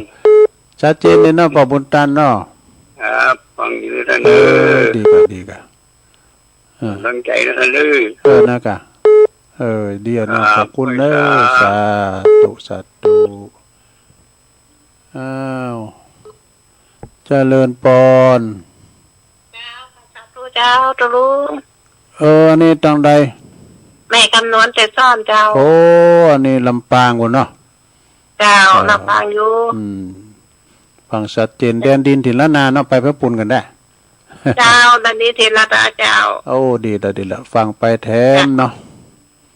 ชัดเจนเลยเนาะ ป้อบุญตันเนาะ ครับ ฟังอยู่นะ เออ เออ ดีกะ ดีกะ เออ ตั้งใจ๋นะท่านเด้อ เออ นะกะ เออ ดีอะเนาะ ครับ ขอบคุณเน้อ ไหว้สา สาธุ สาธุ อ้าว เจริญปอน เจ้า สาธุเจ้า ตุ๊ลุง เออ อันนี้ตางใด แม่คำนวณ เจริญสอนเจ้า โอ้ อันนี้ลำปางปู้นเนาะ เจ้า เออ ลำปางอยู่ อืม ฟังชัดเจน แดนดินถิ่นล้านนาเนาะ ไปแผ่นปูนกั๋นได้ เจ้า แดนดินถิ่นล้านนาเจ้า โอ้ ดีละ ดีละ ฟังไปแถมเนาะ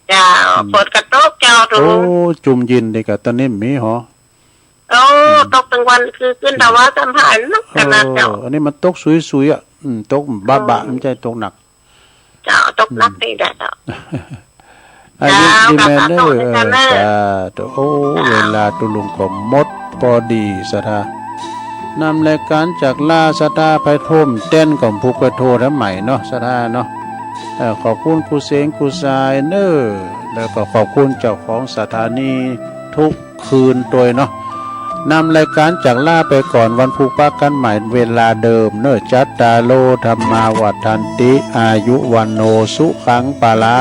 เจ้า อืม ฝนก็ตกเจ้า ตุ๊ลุง โอ้ จุ่มเย็นดีกะ ต๋อนนี้มีหอ โอ้ อืม ตกตึงวันตึงคืน แต่ว่าสำคัญนักขนาดเจ้า เออ อันนี้มันตกสุยๆ อ่ะ อืม ตกบะๆ อืม บ่ใจ้ตกหนัก เจ้า ตกหนัก อืม นี่แหละเจ้า อายุ เจ้า ดีแม่เน้อ เออ สาธุ โอ้ เวลาตุ๊ลุงก็หมดปอดี ศรัทธา นำรายก๋านจากลา ศรัทธา ไปถ้วมแตนก่อมผูกไปโทรแถมใหม่เนาะ ศรัทธาเนาะ เอ่อ ขอบคุณครูเสงครูสายเน้อ แล้วก็ขอบคุณเจ้าของสถานีทุกคืนตวยเนาะ นำรายก๋านจากลาไปก่อน วันพูกปะกั๋นใหม่เวลาเดิมเนาะ จัตตาโร ธัมมา วัฑฒันติ อายุ วัณโณ สุขัง พะลั